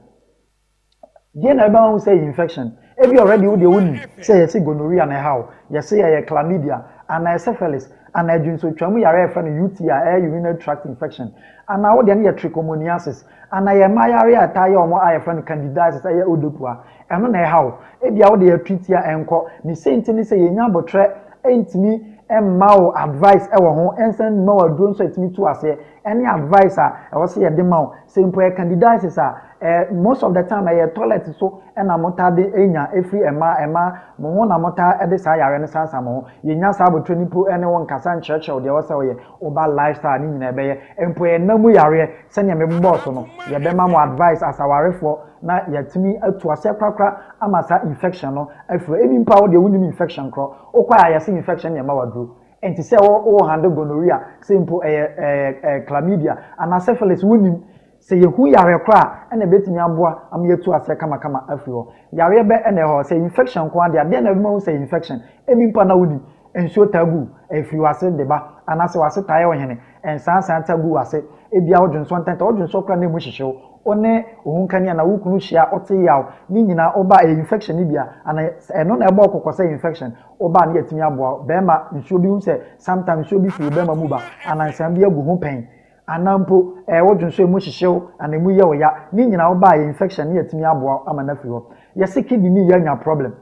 Deɛ na ɛbɛma woahu sɛ ɛyɛ infection? Ebi already wo deɛ wonim sɛ yɛse gonorrhea na ɛha wo, yɛse ɛyɛ chlamydia, Anaa syphilis, anaa dwonsotwa mu yare a yɛfrɛ no UTI, ɛyɛ urinary tract infection, anaa wo deɛ no yɛ trichomoniasis, anaa yɛ mmaa yare a ɛtaa yɛ wɔn a yɛfrɛ no candidiasis, ɛyɛ odopua, ɛno na ɛha wo. Ebia wo deɛ yɛtreat a ɛnkɔ. Ne sei nti ne sɛ yɛnya abotrɛ ntumi mma wo advice wɔ ho, ɛnsan mma wo aduro nso a ɛtumi tu aseɛ, ɛne advice a ɛwɔ sɛ yɛde ma wo. Sɛ mpo ɛyɛ candidiasis a, eh, most of the time ɛyɛ toilet so na motaa de nya ɛfiri mmaa, mmaa mo ho na motaa de saa yareɛ no sansa mo ho. Yɛnya saa abotire no mpo ne wo nkasa nkyerɛkyerɛ wo deɛ ɛwɔ sɛ woyɛ. Woba lifestyle ne nyinaa ɛbɛyɛ. Mpo ɛyɛ nna mu yareɛ sɛdeɛ mebobɔɔ so no, yɛbɛma mo advice as awarefoɔ na yɛatumi atu aseɛ korakora ama saa infection no afiri hɔ. Ebi mpo a wo deɛ wonnim infection korɔ, wokɔ a yɛse infection na ɛma wo aduro. Ɛnti sɛ wo wo handle gonorrhea, sɛ mpo ɛyɛ ɛɛ ɛɛ chlamydia anaa syphilis wonnim. Sɛ yɛhu yareɛ korɔ a, ɛna ɛbɛtumi aboa ama yɛatu aseɛ kamakama afiri hɔ. Yareɛ bɛ na ɛwɔ hɔ? Sɛ infection nko ara deɛ a, deɛn na ɛbɛma woahu sɛ ɛyɛ infection? Ebi mpo a na wonnim. Nsuo taa gu, ɛfiri w'ase de ba, anaasɛ w'ase taa yɛ wo hene, nsaansaa taa gu w'ase. Ebia wodwonsɔ ntɛntɛm, wodwonsɔ koraa na emu hyehye wo. Wo ne wo honkani anaa wo kunu hyia a, wote yaw. Ne nyinaa woba a, ɛyɛ infection no bi a, anaa ɛno na ɛbɔ wo kɔkɔ sɛ ɛyɛ infection. Woba a na yɛatumi aboa wo. Bɛrima, nsuo bi, wohu sɛ sometimes nsuo bi firi wo bɛrima mu ba, anaa nsaa bi agu ho pɛn. Anaa mpo ɛɛ wo dwonsɔ emu hyehye wo anaa emu yɛ wo ya, ne nyinaa wo baa yɛ infection ne yɛatumi aboa wo ama no afiri hɔ. Yɛse kidney ne yɛ anya problem.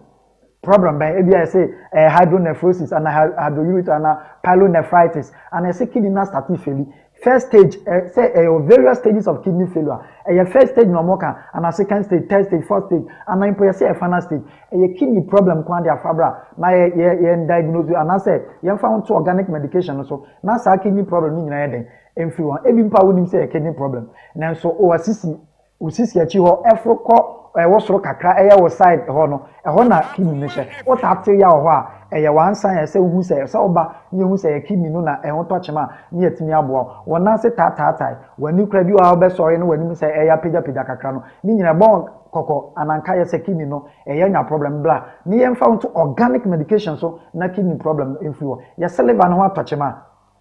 Problem bɛn? Ebia yɛse ɛɛ hydronephrosis anaa hydroureter anaa pyelonephritis anaa yɛse kidney no astate feli. First stage ɛ sɛ ɛyɛ various stages of kidney failure. Ɛyɛ first stage na wɔka anaa second stage, third stage, fourth stage anaa mpo yɛse ɛyɛ final stage. Ɛyɛ kidney problem nko ara de afa bra na yɛ yɛ yɛn diagnose anaasɛ yɛmfa wo nto organic medication no so na saa kidney problem no nyinaa yɛ dɛn mfiri hɔ. Ebi mpo a wonim sɛ ɛyɛ kidney problem nanso wasisi wo sisi akyi hɔ ɛforo kɔ ɛwɔ soro kakra ɛyɛ wo side hɔ no ɛhɔ na kidney no hyɛ. Wotaa te ya wɔ hɔ a ɛyɛ one sign a ɛsɛ wohu sɛ sɛ woba na yɛhu sɛ ɛyɛ kidney no na ɛho tɔ kyema a na yɛatumi aboa wo. Wɔn nan ase taataatae, w'ani koraa bi wɔ hɔ a wobɛsɔre na w'anim sɛ ɛyɛ apagyapagya kakra no ne nyinaa ɛbɔ kɔkɔ anaa nka yɛ sɛ kidney no ɛyɛ nya problem bra ne yɛmfa wo nto organic medication so na kidney problem no mfiri hɔ. Yɛse liver no ho atɔ kyema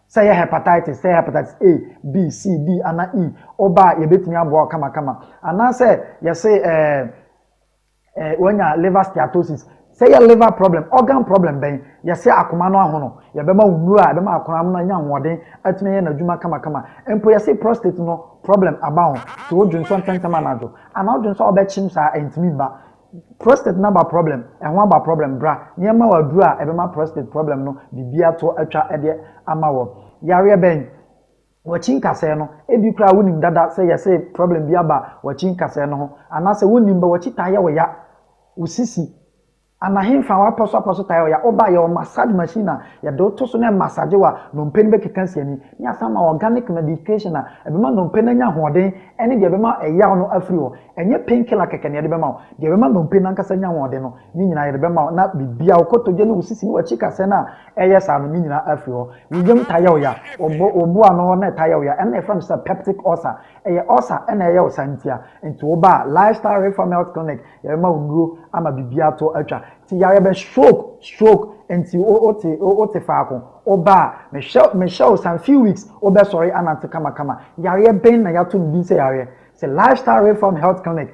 sɛ ɛyɛ hepatitis, sɛ ɛyɛ hepatitis A, B, C, D anaa E, woba a yɛbɛtumi aboa wo kamakama. Anaasɛ yɛse ɛɛ ɛɛ wanya liver steatosis, sɛ ɛyɛ liver problem, organ problem bɛn, yɛse akoma no ahono, yɛbɛma wo nnuro a ɛbɛma akoma no anya ahoɔden atumi ayɛ n'adwuma kamakama. Mpo yɛse prostate no problem aba ho, nti wodwonsɔ ntɛmntɛm anadwo, anaa wodwonsɔ a wobɛkyem saa ɛntumi mma. Prostate no aba problem, ɛho aba problem, bra na yɛmma wo aduro a ɛbɛma prostate problem no biribiara to atwa de ama wɔ. Yareɛ bɛn? W'akyi nkasɛɛ no, ebi koraa wonim dada sɛ yɛse problem bi aba w'akyi nkasɛɛ no ho, anaasɛ wonnim bɛ w'akyi taa yɛ wo ya, wo sisi, Ana henfa w'apɔso apɔso taa yɛ wo ya? Woba a, yɛwɔ massage machine a yɛde wo to so na ɛmassage wo a, nnompe no bɛkeka asi ani. Ne yɛasan ma wo organic medication a ɛbɛma nnompe no anya ahoɔden ne deɛ ɛbɛma ɛyaw no afiri hɔ. Ɛnyɛ pain killer kɛkɛ na yɛde bɛma wo. Deɛ ɛbɛma nnompe no ankasa anya ahoɔden no, ne nyinaa yɛde bɛma wo na biribiara, wo kotodwe ne wo sisi ne w'akyi kasɛɛ no a ɛyɛ saa no, ne nyinaa afiri hɔ. Wo yam taa yɛ wo ya, wo bo, wo bo ano hɔ na ɛtaa yɛ wo ya, ɛno na yɛfrɛ no sɛ peptic ulcer. Ɛyɛ ulcer na ɛyɛ wo saa ntia. Nti woba a, Lifestyle Reform Health Clinic, Yɛbɛma wo nnuro ama biribiara to atwa. Nti yareɛ bɛ stroke stroke nti wo wote wote faako woba a mehyɛ mehyɛ wo some few weeks wobɛsɔre anante kamakama. Yareɛ bɛn na yɛato no din sɛ yareɛ? Sɛ Lifestyle Reform Health Clinic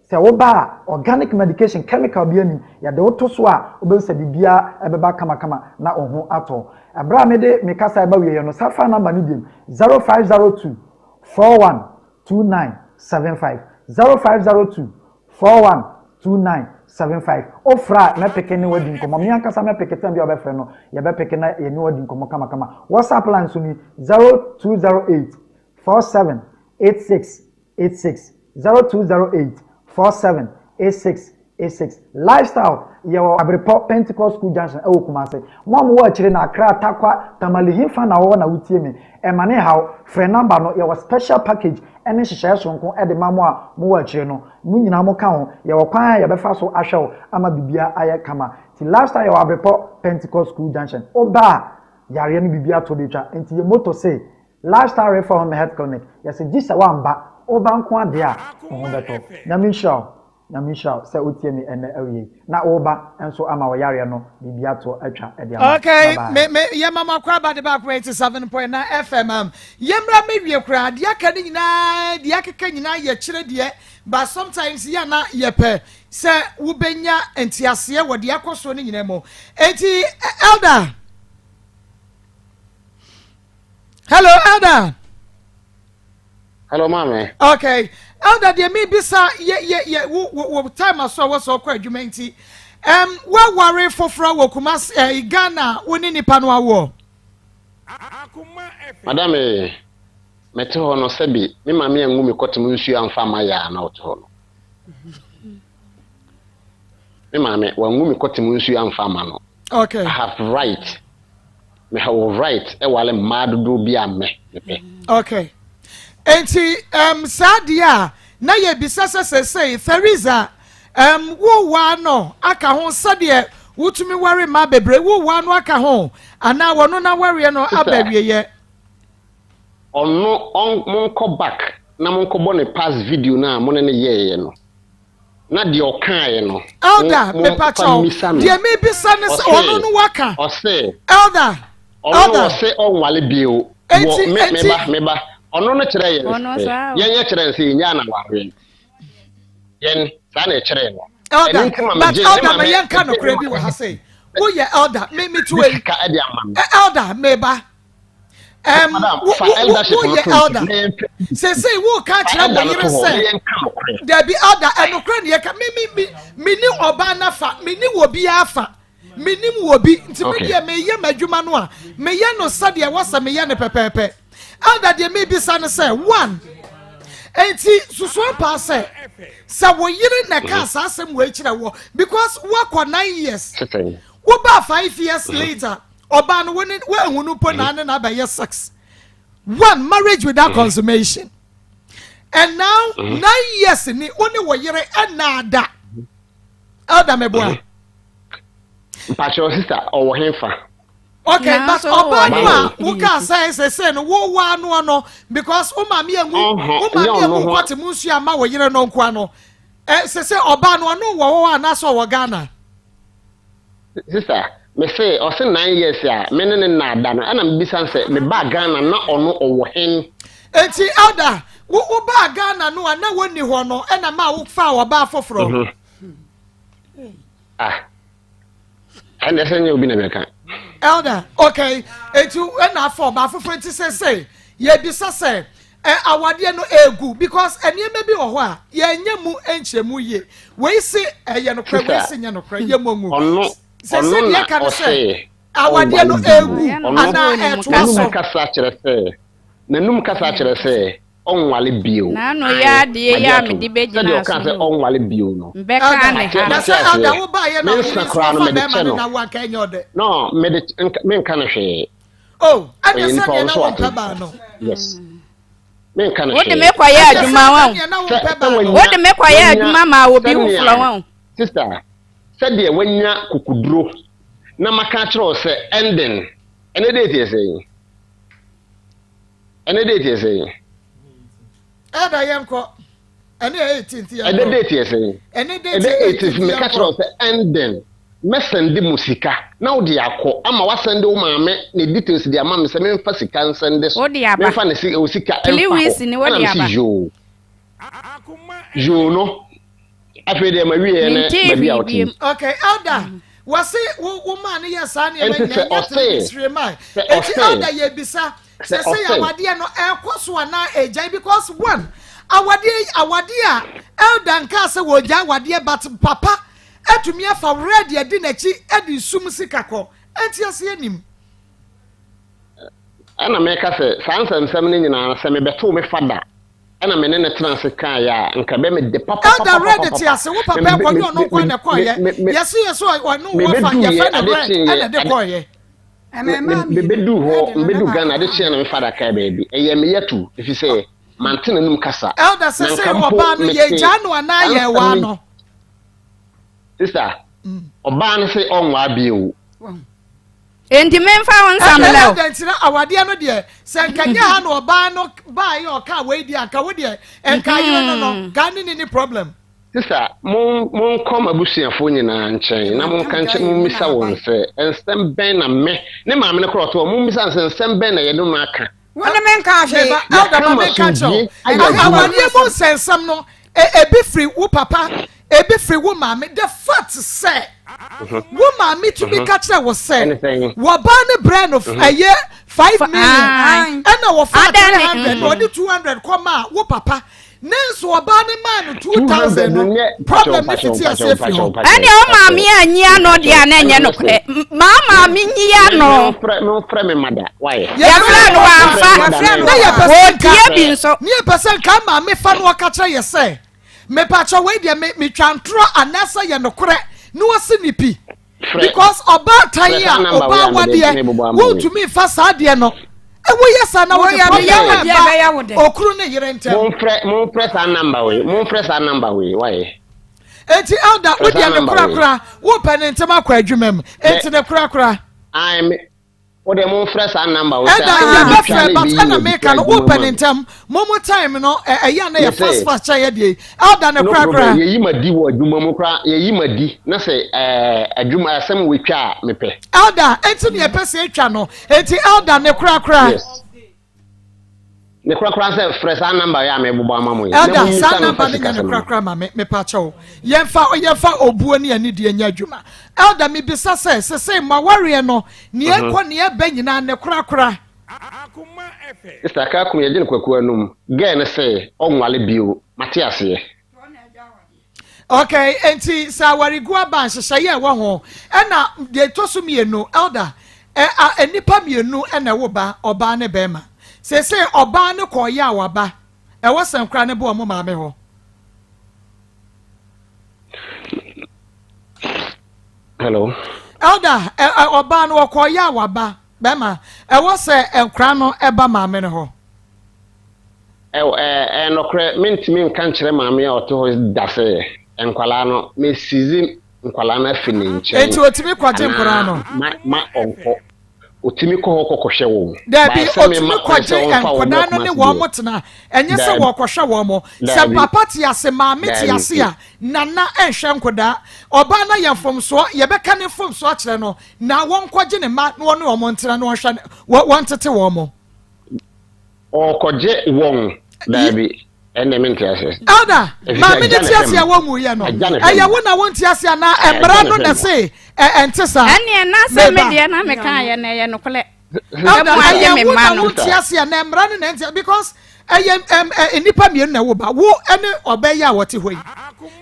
sɛ woba a organic medication chemical bi anim yɛde wo to so a wobɛhu sɛ biribiara ɛbɛba kamakama na wo ho atɔ wo. Ɛberɛ a mede me kasa ɛba wieɛ no sa fa number no biom 0502 41 2975 0502 41 2975 Wofrɛ a mɛpeke ne wo adi nkɔmmɔ. Me ankasa mɛpeke tɛm bi a wobɛfrɛ no yɛbɛpeke na yɛne wo adi nkɔmmɔ kamakama. WhatsApp line nso ni 0208 47 86 86 0208 47 86 86 Lifestyle yɛwɔ Abirepɔ Pentecost School Junction ɛwɔ Kumasi. Mo a mowɔ akyire no Accra, Tarkwa, Tamale hefa na wɔwɔ na wotie me? Ɛma ne haw, frɛ number no, yɛwɔ special package ɛne nhyehyɛeɛ soronko ɛde ma mo a mowɔ akyire no. Mo nyinaa mo ka ho, yɛwɔ kwan a yɛbɛfa so ahwɛ wo ama biribiara ayɛ kama. Nti Lifestyle yɛwɔ Abirepɔ Pentecost School Junction. Woba a yareɛ no biribiara to bɛtwa. Nti yɛ moto se Lifestyle Reform Health Clinic, yɛse gye sɛ woamba, woba nko ara deɛ a wo ho bɛtɔ. Nyame nhyira wo. Nyame nhyira wo sɛ wotie me ɛnɛ awiei yi. Na woba nso ama wo yareɛ no biribi ato atwa de ama wo. Okay, Bye bye. me me yɛ mama kɔ aba de baako 87.9 FM am. Yɛmmra mɛwie koraa deɛ aka ne nyinaa deɛ akeka nyinaa yɛ kyerɛ deɛ but sometimes yɛ na yɛpɛ sɛ wobɛnya nteaseɛ wɔ deɛ akɔ soɔ no nyinaa mu. Enti elder. Hello, Elder. Hello, maame. Okay, Elder, deɛ mebisa yɛ yɛ yɛ wo wo wo time aso a wɔsɔ kɔ adwuma nti, um, woaware foforɔ wɔ Kumasi eh, Ghana wo ne nipa no awoɔ? Madam ee, mete hɔ no sɛbi me maame angu me kɔtem nsuo amfa amma yɛ a na ɔte hɔ no. Me maame wangu me kɔtem nsuo amfa amma no. Okay. I have right. Me wɔ right ɛwale mmaa dodoɔ bi a me mepɛ. Okay. Enti um, saa deɛ a na yɛbisa sɛ sɛsɛi Theresa um, wowaa no aka ho sɛdeɛ wotumi ware mmaa bebree wowaa no aka ho anaa wɔno n'awareɛ no aba awieɛ? Ɔno ɔn monkɔ back na monkɔbɔ ne past video no a mo ne no yɛeɛ no na deɛ ɔkaeɛ no Elder mo momfa mepakyɛw mmisa no. deɛ mebisa ne sɛ Ɔse ɔno no waka ɔse Elder ɔno Elder ɔse ɔnwale bio wɔ enti me enti meba meba ɔno no kyerɛ yɛn Ɔno sɛ saa o. yɛn yɛkyerɛ no sɛ yɛnyaa no awareɛ yɛn saa na ɛkyerɛɛ no ɛno Elder nti ma but megye ne Elder ma maame yɛnka ɛgye ne nokorɛ bi wɔ maame ha sei woyɛ Elder me me de to ei sika de ama me. Elder meba um, Madam, wo fa wo wo eldership no woyɛ to nkyɛn elder na yɛnhwɛ seesei woka fa kyerɛ wo elder no yere to hɔ na sɛ yɛnka nokorɛ. dabi elder ɛnokorɛ ne yɛka me me me me ne ɔbaa no afa me ne wɔ biara afa menim wɔ bi nti me Okay. deɛ meyɛ m'adwuma no a meyɛ no sɛdeɛ ɛwɔ sɛ meyɛ no pɛpɛɛpɛ elder deɛ mebisa no sɛ one enti susuo paa sɛ sɛ wo yere na ɛkaa saa asɛm wei kyerɛ wɔ because woakɔ 9 years Sesɛn. wobaa 5 years later ɔbaa no wo ne woahu no mpo na ne na abɛyɛ sex one marriage without consummation and now 9 years ni wo ne wo yere ɛna ada elder meboa. Mpakyɛw sister ɔwɔ henfa? Okay, but Nanso wowɔ ɔbaa no a he? wokaa sɛ sɛsɛ no wowaa noɔ no because wo maame angu Ɔhɔ, wo nyɛ maame ɔno angu ho a. kɔte mu nsuo ama wo yere no nkoa no ɛ sɛsɛ ɔbaa no ɔno wɔ hɔ anaasɛ ɔwɔ Ghana? Sister, me se ɔse 9 years a me ne ne nna ada no ɛna mebisa no sɛ mebaa Ghana na ɔno ɔwɔ hen? Enti elder wo wobaa Ghana no a na wɔnni hɔ no ɛna ma wofaa ɔbaa foforɔ? Ah, ɛnna sɛ nyɛ obi na bɛka. Elder, okay, enti ɛna afa ɔbaa foforɔ nti sɛsɛ yɛbisa sɛ ɛ awadeɛ no egu because nneɛma bi wɔ hɔ a yɛnyɛ mu nkyerɛmu yie wei se ɛyɛ nokorɛ wei Sister, se nyɛ nokorɛ yɛ mu ngu ɔno sɛsɛ ɔno deɛ na ɛka ne sɛ ɔse awadeɛ no ɔnwale bio. egu Ɔyɛ no Ɔno anaa nsuo ne mu ɛtoa n'anum so. kasa. kasa kyerɛ sɛ n'anum kasa kyerɛ sɛ ɔnwale bio. N'ano yɛ Ae, adeɛ yi magye a atom. mede Sɛdeɛ bɛgyina ɔkaa so sɛ no o. ɔnwale bio no, Mbɛka Elder, ne mate ha. na mate sɛ elder aseɛ. wo baayɛ Me na wo nsa yere nso koraa no afa mede bɛrima kyɛ no no. na wo anka ɛnyɛ ɔdɛ. No, mede nka menka no hwee. Oh, ɛne Ɔyɛ nipa sɛdeɛ ɔno na so wo ate. mpɛ baa no. Yes. Menka no Wode hwee. me kɔyɛ Ɛne adwuma sɛ wɔn. sɛdeɛ na wo Sɛ mpɛ sɛ baa no. wanya Wode me kɔyɛ wanya adwuma ma obi sɛnea foforɔ wɔn. sister sɛdeɛ wanya kukuduro na maka akyerɛ wo sɛ ending ɛne date yɛ sɛn? Ɛne date yɛ sɛn? Elder yɛnkɔ. Ɛne yɛ 18th Ɛdɛ yɛnkɔ. date yɛ sɛn? Ɛne date Ɛdɛ yɛ 18th 18th meka kyerɛ yɛnkɔ. wo sɛ ending mɛsɛnde mu sika na wode akɔ ama wasɛnde wo maame ne details de ama me sɛ memfa sika nsɛnde so Wode aba. memfa ne si wo sika Three ɛmfa weeks hɔ ni ɛna wode mese aba. yoo yoo no afei deɛ mawieɛ ne Mentee baabi a hwee wote yi biem. Okay, elder, wɔse wo wo maa no yɛ saa nneɛma ɛnti nyinaa sɛ nyɛ three ɔse weeks remain. sɛ Eti ɔse elder yɛbisa sɛ sɛ sɛ yɛ ɔse awadeɛ no ɛkɔ so anaa ɛgyae because one awadeɛ awadeɛ a elder nkaa sɛ wɔgyae awadeɛ but papa atumi afa red adi n'akyi de sum sika kɔ ɛnti aseɛ nim. Ɛna meka sɛ saa nsɛmsɛm no nyinaa no sɛ mebɛtoo me fada ɛna me ne no tena ase kaeɛ a nka ɛbɛyɛ me de Elder Red te papapapapapa ase wo papa ɛkɔ nyɛ ɔno nko na ɛkɔɔyɛ yɛse yɛse ɔne wo wɔfa mebɛduiɛ yɛfɛ no ade Red kyeeɛ ɛna ɛde ade kɔɔyɛ. Mmɛɛmaa mmienu, mebɛduu hɔ Red no na mebɛduu baako Ghana ade ka kyeeɛ ho. na me fada kae baabi ɛyɛ me yatu ɛfiri sɛ mante n'anom kasa Elder na sese nka mpo ɔbaa no mete yɛgyaa no anaa saa nsɛm yɛwaa no no. sister ɔbaa no se ɔnwaa bio. Wahu. Enti memfa wo nsa Ɛnna mmrɛ wo. adɛn nti na awadeɛ no deɛ sɛ nka nyɛ ha na ɔbaa no baeɛ ɔkaa wei deɛ anka wo deɛ nka yere no no nka ne ne ni problem. Sister, mon, monkɔ m'abusuafoɔ nyinaa nkyɛn na monka Mantam nkyɛ, guy mu na mommisa wɔn aban. sɛ, nsɛm bɛn na me, ne maame no koraa ɔte hɔ, mommisa no sɛ, nsɛm bɛn na yɛne no aka? Wo ne me nka hwee. Meba elder Yɛaka ma menka nkyerɛ wo m'asomdwie ayɛ adwuma. awadeɛ mu nsɛnsɛm no ebi firi wo papa. Ebi firi wo maame. The fact sɛ wo maame tumi ka kyerɛ wo sɛ wɔbaa ne brɛ no ɛyɛ 5 million ɛna wɔfa 300 na ɔde 200 kɔ maa wo papa ne nso ɔbaa ne maa no 2,000 no, problem ne fiti ase efiri hɔ. Ɛne o maame anyi ano deɛ a na ɛnyɛ nokorɛ. Maa maame nyi ano. Mefrɛ me mada wayɛ. Yɛfrɛ no wamfa. Na yɛpɛ sɛ nka Wɔtie bi nso. Ne yɛpɛ sɛ nka maame fa no ɔka kyerɛ yɛ sɛ, mepakyɛ, wei deɛ me metwa ntorɔ anaasɛ yɛ nokorɛ, na wɔsi ne pi because ɔbaatan yi a ɔbaa wadeɛ wontumi nfa saa adeɛ no ɛwɔ yɛ saa na wɔde problem ɛba okuru ne yere ntɛm. Momfrɛ saa number wei, momfrɛ saa number wei wayɛ. Eti elder, wo deɛ ne korakora, wopɛ ne ntɛm akɔ adwuma mu, eti ne korakora. Ayi, wo deɛ momfrɛ saa number wei. Ɛda yɛbɛfrɛ, but ɛna meka no, wopɛ ne ntɛm mo time no ɛyɛ na yɛ fast fast kyɛn yɛ deɛ. Elder, ne korakora. Yɛyi ma di wɔ adwuma mu koraa, yɛyi ma di na sɛ adwuma asɛm wɔ etwa a mepɛ. Elder, eti ne yɛpɛ sɛ etwa no, eti elder, ne korakora. Yes, ne korakora sɛ frɛ saa number yɛ a mebobɔ ama mo yi. Elder, saa number no nyɛ ne korakora ma me. Mepa kyɛw, yɛmfa obuo ne anidie nyɛ adwuma. Elder, mebisa sɛ sesei mo awareɛ no, nea ɛkɔ nea ɛbɛ nyinaa, ne korakora. Sister Kakum, yɛgye no kwaku anum girl no sɛ ɔnwale bio, mate aseɛ. Okay, nti sɛ awaregu aba, nhyehyɛeɛ a ɛwɔ ho, ɛna deɛ ɛtɔ so mmienu, elder, ɛ a nnipa mmienu ɛna ɛwo ba, ɔbaa ne bɛrima. Seesei ɔbaa no kɔɔyɛ a waba, ɛwɔ sɛ nkora ne bo ɔmo maame hɔ. Hello. Elder, ɛ ɛ ɔbaa no ɔkɔɔyɛ a waba, bɛrima, ɛwɔ sɛ nkora no ɛba maame no hɔ. Ɛwɔ ɛɛ ɛnɔkorɛ, mentumi nka nkyerɛ maame a ɔte hɔ da sɛ nkwalaa no mesizi nkwalaa no afi ne nkyɛn. Eti otumi kɔgye nkora no? Ma ɔnkɔ, otumi kɔ hɔ kɔkɔhwɛ wɔn. Dabi, otumi kɔgye nkwadaa no ne wɔn mo tena, ɛnyɛ sɛ wɔkɔhwɛ wɔn mo. Sɛ papa te ase, maame te ase a, nana nhwɛ nkwadaa. Ɔbaa no yɛ mfomsoɔ, yɛbɛka ne mfomsoɔ akyerɛ no na wɔn kɔgye ne mma na wɔne wɔn ntena na wɔnhwɛ wɔn tete wɔn mo. Ɔkɔgye wɔn? Daabi, ɛnna mi nte ase. Elder, maame ne te ase a wɔn mu yɛ no, ɛyɛ wo na wɔn te ase ana mmara no na se ɛnte saa? Ɛnneɛ na sɛ me deɛ na meka yɛ na ɛyɛ nokorɛ. Elder, ɛyɛ wo na wɔn te ase a na mmara no na ɛnte, because ɛyɛ ɛm ɛ nnipa mmienu na ɛwɔ ba, wo ɛne ɔbɛ yi a wɔte hɔ yi,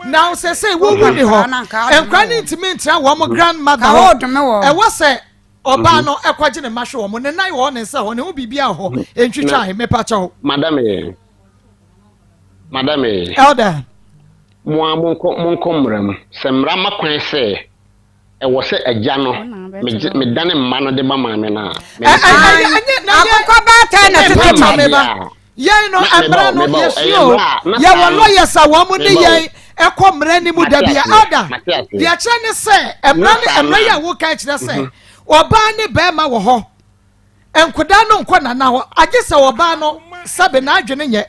na sɛ wo wu ni hɔ, nkwa ne ntumi ntina wɔn grandmother hɔ, ɛwɔ sɛ ɔbaa no ɛkɔgye ne mma hwɛ wɔn, ne nan wɔ hɔ, ne nsa hɔ, ne ho biribi a hɔ ntwitwa ahe, mepa kyɛw. Madam yi, madam yi. Elder. Mo a monkɔ mmara mu sɛ mmara ma kwan sɛ ɛwɔ sɛ agya no medane mma no de ma maame no a. Akokɔ baatan na tete ma. Yɛn no, mmara no yɛsua o, yɛwɔ lawyers a wɔn mo ne yɛn ɛkɔ mmara ni mu dabi. Elder, deɛ kyerɛ ne sɛ mmara ne mmara yi a woka kyerɛ sɛ ɔbaa ne bɛrima wɔ hɔ, nkodaa no nkɔ nana hɔ, agye sɛ ɔbaa no sɛbe n'adwene nyɛ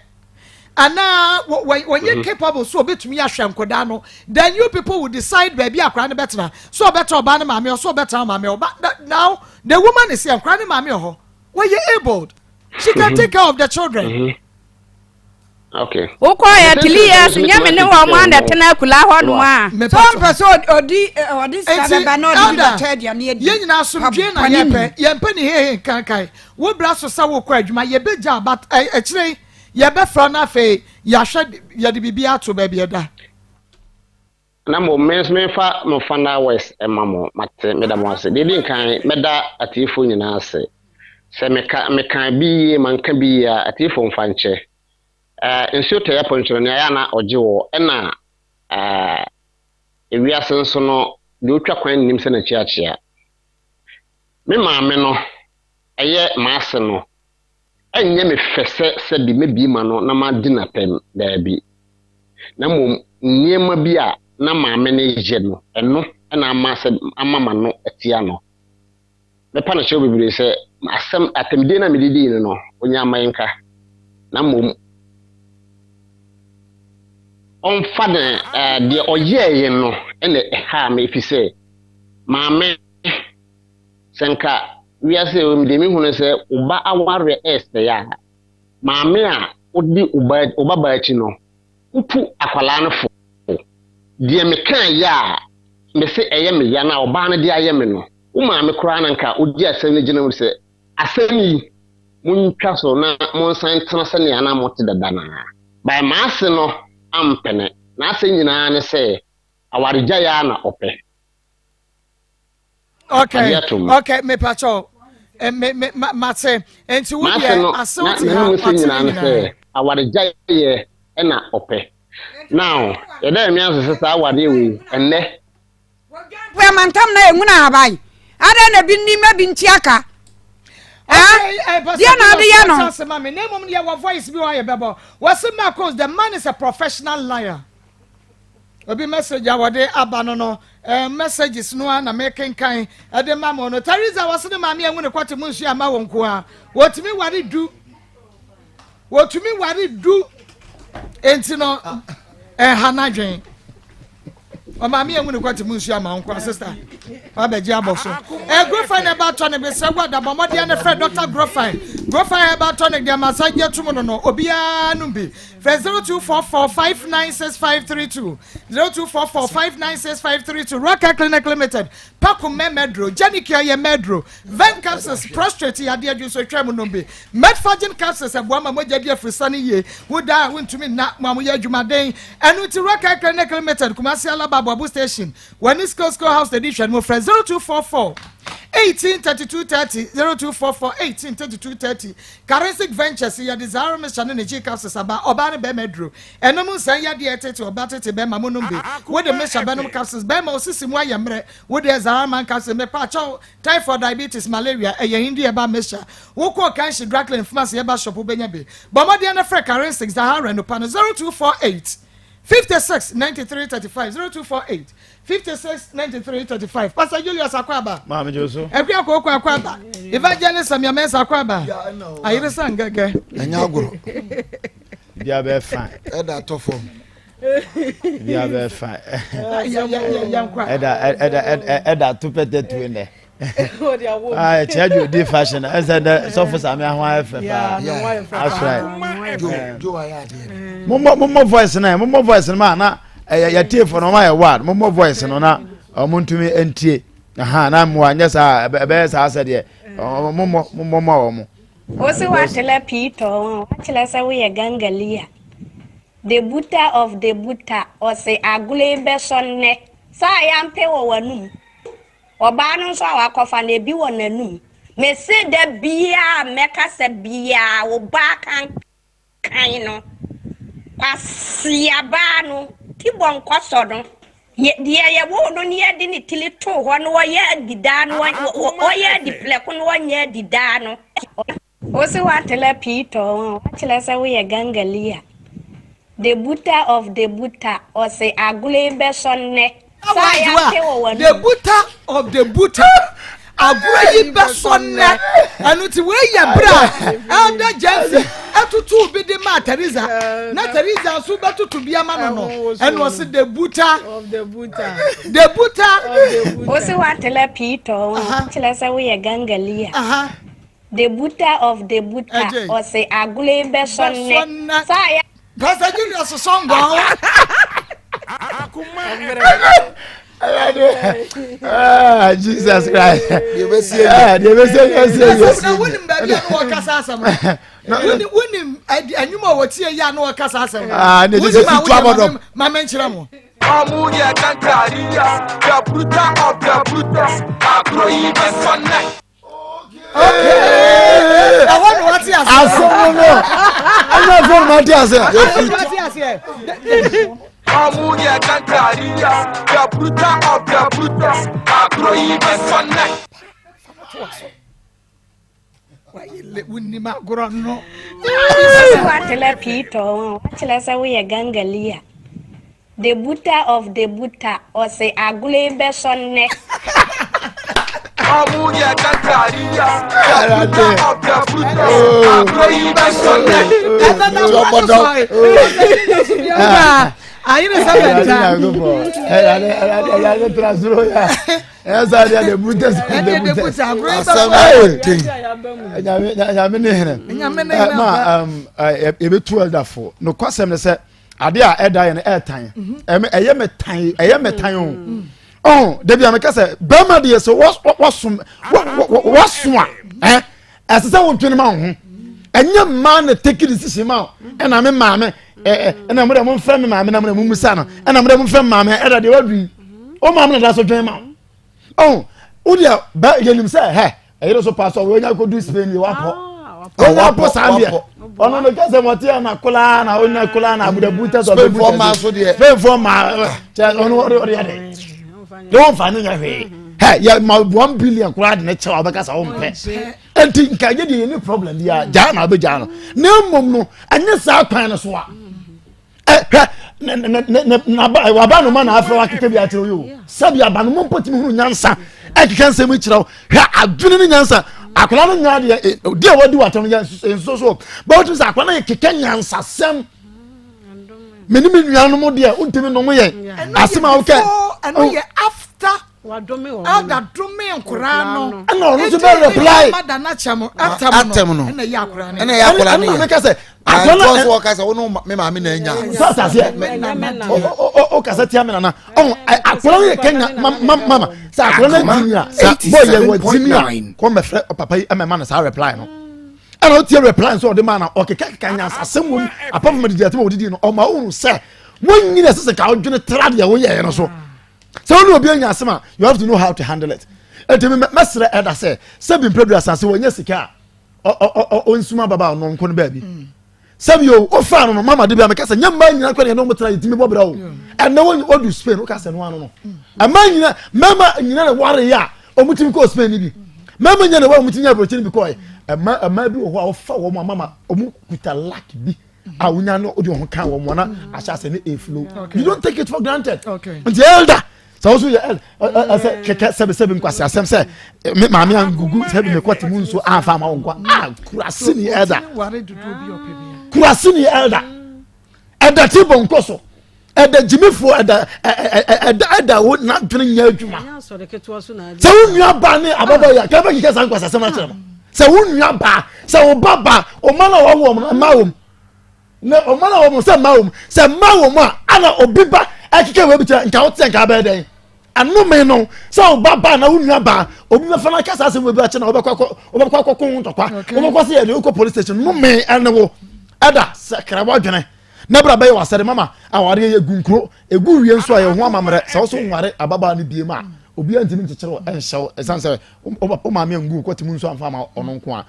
anaa wɔnyɛ capable so obetumi ahwɛ nkodaa no, then you people will decide baabi akwadaa no bɛtena, so ɔbɛtena ɔbaa ne maame hɔ, so ɔbɛtena maame hɔ. But now the woman is here, nkwadaa ne maame wɔ hɔ, wɔyɛ abled, she can take care of the children. Okay. Wokɔ yɛ 3 years nyɛ me ne wɔn mo ana tena akula hɔ nom a. Sɛ ɔmpɛ sɛ ɔde sika bɛba na ɔde bi bɛtɔ aduane adi. Yɛn nyinaa asomdwe na yɛpɛ, yɛmpɛ ne hehe nkankan. Wo bra so sɛ wokɔ adwuma, yɛbɛgya, but akyire yɛbɛfrɛ no, afei yɛahwɛ yɛde biribi ato baabi ɛda. Na mmom me nso memfa mo final words ma mo. Mate, meda mo ase. Deɛ ɛdi nkan, mɛda atiefoɔ nyinaa ase. Sɛ meka meka bi yie, manka bi yie a, atiefoɔ mfa nkyɛ. Nsuo tɔ yɛ apɔnkyerɛ nea ɛyɛ a na ɔgye wɔ, ɛna ewiase nso no, deɛ ɔtwa kwan nnim sɛ n'akyi akyea. Me maame no, ɛyɛ m'ase no, ɛnyɛ me fɛ sɛ sɛbi mɛbie ma no na madi n'atɛm, daabi. Na mmom nneɛma bi a na maame no yɛ no, ɛno na ama sɛ ama m'ano atia no. Mɛpa no kyɛw bebree sɛ asɛm atɛmdie no a mede dii no no, ɔnya ama nka. Na mmom ɔmfa ne deɛ ɔyɛeɛ no na ɛhaa me, ɛfiri sɛ maame, sɛ nka wiase wɔ mu deɛ mehu no sɛ wo ba awareɛ ɛresɛe a, maame a wodi wo ba wo babaa akyi no, wotu akwadaa no fo. Deɛ mekaeɛ a mese ɛyɛ me ya no a ɔbaa no de ayɛ me no, wo maame koraa na nka ɔgye asɛm no gyina mu sɛ, asɛm yi, montwa so na monsan ntena sɛnea na mote dada no ara. By m'ase no ampene. N'asɛm nyinaa ne sɛ awaregyaeɛ ara na ɔpɛ. Okay, okay, me pacho. Eh, me me ma mate. Enti wo deɛ asew te ha ɔte ne nyinaa. Awaregyaeɛ ɛna ɔpɛ. Now, yɛda yɛn ase sɛ saa awareɛ wei ɛnnɛ. Wɔdwan amantam na ɛnwunu ahaban. Adɛn na bi nni ma bi nti aka? Deɛ na ade yɛ no. Na mmom deɛ wɔ voice bi wɔ ayɛ bɛbɔ. Wɔsi Marcos, the man is a professional liar. Obi message a wɔde aba no no, eh, messages no a na mekenkan de ma mo no. Teresa wɔse ne maame anwu ne kɔte mu nsuo ama wɔn nko a. Wɔtumi ware du. Wɔtumi ware du. Enti no, ɛha n'adwen. Ɔmaame anwu ne kɔte mu nsuo ama wɔn nko a, sister. Wabɛgye abɔ so. Eh, Grofine herbal tonic mesrɛ wo ada bɔ mmɔden ne frɛ Dr. Grofine. Grofine herbal tonic deɛ masa gye atum no no, obiara nom bi. Frɛ 0244 596532, 0244 596532, Rocker Clinic Limited, Paco Mɛmɛduro, Janicare yɛ mɛduro, Vem capsules, prostrate yadeɛ dwonsotwa mu nom bi, Metforgen capsules ɛboa ma mogya di afurusane yie, wo da a wontumi nna, mo a moyɛ adwumaden, ɛno nti Rocker Clinic Limited, Kumasi Alaba Aboabo Station, Wɔne Skill Skill House na ɛdi nhwɛne mu. Frɛ 0244 18 32 30, 0244 18 32 30. Karensic Ventures yɛde Zaro mixture ne ne G capsules aba, ɔbaa ne bɛrima aduro. Ɛnom nsan yadeɛ ɛtete ɔbaa tete bɛrima mo nom bi. Wode mixture bɛnom capsules, bɛrima osisi mu ayɛ mmerɛ. Wodeɛ Zara man capsules, mepaakyɛw, typhoid, diabetes, malaria, ɛyɛ Hindi herbal mixture. Wokɔ Kanshi, Drug Pharmacy, herbal shop wobɛnya bi. Bɔ mmɔden na frɛ Karensic Zahara Nupa no 0248 56 93 35 0248 56 93 35 Pastor Julius Akwaba. Maame Joso. Akua Koko Akwaba. Evangelist Samia Mensah Akwaba. Ayere san gɛgɛ. Ɛnyɛ agorɔ. Bia bɛ fine. Ɛda atɔ fam. Bia bɛ fine. Ɛda ɛda ɛda to pɛtɛ tuo nɛ. Ah, ɛkyɛ adwo di fashion ɛsɛ dɛ sɔfo sami aho ayɛ fɛ paa that's right mommɔ mommɔ voice no mommɔ voice no ma na ɛyɛ yɛtie fo no ɔma yɛ ward mommɔ voice no na ɔmo ntumi ntie aha na mmoa nyɛ saa ɛbɛyɛ saa sɛ deɛ mommɔ mommɔ ma wɔn. Wo se woatelɛ pii tɔɔ ho a, woakyerɛ sɛ woyɛ gangalia. The buta of the buta, ɔse agorɔ yi bɛsɔ nnɛ. Saa yampe wɔ w'anum. Ɔbaa no nso a wakɔfa no ebi wɔ n'anum. Mese da biaa a mɛkasa biaa wo baa kankan no kwasea baa no ti bɔ nkɔsɔ no deɛ yɛwoo no ne yɛde ne tiri too hɔ no ɔyɛ adi daa no ɔyɛ adi plɛko no ɔnyɛ adi daa no. Wo se woatelɛ pii tɔɔ ho a, woakyerɛ sɛ woyɛ gangalia. The buta of the buta, ɔse agorɔ yi bɛsɔ nnɛ. Saa yɛate wɔ w'anum. The buta of the buta, agorɔ yi bɛsɔ nnɛ. Ɛno nti wei yɛ berɛ a Elder Jensen ɛtutu bi de maa Teresa na Teresa nso bɛtutu bi ama no no ɛna ɔse the buta of the buta the buta. Wo se woatelɛ pii tɔɔ ho a, woakyerɛ sɛ woyɛ gangalia. The buta of the buta ɔse agorɔ yi bɛsɔ nnɛ saa yɛ. Pastor Julius sɔngɔ ho. Ah, Jesus Christ. Deɛ bɛsi yɛ yɛ. Na wonim baabi a na wɔkasa asɛm no. Wonim ɛnwom a wɔtie yɛ a na wɔkasa asɛm no. Ah, ne Wonim a woyɛ ma menkyerɛ mo. Ɔmo yɛ gangaria, the bruta of the brutas, agorɔ yi bɛsɔ nnɛ. ɛhɔ na wate aseɛ asɛm no ɛnyɛ fɛn ma te aseɛ ɛhɔ na wate aseɛ Ɔmo yɛ gangaria, the bruta of the brutas, agorɔ yi bɛsɔ nnɛ. Wonim agorɔ no. Sɛ woatelɛ pii tɔɔ ho a, woakyerɛ sɛ woyɛ gangalia. The buta of the buta, ɔse agorɔ yi bɛsɔ nnɛ. Ɔmo yɛ gangaria, the buta of the buta, agorɔ yi bɛsɔ nnɛ. Ɛnna na agorɔ no sɔe. Ayere sɛ bɛnta. Ɛyà tra soro ya. Ɛyà sá deɛ de buta de buta. Asɛm ayɛ den. Nyame ne hene. Nyame ne hene. Ma ebetu ɛdafo. Nokwasɛm ne sɛ. Ade a ɛda yɛ no ɛɛtan. Ɛmɛ ɛyɛ mɛ tan ɛyɛ mɛ tan o. Ɔn dabi a mɛka sɛ bɛrima deɛ sɛ wɔsom wɔso a ɛ ɛsɛ sɛ wodwene ma wo ho. Ɛnyɛ mmaa na take decision ma wo. Ɛna me maame ɛ ɛna mo deɛ mo nfrɛ me maame na mo deɛ mo musa no. Ɛna mo deɛ mo nfrɛ me maame ɛda deɛ wadwi. O maame na da so dwene ma wo. Ɔn wo deɛ bɛ yɛnim sɛ hɛ ɛyere so paa sɛ wɔnya kɔdu Spain deɛ wapɔ wɔnya apɔ saa deɛ ɔno no kɛsɛ wɔte yɛ na kolaa na ɔnya kolaa na abudabu tɛ sɛ ɔbɛbu tɛ so Spainfoɔ maa kyɛ ɔno ɔde ɔde yɛ dɛ de wɔn fa ne nyɛ hwee hɛ yɛ ma 1 billion koraa de ne kyɛw a wɔbɛka sɛ wɔn mpɛ nti nka yɛ deɛ yɛ ne problem bi a gyaa na ɔbɛgyaa no na mmom no ɛnyɛ saa kwan no so a hwɛ naba wabanoma na afrɛ wakeka bi akyerɛ wo yi o sɛbi abanoma mpo tumi hunu nyansa ɛkeka nsɛm kyerɛ wo hwɛ adwene ne nyansa akwadaa no nya deɛ deɛ wadi w'atɛm no yɛ nso so bɛwɔ tumi sɛ akwadaa no yɛ keka nyansasɛm me ne me nuanom deɛ wontumi nom yɛn asɛm a wokɛ ɛno yɛ after elder dome nkoraa no ɛna ɔno nso bɛ reply mada no akyɛm atam no ɛna ɛyɛ akwadaa no ɛna ɛyɛ akwadaa no ɛna meka sɛ akwadaa no nso ɔka sɛ wo ne me maame na anya sɛ aseɛ o kasa tia me nana ɔn akwadaa no yɛ kenya mama sɛ akwadaa no gyimi a sɛ bɔ yɛ wɔ gyimi a kɔ mɛfrɛ papa yi ɛmɛma no saa reply no ɛna ɔtie reply nso ɔde ma na ɔkeka keka nyansasɛm wɔ mu apart from didi atem a ɔdidi no ɔma ohun sɛ wɔn nyina ɛsɛ sɛ ka ɔdwene tra deɛ wɔyɛɛ no so sɛ wɔn ne obi anya asɛm a, you have to know how to handle it. Eti mi mɛsrɛ ɛda sɛ sɛbi mpɛdu asase wɔnyɛ sika a ɔnsum ababa ɔno nko no baabi sɛbi o ofa no no mama de bi a meka sɛ nyɛ mmaa nyina kɔ ne ɛne ɔmo tena yɛtumi bɔ bra o. Ɛnɛ wɔn ɔdu Spain woka sɛ no ano no mmaa nyina mmarima nyina na ware yɛ a ɔmo tumi kɔɔ Spain ni bi mmarima nyina na ware ɔmo tumi nya aburokyi ni bi kɔɔ yɛ mmaa mmaa bi wɔ hɔ a wɔfa wɔn a mama ɔmo kuta luck bi a wonya no wode ho ka wɔn na ahyɛ ase ne eflow. You don't take it for granted. Nti elder sɛ woso yɛ ɛsɛ kɛkɛ sɛbisɛbi nkwasi asɛm sɛ me maame angugu sɛbi me kɔte mu nso anfa ama wo nkwa a kurasi ni elder, kurasi ni elder ɛda ti bɔ nkɔ so ɛda gyimifoɔ ɛda ɛda ɛda wo n'adwene nyɛ adwuma sɛ wo nua ba ne ababa yi a kɛfɛ kikɛ saa nkwasi asɛm akyerɛ no sɛ wo nua ba sɛ wo ba ba ɔma na wɔwɔ wɔn mma wɔm na ɔma na wɔn sɛ mma wɔm sɛ mma wɔm a ana obi ba ɛkeka wɔ bi kyerɛ nka wote nka abɛyɛ dɛn anome no sɛ wo ba ba na wo nua ba obi bɛfa no aka saa asɛm wɔ bi akyɛ na wobɛkɔ akɔ wobɛkɔ akɔko ho ntɔkwa wobɛkɔ sɛ yɛde wokɔ police station nome ɛne wo ɛda sɛ kra wadwene na bra bɛyɛ wasɛde mama awareɛ yɛ gu nkuro egu wie nso a yɛ ho amammerɛ sɛ wo so nware ababaa no bie mu a obiara ntumi nkyekyere wo ɛnhyɛ wo ɛsiane sɛ wo maame angu wo kɔte mu nso amfa ama ɔno nko a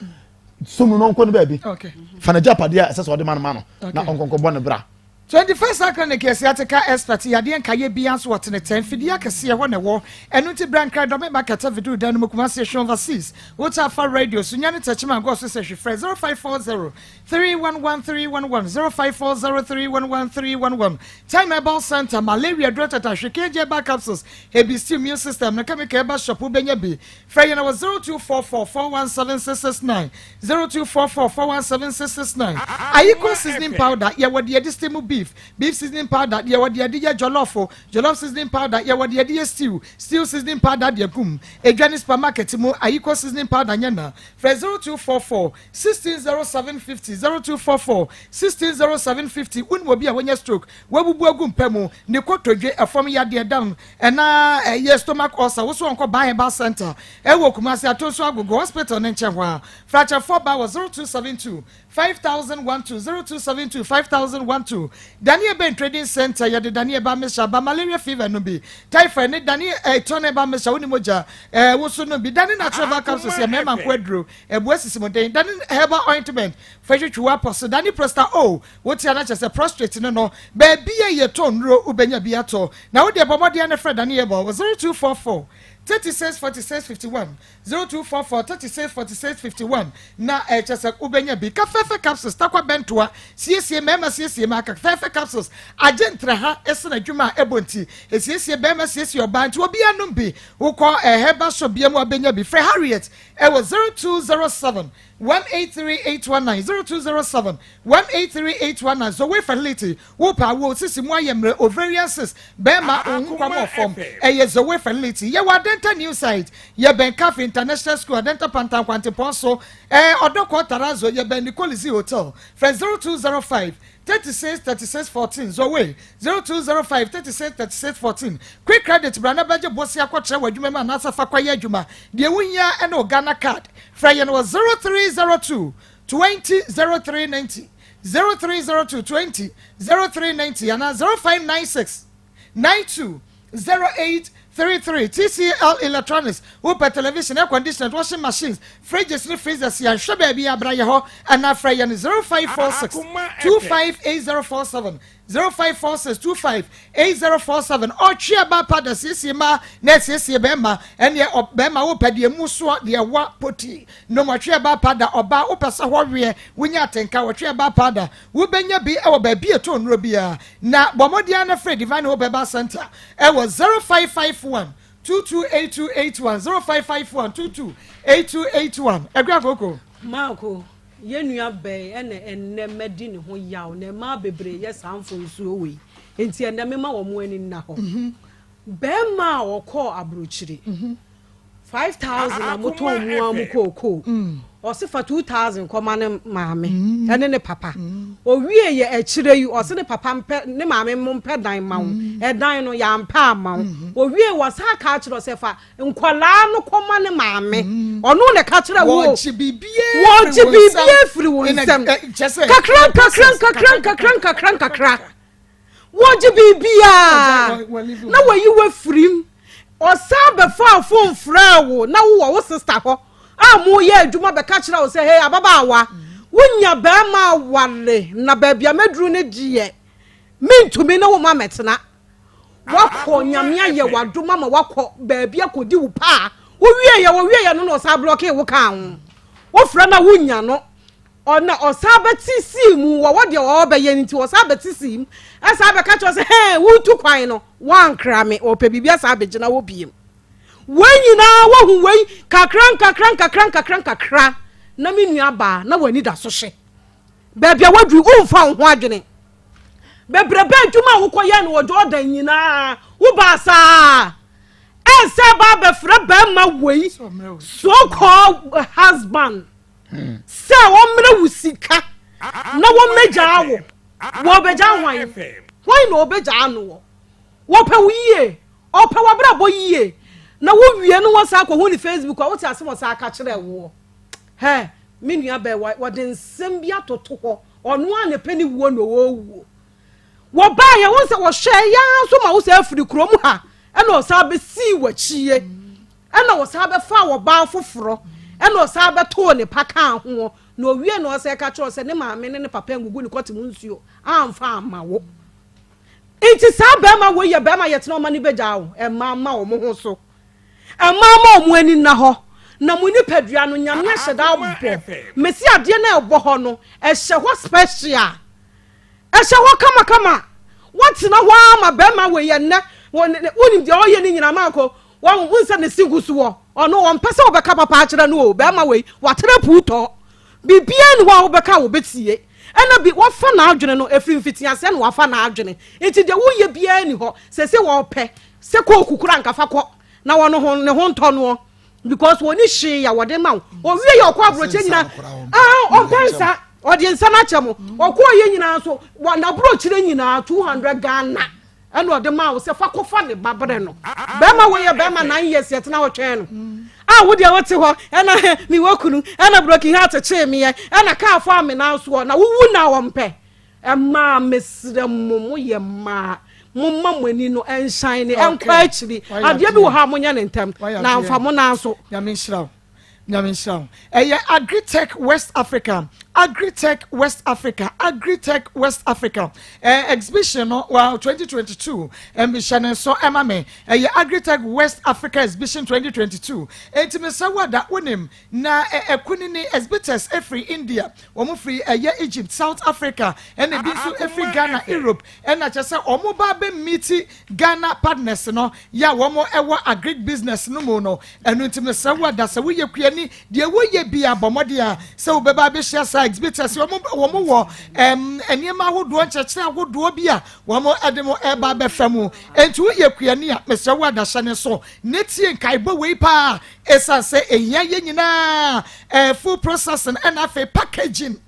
som no ɔnkɔ no baabi fa n'agyapadeɛ a ɛsɛ sɛ ɔde ma no ma no na ɔnkɔnkɔ bɔ ne bra. 21st Century Clinic yɛ sciatica expert, yadeɛ nkaeɛ biara nso wɔ tenetɛn, mfidie akɛseɛ hɔ na ɛwɔ, ɛno nti bra Nkran Dɔme Market Aviduru dan no mu Kumasi Ehwe Overseas, wotaa fa radio so nya ne Techiman Gɔɔ so sɛ hwe frɛ 0540 311 311 0540 311 311 Time Herbal Center, Malaria duro tatahwe, KJ Herbal Capsules, Herbisty Immune System no chemical herbal shop wobɛnya bi. Frɛ yɛn wɔ 0244 417 669, 0244 417 669. Ayiko seasoning powder, yɛwɔ deɛ yɛde steam beef, beef seasoning powder, yɛwɔ deɛ yɛde yɛ jollof, jollof seasoning powder, yɛwɔ deɛ yɛde yɛ stew, stew seasoning powder deɛ gum. Edwa ne supermarket mu, Ayiko seasoning powder nyɛ na. Frɛ 0244 160750, 0244 160750. Wonim obi a wanya stroke, wabubu agu mpa mu, ne kotodwe, ɛfam yadeɛ dam, ɛna ɛyɛ stomach ulcer, woso ɔnkɔ Ban Herbal Center ɛwɔ Kumasi Atonso Agogo Hospital ne nkyɛn hɔ a. Frakyɛfoɔ ba wɔ 0272 5012, 0272 5012. Daniel Ben Trading Center, yɛde Daniel ba mixture ba, malaria fever no bi, typhoid ne Daniel ɛtɔn ɛba mixture wo ne mogya woso no bi. Daniel natural herbal capsules yɛ mmarima nko aduro, ɛboa sisi mu den. Daniel herbal ointment fɛhwehwɛ wo apɔ so. Daniel Prosta o wotia no kyɛ sɛ prostate no baabi a yɛtɔn nnuro wobɛnya bi atɔ na wode ɛbɔ mmɔden no frɛ Daniel bɔ 0244 36 46 51, 0244 36 46 51 na ɛkyɛ sɛ wobɛnya bi. Kafɛfɛ capsules takwa bɛntoa siesie mmarima, siesie mmaa. Kafɛfɛ capsules agye ntra ha ɛsɛn adwuma a ɛbɔ nti esiesie bɛrima, siesie ɔbaa nti obiara nom bi. Wokɔ ɛhɛba so bia mu abɛnya bi. Frɛ Harriet ɛwɔ 0207 183 819, 0207 183 819. Zoe Fertility, wopɛ awo sisi mu ayɛ mmerɛ, ovarian cyst, bɛrima ohun kwam ɔfam, ɛyɛ Zoe Fertility. Yɛwɔ Adenta New Site, yɛbɛn Cafe International School, Adenta Pantan Kwantempɔn so, ɛɛ Ɔdɔkɔɔ Tarazo, yɛbɛn Nicolisi Hotel. Frɛ 0205 36 36 14, Zoe 0205 36 36 14. Quick Credit, bra na bɛgye bosea kɔkyerɛ w'adwuma mu anaasɛ fa kɔyɛ adwuma. Deɛ wohia ne wo Ghana Card. Frɛ yɛn wɔ 0302 20 0390, 0302 20 0390 anaa 0596 92 0833. TCL Electronics, wopɛ television, air conditioners, washing machines, fridges ne freezers, yɛnhwɛ baabi a, bra yɛ hɔ anaa frɛ yɛn 0546 258047, 0546 258047. Ɔtwe aba pa da siesie ma na asiesie bɛrima ɛneɛ bɛrima wopɛ deɛ mu soɔ deɛ wa poti nom ɔtwe aba pa da. Ɔbaa wopɛ sɛ hɔ weɛ wonya atenka, wɔtwe aba pa da, wobɛnya bi ɛwɔ baabi ɛtɔ nnuro biara. Na bɔ mmɔden no frɛ Divine Hope Herbal Center ɛwɔ 0551 228281, 0551 228281. Ɛgura koko. Maako, yɛn nua bɛn ɛna ɛnnɛ mɛdi ne ho yaw na mmaa bebree yɛ saa mfonsuo wei, nti ɛnnɛ mema wɔn ani nna hɔ. Bɛrima a ɔkɔɔ aburokyire, 5,000 a motɔn mu a mu kookoo, ɔsi fa 2,000 kɔma ne maame ɛne ne papa. Owie yɛ akyire yi, ɔsi ne papa mpɛ ne maame mo mpɛ dan ma wo. Ɛdan no yɛampɛ ama wo. Owie wɔsa aka akyerɛ sɛ fa nkɔlaa no kɔma ne maame. Ɔno na ka kyerɛ wo. Wɔgye biribiara. Wɔgye biribiara firi wo nsam kakra nkakra nkakra nkakra nkakra nkakra. Wɔgye biribiara na wɔyi wo afirim. Ɔsan bɛfa phone frɛ wo na wowɔ wo sister hɔ a moyɛ adwuma, bɛka kyerɛ wo sɛ, "Hey, ababaawa, wonya bɛrima aware na baabi a mɛduru no deɛ, mentumi ne wo ma mɛtena." Wakɔ, Nyame ayɛ wadom ama wakɔ baabi akɔdi wo paa. Wowie yɛ wɔwie yɛ no na ɔsan block wo kaa ho. Wofrɛ na wonya no, ɔna ɔsan bɛte sii mu wɔwɔ deɛ ɔbɛyɛ no, nti ɔsan bɛte sii mu ɛsan bɛka kyerɛ sɛ, "Hɛn, wotu kwan no wankra me." Ɔpɛ biribi asan abɛgyina hɔ biem. Wei nyinaa wohu wei kakra nkakra nkakra nkakra nkakra na me nua baa na w'ani da so hye baabi a waduru. Womfa wo ho adwene bebrebe. Adwuma a wokɔyɛ no wɔ Jordan nyinaa, wobaa saa ɛnsɛ ba bɛfrɛ bɛrima wei, so called husband, sɛ wɔmmerɛ wo sika na wɔmmɛgyaa wo. Wɔbɛgyaa hwan? Hwan na ɔbɛgyaa no? Wɔ wɔpɛ wo yie, ɔpɛ w'abrabɔ yie na wowie no, wɔ saa akɔhu ne Facebook a wote ase wɔ saa aka kyerɛ woɔ. Hɛ, me nua bɛɛ, wɔde nsɛm bi atoto hɔ. Ɔno a ne pɛ ne wuo na ɔwɔ wuo. Wɔbaa yɛ wɔn sɛ wɔhwɛ yaa nso ma wo sɛ afiri kurom ha, ɛna ɔsan bɛsii w'akyie, ɛna ɔsan bɛfa ɔbaa foforɔ, ɛna ɔsan bɛtoo ne pa kaa ho. Na owie na ɔsɛ ka kyerɛ sɛ ne maame ne ne papa ngugu ne kɔte mu nsuo amfa ama wo. Nti saa bɛrima wei yɛ bɛrima yɛtena ɔma ne bɛgya wo. Ɛma ma wɔn ho so, ɛma ma wɔn ani nna hɔ na mo nipadua no, Nyame ahyɛ da abɔ mesi adeɛ no a ɛbɔ hɔ no, ɛhyɛ hɔ special, ɛhyɛ hɔ kamakama. Wɔtena hɔ ama bɛrima wei yɛ nnɛ wonim deɛ ɔyɛ ne nyinaa. Maako wɔn nsɛ ne si gu so wɔ ɔno, wɔn mpɛ sɛ wɔbɛka papa akyerɛ no o. Bɛrima wei watena puutɔ, biribiara ni hɔ a wɔbɛka a wɔbɛtie. Ɛna bi wɔfa n'adwene no efiri mfitiaseɛ na wafa n'adwene, nti deɛ woyɛ biara ni hɔ sɛsɛ wɔpɛ sɛ kooku kura nkafa kɔ na wɔn ho ne ho ntɔ noɔ because wɔn ni hwee a wɔde ma wo. Owie yɛ ɔkɔ aburokye nyinaa, aa ɔmpɛ nsa, ɔde nsa n'akyɛ mo. Ɔkɔ yɛ nyinaa nso wɔ n'aburokyire nyinaa, 200 Ghana ɛna ɔde maa wo sɛ fa kɔfa ne ba brɛ no. Bɛrima wo yɛ bɛrima 9 years yɛtena hɔ twɛn no a, wo deɛ wote hɔ ɛna mewɔ kunu ɛna broken heart kyee meɛ ɛna kaa fɔ amena soɔ na wowu na wɔmpɛ. Ɛmaa mesrɛ mo, moyɛ mmaa, momma mo ani no ɛnhyɛn ne ɛnkɔ akyiri. Adeɛ bi wɔ hɔ a monyɛ ne ntɛm na mfa mo nan so. Nyame nhyira wo, Nyame nhyira wo. Ɛyɛ Agritech West Africa, Agritech West Africa, Agritech West Africa exhibition no wa 2022. Ɛmbihyɛ ne nso ɛma me, ɛyɛ Agritech West Africa Exhibition 2022. Enti mesɛ wada wonim na ɛkuni ne exhibitors ɛfiri India, wɔn firi ɛyɛ Egypt, South Africa, ɛna ebi nso ɛfiri Ghana, Europe, ɛna kyerɛ sɛ wɔn ba bɛ meet Ghana partners no yɛ a wɔn ɛwɔ agric business no mu no. Ɛno nti mesɛ wada sɛ woyɛ kuani deɛ woyɛ bi abɔ mmɔden a sɛ wobɛba abɛhyia saa. bags bi kyɛ sɛ wɔn wɔ ɛm nneɛma ahodoɔ nkyerɛkyerɛ ahodoɔ bi a wɔn ɛde mo ɛba abɛfa mu. Enti woyɛ kuani a mesrɛ wo adahyɛ ne so ne tie nkaebɔ wei paa ɛsiane sɛ ehia yɛ nyinaa ɛɛ food processing ɛna afei packaging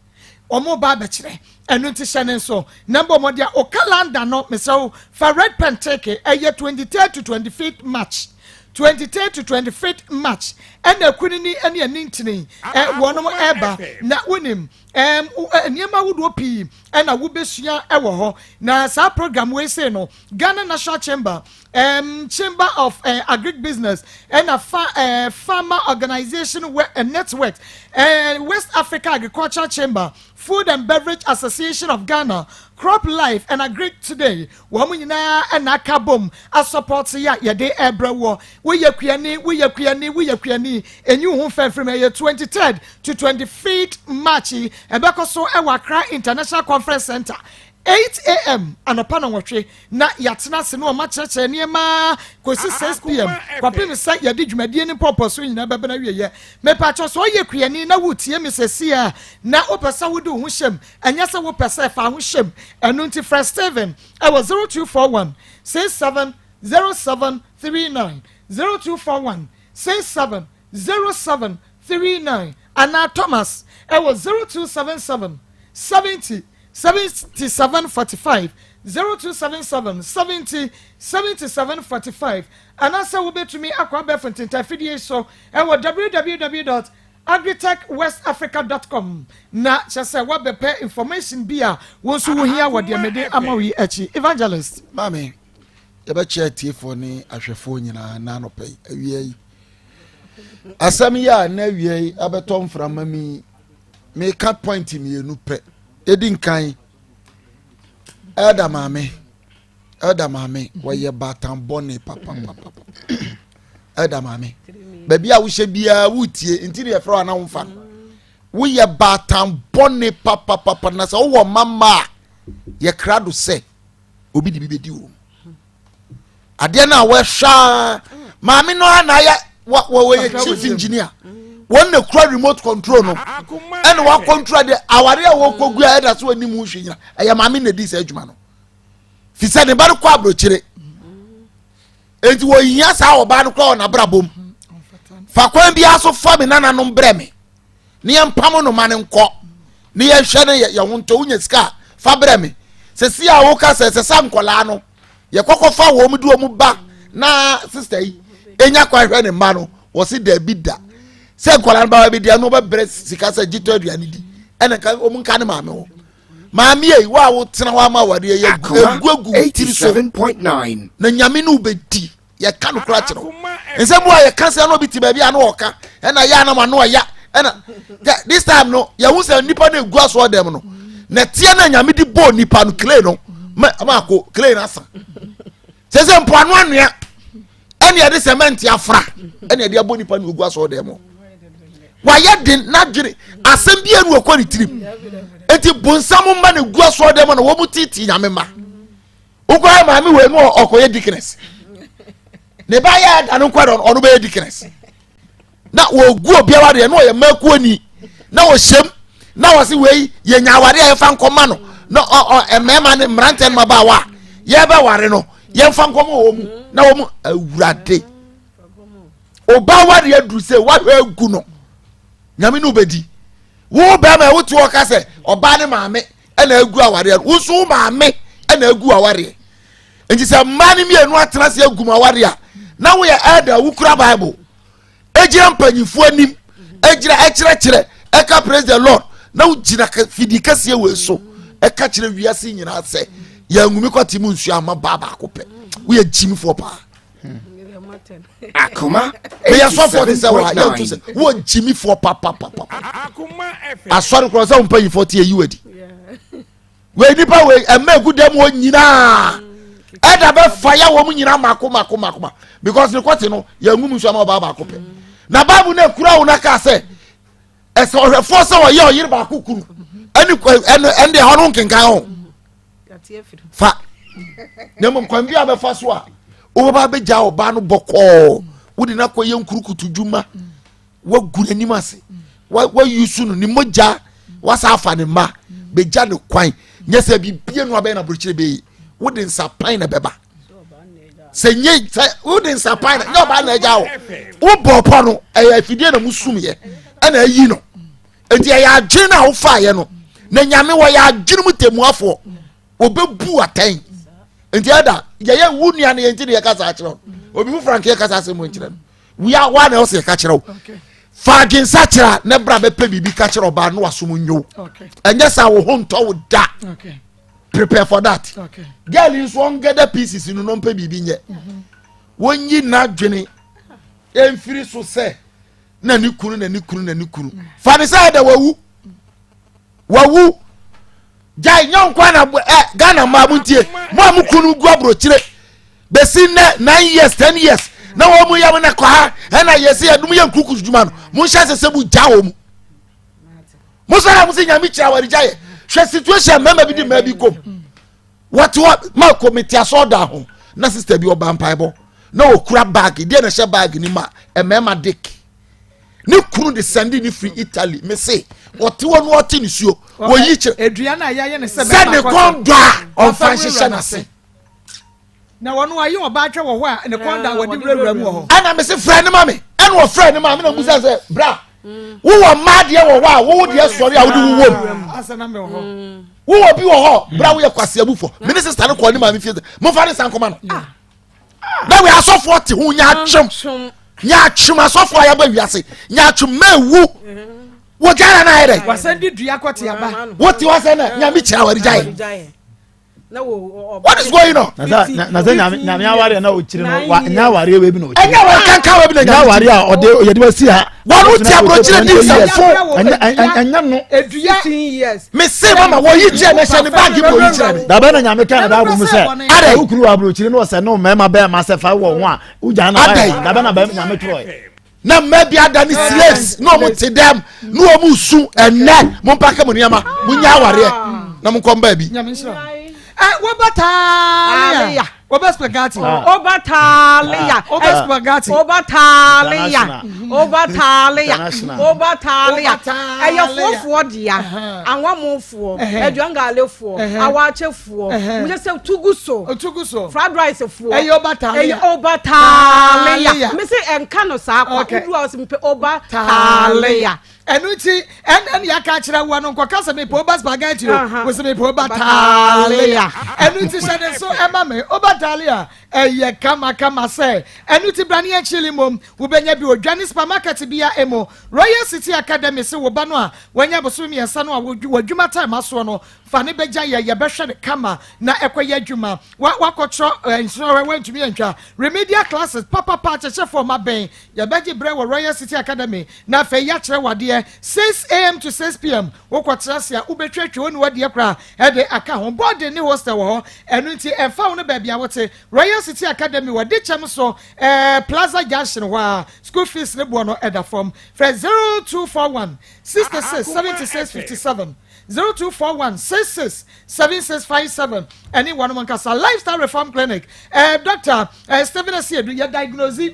wɔn ba abɛkyerɛ ɛno nti hyɛ ne nso na mbɔ wɔn deɛ o calendar no mesrɛ wo fa red pen take ɛyɛ 23rd to 25th March 23rd to 25th March ɛna akunini ɛne ɛne ntini ɛ wɔn ɛba na wonim ɛɛm nneɛma ahodoɔ pii ɛna wobɛsua ɛwɔ hɔ na saa program wei sei no Ghana National Chamber um, Chamber of uh, Agric Business ɛna fa uh, Farmer Organization we, uh, Network uh, West Africa Agricultural Chamber Food and Beverage Association of Ghana Crop Life and Agric Today wɔn nyinaa ɛna aka bom asɔpɔte yɛ a yɛde ɛbrɛ wɔ woyɛ kuani woyɛ kuani woyɛ kuani enyi wo ho fɛnfɛn mu ɛyɛ 23rd to 25th March yi ɛbɛkɔ so ɛwɔ Accra International Conference Center 8am anɔpa nnɔnwɔtwe na yɛatena ase na wɔakyerɛkyerɛ nneɛma kɔsi 6pm kɔpem sɛ yɛde dwumadie no mpɔmpɔsoɔ nyinaa bɛba n'awieɛ. Mepakyɛw sɛ ɔyɛ kuani na woretie me seesei a na wopɛ sɛ wode wo ho hyɛm, ɛnyɛ sɛ wopɛ sɛ fa ho hyɛm, ɛno nti frɛ Stephen ɛwɔ 0241 67 0739, 0241 67 0739 anaa Thomas ɛwɔ 0277 70 77 45, 0277 70 77 45, anaasɛ wobɛtumi akɔ abɛɛfo ntentafidie yi so ɛwɔ www dot agritechwestafrica dot com na kyerɛ sɛ woabɛpɛ information bi a wo nso wohia wɔ deɛ mede ama wo yi akyi. Evangelist. Maame, yɛbɛkyɛ atiefoɔ ne ahwɛfoɔ nyinaa na anɔpa yi awia yi asɛm yi a na awia yi abɛtɔ mframa mi meka point mmienu pɛ Edi nkan, Elder maame, Elder maame, wɔyɛ baatan bɔne papapapa. Elder maame, baabi a wohyɛ biara wotie, nti na yɛfrɛ wo ana womfa no. Woyɛ baatan bɔne papapapa na sɛ wowɔ mma mma a, yɛkra do sɛ obi de bi bɛdi wo mu. Adeɛ no a wɔhwɛ a maame no a na ayɛ wɔyɛ chief engineer wɔn na kura remote control no ɛna wa control adeɛ aware a wɔkɔ gu a ɛda so anim hwɛ nyina ɛyɛ maame na di saa adwuma no fi sɛ ne ba no kɔ aburokyire eti wɔhia saa ɔbaa no kora wɔ n'abrabɔ mu fa kwan biara so fa me nananom brɛ me ne yɛmpam no ma no nkɔ ne yɛnhwɛ no yɛ ho ntɔ wonya sika a fa brɛ me sɛsi a woka sɛ ɛsɛ sɛ nkɔlaa no yɛkɔkɔ fa wɔn de wɔn ba na sista yi enya kwan hwɛ ne mma no wɔsi daabi da sɛ nkɔlaa no ba bɛ di ano bɛbrɛ sika sɛ gye tɔ aduane di ɛna nka wɔn nka ne maame hɔ maame yi wo a wotena hɔ ama awadeɛ yɛ egu egu tiri so na nyame no bɛdi yɛka no kora kyerɛ wo nsɛm bi a yɛka sɛ na obi te baabi a na ɔka ɛna yɛ anam ano ɔya ɛna this time no yɛhu sɛ nipa no egu asoɔ dɛm no na teɛ na nyame de bɔɔ nipa no clay no ma maako clay no asa sɛ sɛ mpoano anwea ɛne yɛde cement afra ɛne yɛde abɔ nipa no egu asoɔ dɛm wayɛ den n'adwene asɛm bi enu ɔkɔ ne tirim eti bonsam mma na egu asoɔ dɛm na wɔn mu titi nyame ma. Wokɔyɛ maame wei no ɔkɔyɛ deaconess. Ne ba yɛ ada no nkɔ dɛ ɔno bɛyɛ deaconess. Na wɔgu obiara deɛ na ɔyɛ mmakuoni na ɔhyɛm na wɔse wei yɛnya aware a yɛmfa nkɔma no na mmarima ne mmeranteɛ no mmabaawa a yɛbɛware no yɛmfa nkɔma wɔ mu na wɔn mu awurade ɔba ware aduru sɛ wahwɛ agu no nyame ne wobɛdi wo bɛrima wote hɔ ka sɛ ɔbaa ne maame ɛna agu awareɛ no wo nso wo maame ɛna agu awareɛ nti sɛ mmaa no mmienu atena ase agu mu awareɛ a na woyɛ ɛda wokura bible egyina mpanyinfoɔ anim egyina ɛkyerɛkyerɛ ɛka praise the lord na wogyina fidie kɛseɛ wei so ɛka kyerɛ wiase nyinaa sɛ yɛn nwumi kɔte mu nsuo ama baa baako pɛ woyɛ gyimifoɔ paa. Akoma meyɛ sɔfoɔ te sɛ wɔ yɛnto sɛ wɔ gyimifoɔ papapapa asɔre korɔ sɛ wo mpanyimfoɔ te ayi wadi wei nipa wei ɛma egu dɛm wɔ nyinaa ɛda bɛfa yɛ wɔn nyinaa mako mako mako ma because ne kɔte no yɛn nwum nso ama ɔbaa baako pɛ na baabu na ekura wo na kaa sɛ ɛsɛ ɔhwɛfoɔ sɛ ɔyɛ ɔyere baako kunu ɛne ɛne ɛne ɛhɔ no nkenkan ho fa na mmom kwan bi a bɛfa so a wobɛba abɛgya ɔbaa no bɔkɔɔ wode no akɔyɛ nkurukutu dwuma wagu n'anim ase wayusu no ne mogya Wasa afa ne mma bɛgya ne kwan. Nyɛ sɛ bibie no abɛyɛ na aburokyire bɛyi. Wode nsapan na ɛbɛba. Sɛ nye sɛ wode nsapan na nyɛ ɔbaa na agya wo. Wobɔ pɔ no ɛyɛ afidie na musum yɛ ɛna ayi no. Nti ɛyɛ adwene no a wofaeɛ no na nyame wɔyɛ adwene mu tɛmuafoɔ wɔbɛbu atɛn nti ɛda yɛyɛ wo nua no yɛ nti ne yɛka saa kyerɛ wo obi foforɔ anka yɛka saa asɛm nkyerɛ no wia wa na ɛwɔ sɛ yɛka kyerɛ wo fa adwensa kyerɛ na bra bɛpɛ biribi ka kyerɛ ɔbaa no wasom nyo ɛnyɛ saa wo ho ntɔ wo da prepare for that girl yi nso ɔngɛdɛ pieces no no mpɛ biribi nyɛ mhm. wɔnyi n'adwene ɛmfiri so sɛ na ne kunu na ne kunu na ne kunu fa ne sɛ ɛda wawu wawu gyae nyɛ nkwa na ɛ ghana mmaa mo ntie mo a mo kunu gu aburokyire bɛsi nnɛ nine years ten years na wɔn mu yɛ mo na kɔ ha ɛna yɛsi yɛdum yɛ nkuku dwuma no mo nhyɛ sɛ sɛ mo gya wɔn mu mo sɔrɔ a mo sɛ nyame kyerɛ awari gya yɛ hwɛ situation mmarima bi di mmaa bi kɔm wɔte hɔ maa kɔ mi te asɔ da ho na sista bi ɔba mpaebɔ na okura baagi deɛ na ɛhyɛ baagi ni ma mmarima dik. ne kunu de sɛnde ne firi italy me se ɔte hɔ no ɔte ne suo wɔyi kyerɛ aduane a yɛayɛ ne sɛ sɛ ne kɔn dɔ a ɔmfa nhyehyɛ n'ase na wɔn ayɛ ɔbaa twɛ wɔ hɔ a ne kɔn da wɔde wurawura mu wɔ hɔ ɛna me se frɛ ne ma me ɛna ɔfrɛ ne ma me na musa sɛ bra wowɔ mmaa deɛ wɔ hɔ a wowo deɛ sɔre a wode wowɔ mu wowɔ bi wɔ hɔ bra woyɛ kwasi abufo me ne sista no kɔɔ ne maame fie sɛ momfa ne nsa nkɔma no ah. na wei asɔfoɔ te ho nyaatwom nyaatwom asɔfoɔ a yɛaba wiase nyaatwom mɛwu wɔ gyara no ayɛ dɛ wasan di dua kɔte aba wote hɔ sɛ na nyame kyerɛ aware gyae what is going on. na sɛ nyame nyame awari na okyiri no wa nya awari ebi na okyiri. ɛnyɛ awari kankan wa bi na nyame nya awari a ɔde yɛde wa si ha. Wɔn ti aburokyire di nsɛmfo. Ɛnyɛ no. Edua. Me se mama wɔyi kyerɛ me hyɛ ne baagi mu oyi kyerɛ me. Dabɛ na nyame kan na baabu mu sɛ. Adɛ wukuru wɔ aburokyire na ɔsɛ no mmarima bɛɛ ma sɛ fa wɔ ho a wugya na wayɛ. Dabɛ na bɛɛ nyame twerɛ. Na mmaa bi ada ne slaves na wɔn te dɛm na wɔn su ɛnɛ mo mpaka mo nneɛma mo nya awareɛ na mo nkɔ mbaa bi. Wɔba taaliya. Oba spaghetti. Oba taaliya. Oba spaghetti. Oba taaliya. Oba taaliya. Oba taaliya. Ɛyɛ fofoɔ dea. Anwamofoɔ. Aduangalefoɔ. Awakyefoɔ. Mo sɛ sɛ tugu so. Tugu so. Fried rice foɔ. Ɛyɛ oba taaliya. Ɛyɛ oba taaliya. Mese ɛnka no saa kwa. Wodu a wɔsɛ mepɛ oba taaliya. Ɛno nti, ɛnna ne yɛaka akyerɛ woa no, nkɔka sɛ mepɛ oba spaghetti o, wo sɛ mepɛ oba talia. Ɛno nti hyɛ ne nso ɛma me oba talia, ɛyɛ kamakama sɛ. Ɛno nti bra ne yɛnkyele mmom, wobɛnya bi wɔ dwa ne supermarket bia emu. Royal City Academy se wo ba no a wanya bosome mmiɛnsa no a w'adwuma time asoɔ no, fa no bɛgya yɛ, yɛbɛhwɛ no kama na ɛkɔyɛ adwuma. Wa wakɔtwerɛ nsrɔhwɛ wantumi antwa remedial classes papapa akyɛkyɛfoɔ ma bɛn Yɛbɛgye berɛ wɔ Royal City Academy na afei yɛakyerɛ wo adeɛ 6am to 6pm. Wokɔtra ase a, wobɛtwatwa wo ne w'adeɛ koraa de aka ho. Boarding ne hostel wɔ hɔ, ɛno nti ɛmfa wo ne baabi a wote. Royal City Academy wɔ Dekyɛm so, Plaza Junction hɔ ara. School fees ne boɔ no da fam. Frɛ 0241 66 76 57, 0241 66 76 57 ɛne wɔnom nkasa. Lifestyle Reform Clinic, Doctor Stephen Asiedu, yɛ diagnose.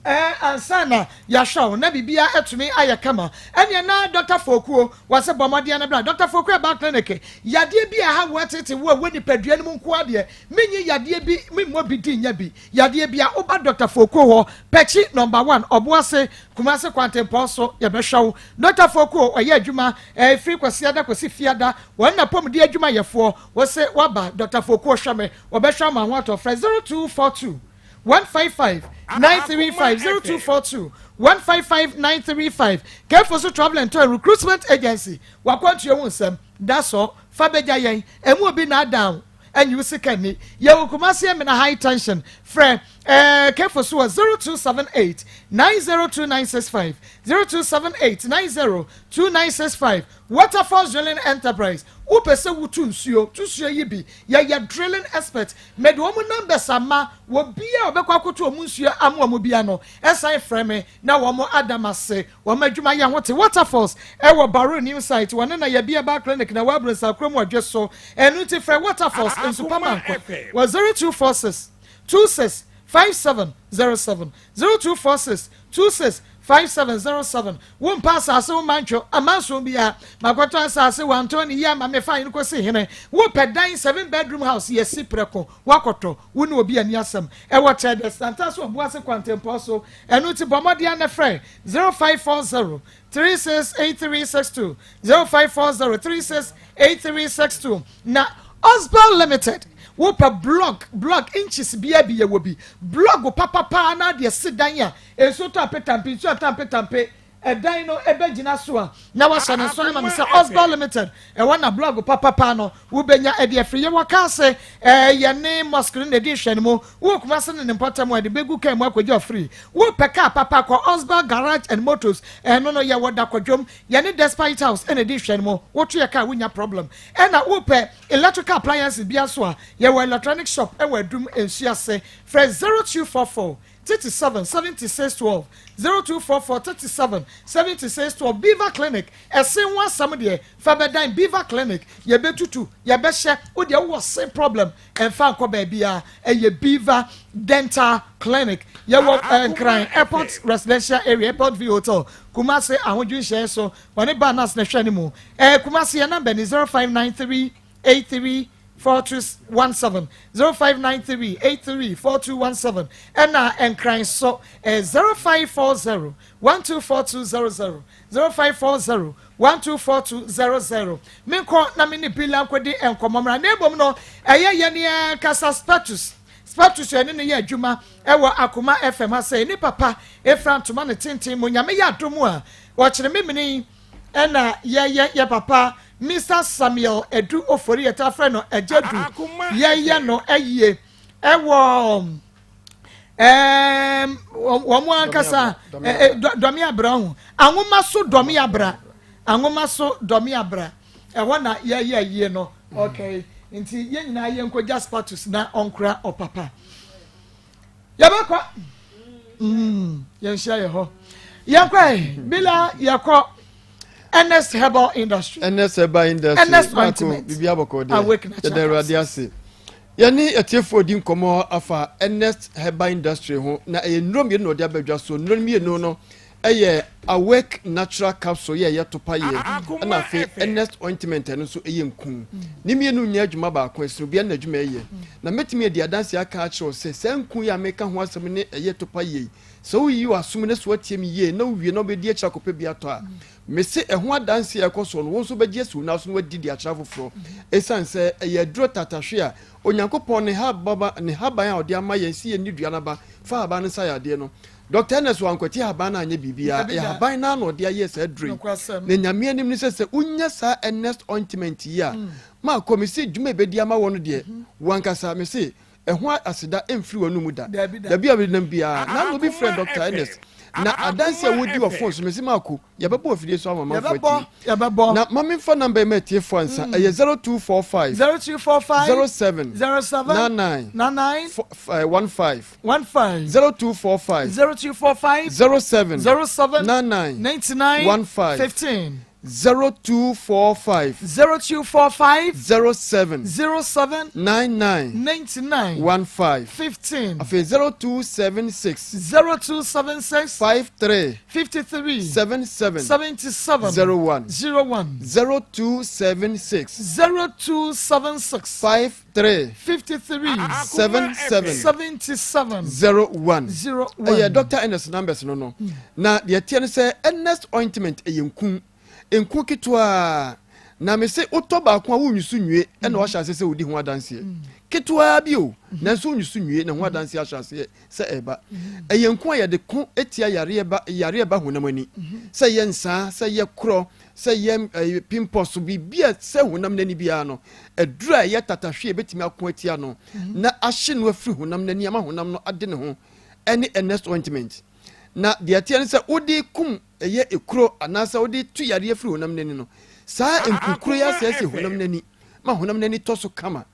Ɛɛ ansa na yɛahwɛ wo na biribiara atumi ayɛ kama. Ɛneɛ na Dɔkta Fokuo wɔ se bɔ mmɔden na bra. Dɔkta Fokuo ɛbaa clinic. Yadeɛ bi a ɛha wo ɛtete wo a ɛwɔ nipadua no mu nko ara deɛ, menyi yadeɛ bi memmɔ bi din nya bi. Yadeɛ bi a woba Dɔkta Fokuo hɔ, Pɛkyi number one, Ɔboase, Kumasi kwantempɔn so, yɛbɛhwɛ wo. Dɔkta Fokuo ɔyɛ adwuma ɛfiri Kwasiada kɔsi Fiada. Wɔn na apɔmuden adwumayɛfoɔ. Wo se woaba Dɔkta Fokuo hwɛ me, wɔbɛhwɛ ama ho atɔ. Frɛ 0242. 155 935 0242 155 935 Kefo so Travel and Tour Recruitment Agency wakwantuo ho nsɛm da sɔ fa bɛgya yɛn ɛmu obi na adan ɛnyi wo sika ni yɛwɔ Kumasi Emina High Tension frɛ ɛɛ Kefo so wɔ 0278 902965 0278 902965 Waterfalls Drilling Enterprise wopɛ sɛ wotu nsuo tu suo yi bi yɛyɛ drilling expert Mede wɔn numbers ama, obiara a ɔbɛkɔ akɔto wɔn nsuo ama wɔn biara no, san frɛ me na wɔn ada m'ase. Wɔn adwuma yɛ ho te. Waterfalls wɔ Baru New Site, wɔne na Yabia Bar Clinic na ɛwɔ Abronsah kurom wɔ Dwe so. Ɛno nti frɛ Waterfalls Nsupa Mankwa wɔ 0246 26 5707, 0246 26. 5707 Wompɛ asase wo mantwo amanson biara Makɔtɔ asase wantɔn ne yie ama me fa hene kɔsi hene Wopɛ dan 7 bedroom house yɛsi prɛko woakɔtɔ Wo ne obi ani asɛm ɛwɔ Kyɛɛdɛ Santa so Ɔboase kwantempɔn so Ɛno nti bɔ mmɔden ara na frɛ 0540 368362 0540 368362 Na Osbel Limited wopɛ blog blog inches biara bi yɛwɔ bi blog papapaa na adeɛ si dan a Nsuo tɔ apetampe, nsuo atɔ ampetampe, ɛdan no ɛbɛgyina so a, na wahyɛ ne nso ama me sɛ Osbel Limited, ɛwɔ na blog papapa no, wobɛnya ɛde afiri. Yɛwɔ kaa se, ɛɛ, yɛne mosque no na ɛdi nhwɛanimu. Wowɔ Kumasi ne ne mpɔtam a, ɛde bɛgu kaa mu akɔgya afiri. Wopɛ kaa papa kɔ Osbel Garage and Motors, ɛno no yɛwɔ Dakwadwom, yɛne Despite House na ɛdi nhwɛanimu. Woto yɛ kaa wonya problem. Ɛna wopɛ electrical appliances biara nso a, yɛwɔ electronic shop ɛwɔ Adum nsuo ase. Frɛ 0244 37 76 12 0244 37 76 12 Beaver Clinic ɛse ho asɛm deɛ fa bɛdan Beaver Clinic yɛbɛtutu yɛbɛhyɛ wo deɛ wowɔ se problem ɛmfa nkɔ baabiara ɛyɛ Beaver Dental Clinic yɛwɔ eh, Nkran Airport Residential Area Airport View Hotel Kumasi ahodwo nhyɛn so wɔne baa nas na ɛhwɛ ne mu eh, Kumasi yɛ namba ni 0593 83 4217 0593 83 4217 ɛna Nkran so ɛyɛ 0540 124200 0540 124200 menkɔ na me ne Bila nkɔdi nkɔmmɔ mmra na mmom no ɛyɛ yɛne ankasa Spatus Spatus ɛne no yɛ adwuma ɛwɔ Akoma FM ha sɛ ne papa efra ntoma ne tenten mu nyame yɛ adom a wɔkyerɛ memene Ɛna yɛyɛ yɛ papa Mister Samuel Adu Ofori yɛtaa frɛ no Agya Du yɛyɛ no ayie ɛwɔ ɛɛm wɔn ankasa dɔme abra ho anwoma so dɔme abra anwoma so dɔme abra ɛhɔ na yɛyɛ ayie no okay nti yɛn nyinaa yɛn nkɔgya status na ɔnkora ɔpapa. Yɛbɛkɔ. Mm, yɛnhyia yɛ hɔ. Yɛnkɔ ɛ, Bila yɛkɔ Ernest Herbal Industry. Ernest Herbal Industry. Ernest Ointment. Bibi abɔkɔ deɛ. Awake Natural. Yɛda Awurade ase. Yɛne atiefoɔ di nkɔmmɔ afa Ernest Herbal Industry ho na ɛyɛ nnuro mmienu na ɔde aba dwa so. Nnuro mmienu no Ɛyɛ Awake Natural Capsule yɛ ɛyɛ topa yɛ ɛna afei Ernest Ointment ɛno nso ɛyɛ nku. Ne mmienu nyɛ adwuma baako ɛsono obiara ne n'adwuma ɛyɛ. Na mɛtumi adi adanseɛ aka akyerɛ wo sɛ saa nku yi a meka ho asɛm ne ɛyɛ topa yɛ yi sɛ woyiyi w'asom na sɛ woatie me yie na wowie na wobɛdi akyire akɔpɛ bi atɔ a mese ɛho adanseɛ a ɛkɔ soɔ no wo nso wobɛgye asi wo nan so na woadi de akyerɛ afoforɔ ɛsiane sɛ ɛyɛ aduro tatahwe a Onyankopɔn ne hababa ne haban a ɔde ama yɛn sɛ yɛnni dua no aba fa haban no nsa yɛ adeɛ no Dɔkta Ernest wankwati haban no anyɛ biribiara, ɛyɛ haban no ara na ɔde ayɛ saa aduro yi. Na Nyame anim ne sɛ, sɛ wonya saa Ernest ointment yi a, maakɔ, mese dwuma a ɛbɛdi ama wɔ no deɛ, wo ankasa, mese ɛho aseda ɛmfiri w'anomu da. Baabi a wode nam biara. Na ano obi frɛɛ Dɔkta Ernest, na adanse a wɔdi wɔ fon so, mese maako, Yɛbɛbɔ afidie so ama amanfoɔ atie. Yɛbɛbɔ. Na ma memfa number yi ma atiefoɔ ansa. Mm. Ɛyɛ 0245. 0245. 07. 07. 99. 99. 15. 15. 0245. 0245. 07. 07. 99. 99. 15. 15. 0245. 0245. 07. 07. 99. 99. 15. 15. Afei 0276. 0276. 53. 53. 77. 77. 01. 01. 0276. 0276. 53. 53. 77. 77. 01. 01. Ɛyɛ Dr. Ernest numbers no no. Na deɛ ɛteɛ no sɛ Ernest ointment ɛyɛ nku. Nku ketewa. Na me se wotɔ baako a wonyi so nwie ɛna wahyɛ aseɛ sɛ wodi ho adanseɛ. Ketewa bi o, nanso wonyi so nwie na ho adanseɛ ahyɛ aseɛ sɛ ɛreba. Ɛyɛ nko a yɛde ko tia yareɛ ba yareɛ ba honam ani. Sɛ ɛyɛ nsaa, sɛ ɛyɛ korɔ, sɛ ɛyɛ ɛyɛ pimpɔs, biribi a sɛ honam n'ani biara no, aduru a ɛyɛ tatahwe a ebetumi ako atia no na ahye no afiri honam n'ani ama honam no ade ne ho ɛne Ernest ointment. Na deɛ ɛteɛ ne sɛ wode kum ɛyɛ ekuro anaasɛ wode tu yareɛ firi honam n'ani no, saa nkukuro yi asɛesɛe honam n'ani ma honam n'ani tɔ so kama.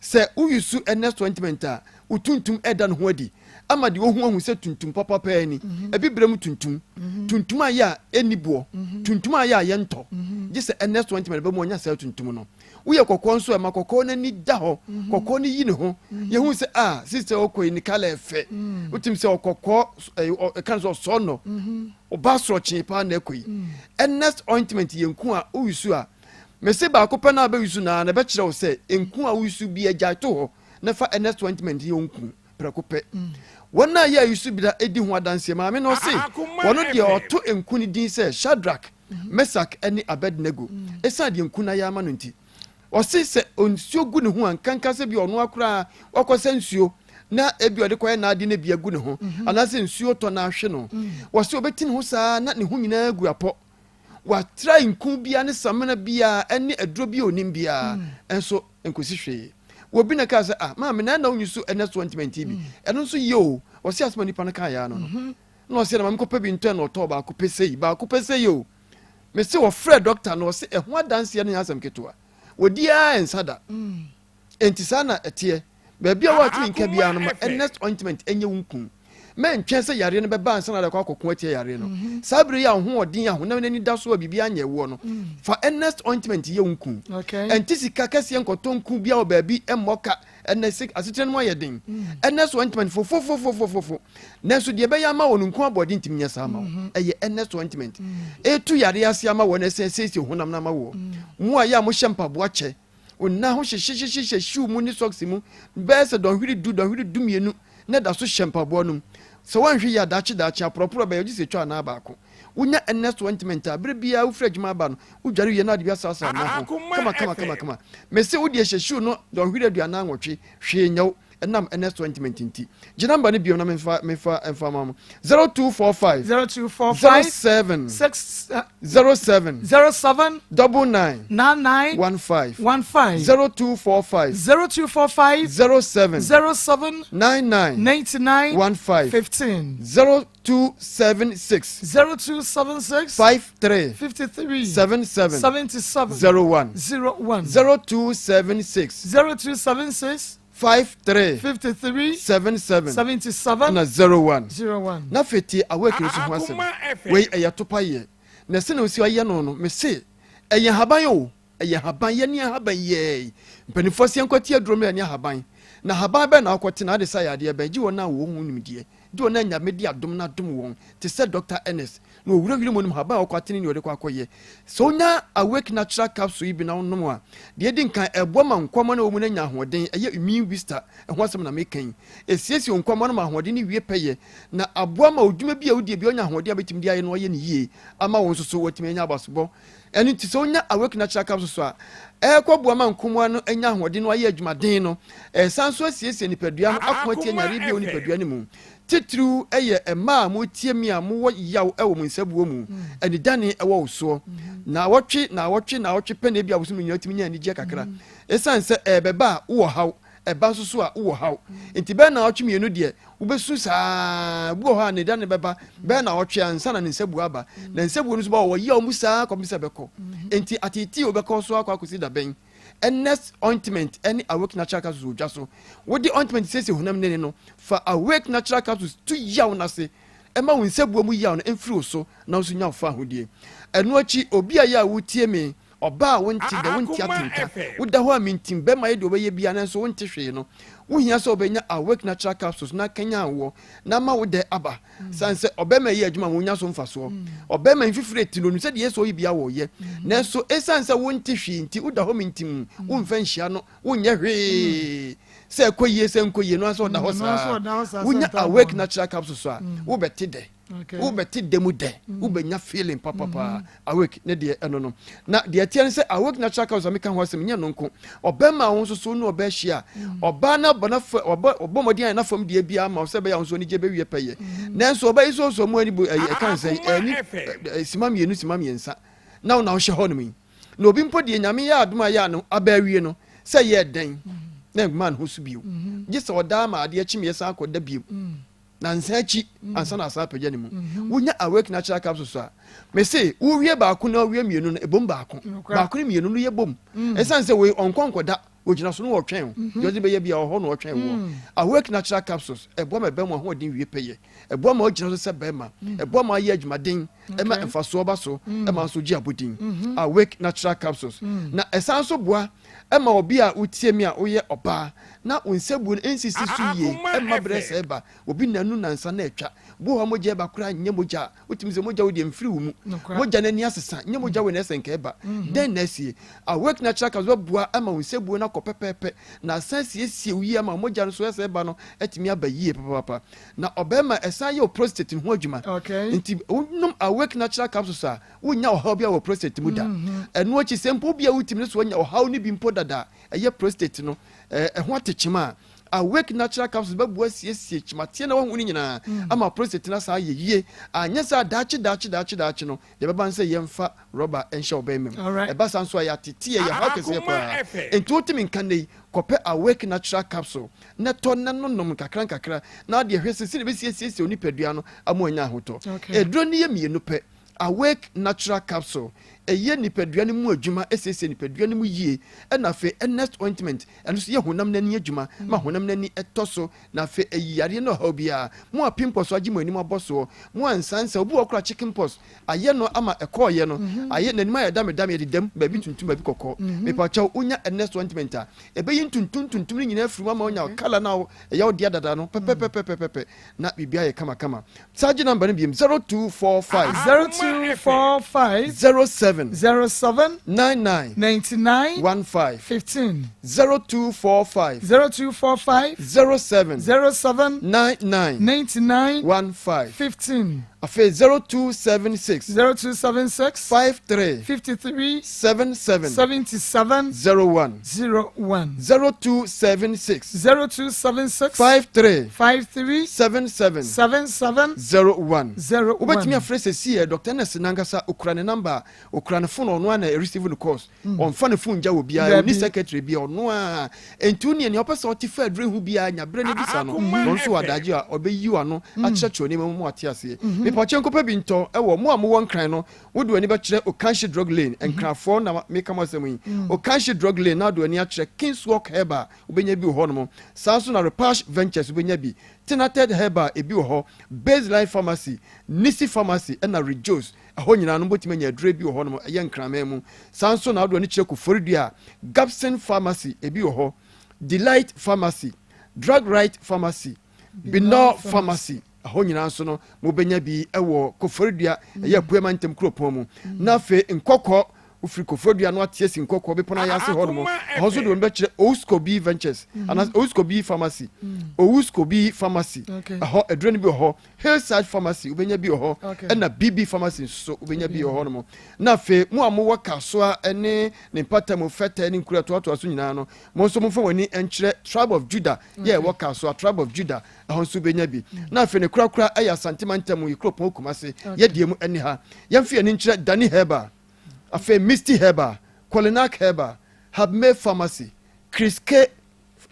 Sɛ wo use Ernest ointment a, wo tuntum ɛda ne ho adi ama deɛ ohu ahu sɛ tuntum papa paa ni. Mhm. Abibire mu tuntum, mhm. tuntum a yɛ a ɛnni boɔ, mhm. tuntum a yɛ a yɛntɔ. Gye sɛ Ernest ointment bɛma wanya saa tuntum no. Woyɛ kɔkɔɔ nso a, ɛma kɔkɔɔ no ani da hɔ. Mhm. Kɔkɔɔ no yi ne ho. Mhm. Yɛhu sɛ ah, sister ɔkɔ yi ne kala ɛfɛ. Mm. Wotim sɛ ɔkɔkɔɔ ɛka no sɛ ɔsɔ no. Mhm. Ɔba sorɔkyee paa na ɛkɔ yi. Mm. Ernest ointment yɛ nku a woyusu a, mese baako pɛ na abɛyusu na na ɛbɛkyerɛ wo sɛ nku a woyusu bi agyae to hɔ na fa Ernest ointment yɛ wo nku prɛko pɛ. Mm. Wɔn a yɛ ayusu bi da edi ho adanseɛ maame no ɔse wɔn deɛ ɔto nku no din sɛ Shadrach Mesak ne Abednego, esiane deɛ nku no ayɛ ama no nti. Ɔse sɛ nsuo gu ne ho a, nkanka sɛ bi ɔno ara koraa wakɔsa nsuo na ebi ɔde kɔyɛ n'ade na ebi agu ne ho, mhm. anaasɛ nsuo tɔ na ahwe no. Mm. Wɔse ɔbɛti ne ho saa na ne ho nyinaa gu apɔ. Watra nku biara ne samina biara ne aduro bi a onim biara mm. nso nkosi hwee. Wɔbi na kaa sɛ ah maame na ɛna wonyi so ɛnɛ so ntoma nti bi. Mm. Ɛno nso yie o. Wɔse asɛm a nipa no kaa yɛ ano no. Mhm. Na ɔse na ma menkɔpɛ bi ntɔ na ɔtɔɔ baako pɛ sei baako pɛ sei o mese wɔfrɛ dɔkta no ɔse ɛho adanseɛ no nyɛ asɛm ketewa wɔdi ara ɛnsa da mm. enti saa na ɛteɛ baabi a wɔatumi nka biara no ma Ernest ointment ɛnyɛ wo nku mɛntwɛn sɛ yareɛ no bɛba ansa na adakɔ akɔko atia yareɛ no mhm. saa bere yi a ho ɔden a honam no ani da so a biribi anyɛ woɔ no mm. fa Ernest ointment yɛ wo nku ɛnte sika kɛseɛ nkɔtɔ nku bia wɔ baabi mmɔ ka ɛnɛ se asetena no mu ayɛ den ɛnɛ so ointment fofofofofofo nanso deɛ ɛbɛyɛ ama wɔn nko aboɔden ntumi nyɛ saa ma wo mhm. ɛyɛ ɛnɛ so ointment ɛtu mm. yare ase ama wɔn ɛsɛn siesie honam no ama woɔ mm. mo a yɛ a mohyɛ mpaboa kyɛ onna ho hyehyehyehyehyɛ shoe mu ne socks mu bɛyɛ sɛ dɔnhwere du dɔnhwere du mmienu na ɛda so hyɛ mpaboa no mu sɛ woanhwɛ yie a daakye daakye aporɔporɔ bɛyɛ gye sɛ ɛtwa anaa baako Wonya Ernest ointment a, bere biara wofiri adwuma aba no, wodware wie na wode bi asrasra nna ho kama kama kama kama. Mese wo deɛ hyɛ shoe no dɔnhwere 48, hwee nyɛ wo ɛnam Ernest ointment nti. Gye number no biom na memfa memfa mfa ma mo. 0245 0245 07 6 07 07 99 99 15 15 0245 0245 07 07 99 99 15 15 0276. 0276. 53. 53. 77. 77. 01. 01. 0276. 0276. 53. 53. 77. 77. Na 01. 01. Na afei tie awake nso ho asɛm. Wei ɛyɛ topa yɛ. Na ɛsɛ na osi ayɛ no no mese ɛyɛ haban o. Ɛyɛ haban yɛ ne ahaban yɛɛi. Mpanimfoɔ se yɛnkɔte aduro mmra ne ahaban. Na haban bɛn na wokɔte na ade sa yadeɛ bɛn? Gye wɔn a wɔwɔ ho nimdeɛ. Gye wɔn a Nyame de adom no adom wɔn te sɛ Dɔkta Ernest na ɔwura wira mu nim haban a wɔkɔ atene ne ɔde kɔ akɔyɛ. Sɛ wonya Awake Natural Capsule yi bi na wonom a, deɛ ɛdi nkan ɛboa ma nkwammoa no a ɛwɔ mu no nya ahoɔden, ɛyɛ immune booster ho asɛm na meka yi. Ɛsiesie wo nkwammoa no ma ahoɔden no wie pɛyɛ na aboa ma odwuma bi a wodie biara wonya ahoɔden a wobɛtumi de ayɛ no ayɛ no yie ama wo nso so woatumi anya abasobɔ. Ɛno nti, sɛ wonya Awake Natural Capsules so a, ɛrekɔboa ma nkomoa no anya ahoɔden na wɔayɛ adwumaden no. Ɛresan nso asiesie nipadua no ako atia nyareɛ bi a ɛwɔ nipadua no mu. Titiriw yɛ mmaa a moretie me a mowɔ yaw wɔ mo nsabuo mu, anidane wɔ wo soɔ. Naawɔtwe, naawɔtwe, naawɔtwe pɛ na ebia bosome nyinaa wotumi nya anigyeɛ kakra. Ɛsiane sɛ ɛrebɛba a wowɔ haw, ɛba nso so a wowɔ haw. Nti bɛyɛ naawɔtwe mmienu deɛ, Wobɛsu saa ara. Obi wɔ hɔ a, ne da no bɛba bɛyɛ nnawɔtwe ansa na ne nsabuo aba. Na nsabuo no nso ba wɔ yaw mu saa kɔpem sɛ ɛbɛkɔ. Enti ateetee wobɛkɔ so akɔ akɔsi da bɛn? Ernest ointment ne Awake Natural Capsules wɔ dwa so. Wode ointment siesie honam nene no, fa Awake Natural Capsules tu yaw no ase. Ɛma wo nsabuo mu yaw no mfiri wo so na wo nso nya wo fahodie. Ɛno akyi, obi a yɛ a wotie me, Ɔbaa a wonte dɛ, wonte atenka, woda hɔ a mintim, bɛrima yɛ deɛ ɔbɛyɛ biara nanso wonte hwee no, wohia sɛ wobɛnya Awake Natural Capsules na akanyan woɔ na ama wo dɛ aba. Sane sɛ ɔbɛrima yɛ adwuma ma wonya so mfasoɔ. Ɔbɛrima mfifire ti no, onim sɛ deɛ ɛsɛ ɔyɛ biara wɔyɛ. Nanso ɛsiane sɛ wonte hwee nti, woda hɔ mintim, womfa nhyia no, wonyɛ hwee. Sɛ ɛkɔ yie sɛ ɛnkɔ yie no ara sɛ ɔda hɔ saa. Wonya Awake Natural Capsules a, wobɛte dɛ. wobɛte dɛ mu dɛ mm. wobɛnya feeling papapaa mm-hmm. awake ne deɛ ɛno no na deɛ ɛteɛ ne sɛ awake natural cause a meka ho asɛm nyɛ no nko ɔbɛma wo nso so ne ɔbɛ ahyia mm. ɔbaa no abɔ n'afɛ ɔbɔ ɔbɔ mmɔden ayɛ n'afam deɛ biara ma sɛ ɛbɛyɛ ahosuo ne gye bɛwie pɛyɛ mm. nanso ɔbɛ yi sɔsɔ mu ani bu ɛyɛ ɛka nsɛn ɛni sima mmienu sima mmiɛnsa na wo na wohyɛ hɔ nom yi na obi mpo deɛ nyame yɛ adom a yɛ ano aba awie no sɛ yɛ dɛn na ɛma ne ho so bio mm-hmm. gye sɛ ɔdaa ma adeɛ kyemeɛ san akɔda bio nansa akyi mm. ansa na asan apagya ne mu mm-hmm. wonya awake natural capsules so a mese wowie baako na wowie mmienu no ɛbom baako baako ne mmienu no yɛ bom mm. ɛsiane sɛ wei ɔnkɔ nkɔda. Ogyina so no ɔtwɛn wo. Deɛ ɔde bɛyɛ biara ɔhɔ na ɔtwɛn woɔ. Awake Natural Capsules, ɛboa ma ɛbɛn mu ahoɔden wie pɛyɛ. Ɛboa ma wogyina so sɛ bɛrima. Ɛboa ma woyɛ adwumaden, ɛma mfasoɔ ba so, ɛma nso gye abodin. Awake Natural Capsules. Na ɛsan nso boa ma obi a wotie me a woyɛ ɔbaa na wo nsabuo no nsisi so yie, ɛmma berɛ sɛe ba. Obi nnanu nnansa na atwa. Bi wɔ hɔ a mogya ɛba koraa nyɛ mogya a wotumi sɛ mogya wo deɛ mfiri wo mu. Mogya no ani asesa, nyɛ mogya wei na ɛsɛ nka ɛba. Dɛn na asie? Awake Natural Capsules bɛboa ama wo nsabuo no akɔ pɛpɛɛpɛ na asan asiesie wo yie ama wo mogya no so ɛsɛ ɛba no atumi aba yie papaapa. Na ɔbarima ɛsan yɛ wo prostate no ho adwuma. Nti wonom Awake Natural Capsules a wonnya ɔhaw biara wɔ prostate mu da. Ɛno akyi sɛ mpo obi a wotumi no so anya ɔhaw no bi mpo dada a ɛyɛ prostate no ɛho atekyem a, Awake Natural Capsules bɛboa asiesie kyimateɛ na wahu no nyinaa ama prostate no asan ayɛ yie. Anyɛ saa a daakye daakye daakye daakye no deɛ ɛbɛba ne sɛ yɛmfa rɔba nhyɛ wo bɛrima mu. Ɛba saa nso a yɛatete yɛ haw kɛseɛ paa. Enti wotumi nka nnɛ yi kɔpɛ Awake Natural Capsule na tɔ na nonom nkakra nkakra na adeɛ hwɛ sɛ sɛdeɛ ɛbɛsiesiesie wo nipadua no ama wanya ahotɔ. Aduro no yɛ mmienu pɛ. Awake Natural Capsule, ɛyɛ nipadua no mu adwuma, ɛsiesie nipadua no mu yie, ɛna afei Ernest Ointment, ɛno nso yɛ honam no ani adwuma, ma honam no ani tɔ so, na afei ɛyi yareɛ ne ɔhaw biara. Mo a pimples agye mo anim abɔ soɔ, mo a nsansa, obi wɔ hɔ koraa chicken pox ayɛ no ama ɛkɔɔeɛ no, ayɛ n'anim ayɛ damedame, ɛdedam, baabi tuntum, baabi kɔkɔɔ. Mepakyɛw, wonya Ernest Ointment a, ɛbɛyi ntuntum tuntum no nyinaa afiri mu ama woanya colour no a ɛyɛ wo dea dada no pɛpɛpɛpɛpɛpɛ. Na biribi ayɛ kamakama. Saa gye namba no biem 0245. 0245. 07. 07. 99. 99. 15. 15. 0245. 0245. 07. 07. 99. 99. 15. 15. Afei 0276. 0276. 53. 53. 77. 77. 01. 01. 0276. 0276. 53. 53. 77. 77. 01. 01. Wobɛtumi afrɛ sɛsi ɛ Dr. Ernest nankasa okura ne number a okura ne phone ɔno a na receive no calls ɔmfa ne phone gya wɔ biara ɔni secretary bi ɔno a enti wo nea nea ɔpɛ sɛ ɔte fa aduro ho biara nya berɛ no bisa no na ɔno nso wɔ adagye a ɔbɛyi w'ano akyerɛkyerɛ nneɛma mu ma wate aseɛ. Mepɔkyɛ nkɔpɛ bi ntɔ ɛwɔ mo a mowɔ nkran no Wode w'ani bɛkyerɛ Okanshi Drug Lane, Nkrafoɔ na meka mo asɛm yi. Okanshi Drug Lane na wode w'ani akyerɛ Kingswalk Herbal, wobɛnya bi wɔ hɔnom. Saa nso na Repash Ventures wobɛnya bi. Tinated Herbal ebi wɔ hɔ, Baseline Pharmacy, Nisi Pharmacy ɛna Rejoice, ɛhɔ nyinaa no mobɛtumi anya aduro bi wɔ hɔnom, ɛyɛ Nkraman mu. Saa nso na wode w'ani kyerɛ Koforidua a, Gabson Pharmacy ebi wɔ hɔ, Delight Pharmacy, Drug Right Pharmacy, Binor Pharmacy. Ɛhɔ nyinaa nso no, mobɛnya bi wɔ Koforidua, ɛyɛ Apuei Mantam kuropɔn mu. Na afei Nkɔkɔ, wofiri Koforidua no ate asi Nkɔkɔ bepɔ no ayɛ ase hɔ nom. Ɛhɔ nso de wɔn bɛkyerɛ Owuskobi Ventures, anaasɛ Owuskobi Pharmacy. Owuskobi Pharmacy, ɛhɔ aduro no bi wɔ hɔ. Hillside Pharmacy, wobɛnya bi wɔ hɔ. Ɛna BB Pharmacy nso so, wobɛnya bi wɔ hɔ nom. Na afei mo a mowɔ Kasoa ne ne mpatamu, Fɛtɛ ne nkuro a ɛtoatoa so nyinaa no, mo nso momfa mo ani nkyerɛ Tribe of Judah, yɛ ɛwɔ Kasoa, Tribe of Judah. Ɛhɔ nso wobɛnya bi. Na afei ne korakora yɛ Asante mantam mu, yɛ kuropɔn Kumase. Yɛdeɛ mu ɛne ha. Yɛmfa yɛn ani nkyerɛ Dani Herbal, afei Misty Herbal, Kolinak Herbal, Habme Pharmacy, Chris K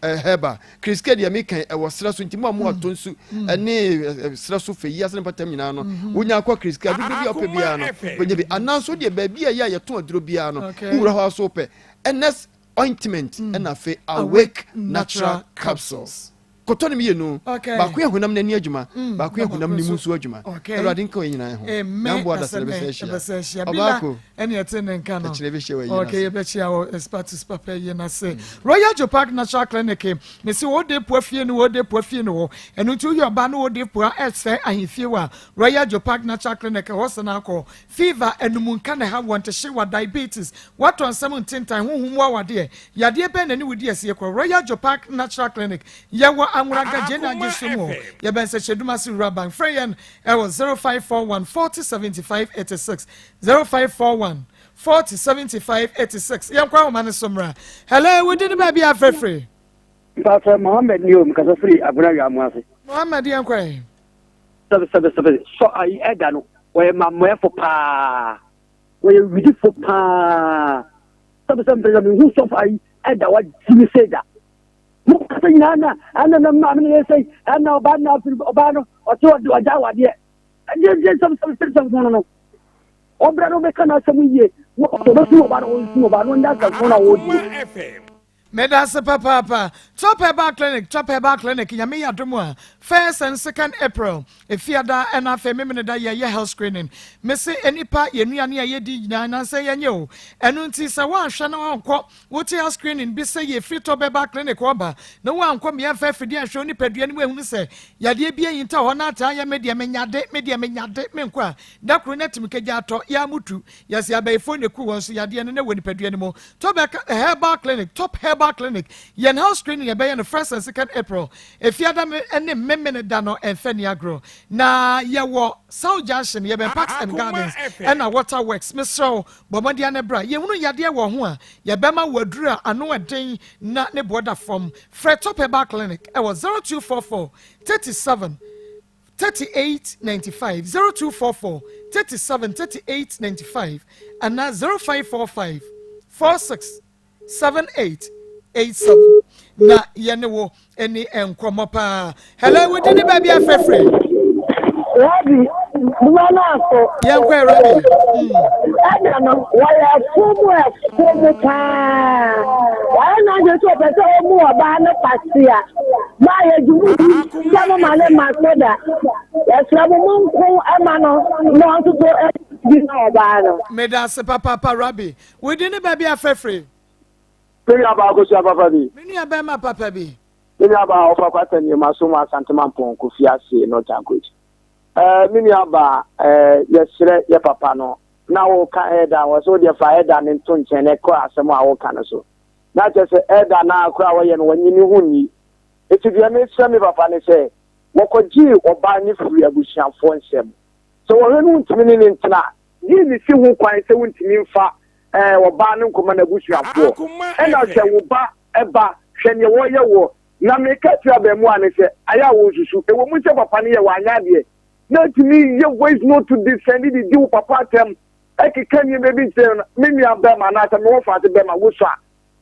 eh, Herbal. Chris K deɛ meka yi, ɛwɔ serɛ so nti mo a mo atɔ nsu ɛne eh, eh, serɛ so fɛ yi ase ne mpatam nyinaa no, wonya akɔ Chris K aduro bi a wopɛ biara no, wobɛnya bi. Anaa nso deɛ baabi a ɛyɛ a yɛtɔn aduro biara no, wowura hɔ a so wopɛ Ernest ointment ɛna afei Awake Natural Capsules. Kɔtɔ no mmienu. Baako yɛ honam no ani adwuma, baako yɛ honam no mu nso adwuma. Awurade nka wɔn nyinaa ho. Amen. Na mboa adasa na ɛbɛsɛ ahyia. Ɔbaako. Ɛne ɛte ne nka no. Ɛkyerɛ bɛhyia wɔ ayie Okay, yɛbɛhyia wɔ Espatus papa ayie no ase. Royal Joe Park Natural Clinic, mese wo de poa fie ne wo de poa fie ne hɔ. Ɛno nti woyɛ ɔbaa ne wo de poa ɛsɛ ahemfie wɔ a, Royal Joe Park Natural Clinic ɛhɔ sɛ akɔ. Fever, anum nka na ɛha wɔ ntehye wa diabetes, watɔ nsɛm ntentan, honhom mu awadeɛ, yadeɛ bɛn na ne wodi asie kɔ Royal Joe Park Natural Clinic. Yɛwɔ Anworaga Gyena Agye so mu hɔ. Yɛbɛn Sɛkyɛdumase Rural Bank. Frɛ yɛn ɛwɔ 0541 40 75 86 0541 40 75 86. Yɛnkɔ ahoma no so mmra. Hello, wo din ne baabi a frɛfrɛ? Mpatsɔ Mohammed ni o, mekasa firi Agona Wiamu ase. Mohammed yɛnkɔ ɛ. Sɛbe sɛbe sɛbe sɔ ayi ɛda no wɔyɛ mammoɛfo paa wɔyɛ widifo paa sɛbe sɛbe mpɛsɛ mehu sɔfo ayi ɛda wagyimi sɛ da mo kasa nyinaa na ɛna na maame no yɛ sɛ ɛna ɔbaa no afiri ɔbaa no ɔte ɔde ɔgya awadeɛ ɛdeɛ deɛ sɛbe sɛbe sɛbe sɛbe no no ɔbrɛ no bɛka n'asɛm yie ɔbɛsu ɔbaa no ɔnsu ɔbaa no ɔnya asɛm no a ɔredi. Medase papaapa. Top Herbal Clinic, Top Herbal Clinic, Nyame yɛ adom a, first and second April, Efiada ɛna afei Memeneda yɛyɛ health screening. Mese nnipa yɛn nnuane a yɛdi nyinaa nansɛ yɛnyɛ o. Ɛno nti sɛ woanhwɛ na woankɔ wote health screening bi sɛ yɛfiri Top Herbal Clinic hɔ ba na woankɔ mmea mfa afidie anhwɛ wo nipadua no mu ahunu sɛ yadeɛ bi ahinta hɔ na ataa yɛ me deɛ menyade, me deɛ menyade, menkɔ a, da koro na atim kagya atɔ, yɛ a mutu. Yɛse abayifoɔ na ɛku wɔn so yadeɛ no na ɛwɔ nipadua no mu. Top Herbal Clinic, Top Herbal Clinic, yɛn health screening yɛbɛyɛ no first and second April, Efiada ne Memene da no ɛmfa ni agorɔ. Na yɛwɔ South Junction, yɛbɛn Parks and Gardens ɛna Water Works. Mesrɛ wo, bɔ mmɔden ara na bra. Yɛhunu yadeɛ wɔ ho a, yɛbɛma wo aduru a ano ɛden na ne boɔ da fam. Frɛ Top Herbal Clinic ɛwɔ 0244 37 38 95, 0244 37 38 95 anaa 0545 46 78 87 na yɛne wo ani nkɔmmɔ paa. Hello, wo din ne baabi afrɛfrɛ? Rabi, buma no aso. Yɛnkɔ ɛ Rabi. Ɛda no, wɔyɛ ɛfo mu ɛfo mu paa. Wɔayɛ n'adwene sɛ ɔpɛ sɛ ɔmu ɔbaa no kwasea. Maa yɛ dwuma bi sɛ mo ma ne ma so da. Yɛsrɛ mo mo nko ma no na ɔntoto bi ma ɔbaa no. Meda ase papaapa Rabi. Wo din ne baabi a frɛfrɛ? Me nua baa Akosua papa bi. Me nua bɛrima papa bi. Me nua baa ɔfa kwata nie ma so mu Asante Mampong Kofi ase North Anchorage. Ɛɛ me nua baa ɛɛ yɛsrɛ yɛ papa no na woka ɛda wɔ sɛ wodeɛ fa ɛda no nto nkyɛn na ɛkɔ asɛm a woka no so. Na kyerɛ sɛ ɛda no ara koraa a wɔyɛ no wɔnye ne ho nni. Enti deɛ mesrɛ me papa ne sɛ wɔkɔgyee ɔbaa no firii abusuafoɔ nsam. Sɛ wɔhwɛ no wontumi ne no ntena a, gye ne si ho kwan sɛ wontumi mfa ɛɛ ɔbaa no nkɔma n'abusuafoɔ. Ɛna hwɛ wo ba ba, hwɛ neɛ wɔyɛ woɔ. Na meka kyerɛ abaamuwa no sɛ ayɛ a wɔnsusu. Ɛwɔ mu sɛ papa no yɛ wanyɛ adeɛ na atumi yɛ voice note de sɛnde de di wo papa atɛm ɛkeka nneɛma bi kyerɛ no, me nua bɛrima anaasɛ me wɔfaase bɛrima wosɔ a,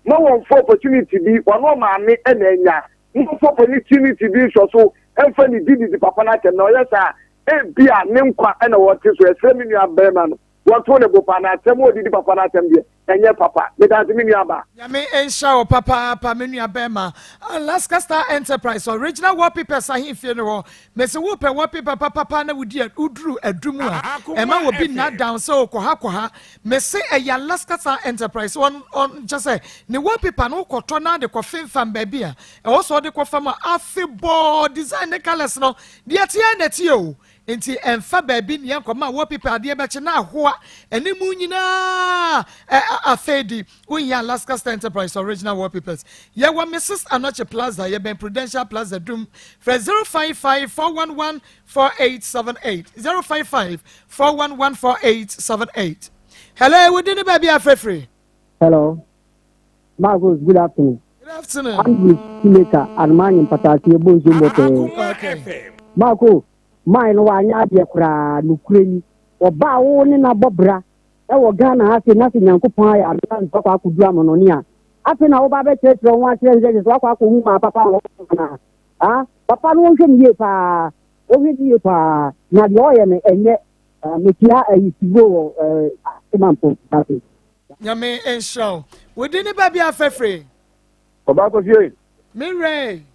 ma wɔmfa opportunity bi, wɔne ɔmaame na anya, ma wɔmfa opportunity bi nsɔ so mfa ne di didi papa no atɛm, na ɔyɛ saa a, ebia ne nkwa na wɔte so. Ɛsrɛ me nua bɛrima no, wɔnto ne bo paa, na atɛm a ɔdidi papa no atɛm deɛ, ɛnyɛ papa. Medase me nua baa. Nyame nhyira wo papaapa me nua bɛɛma. Alaska Star Enterprise original wallpapers ahemfie no hɔ. Mese wo pɛ wallpaper papapa na wodi woduru adu mu a ɛma obi nna down sɛ okɔha kɔha. Mese ɛyɛ Alaska Star Enterprise ɔn ɔn kyɛ sɛ ne wallpaper no wokɔtɔ na de kɔfemfam baabi a ɛwɔ sɛ ɔde kɔfam a afebɔɔ design ne colours no deɛ ɛteɛ na ɛteɛ o. Enti ɛmfa baabi nea nkɔma a wɔpepa adeɛ bɛkye na ahoa ɛne mu nyinaa ɛ afei di wohia Alaska Star Enterprise original wallpapers. Yɛwɔ Mrs. Anokye Plaza, yɛbɛn Prudential Plaza Dum. Frɛ 055 411 4878 055 411 4878. Hello, wo din ne baabi a frɛfiri? Hello. Marcos, good afternoon. Good afternoon. Andrew Simeka, Adumani Mpatasi, Ebo Nso Mbɔtɛɛ. Okay. Marco, Man no wanyɛ adeɛ koraa nokorɛ ni ɔbaa a wo ne no abɔ bra wɔ Ghana ha sei na sɛ Nyankopɔn ayɛ adom na nso akɔ akɔdu amonɔne a afei na woba abɛkyerɛkyerɛ wo ho akyerɛ no sɛ kyerɛ sɛ wakɔ akɔhu maa papa wɔ hɔ anaa ah papa no wɔnhwɛ no yie paa wɔnhwɛ no yie paa na deɛ ɔyɛ no ɛnyɛ metia ayi sibo wɔ Asemampo ase. Nyame nhyira wo. Wo din ne baabi a fɛfire. Ɔbaa kɔsie. Me werɛ e.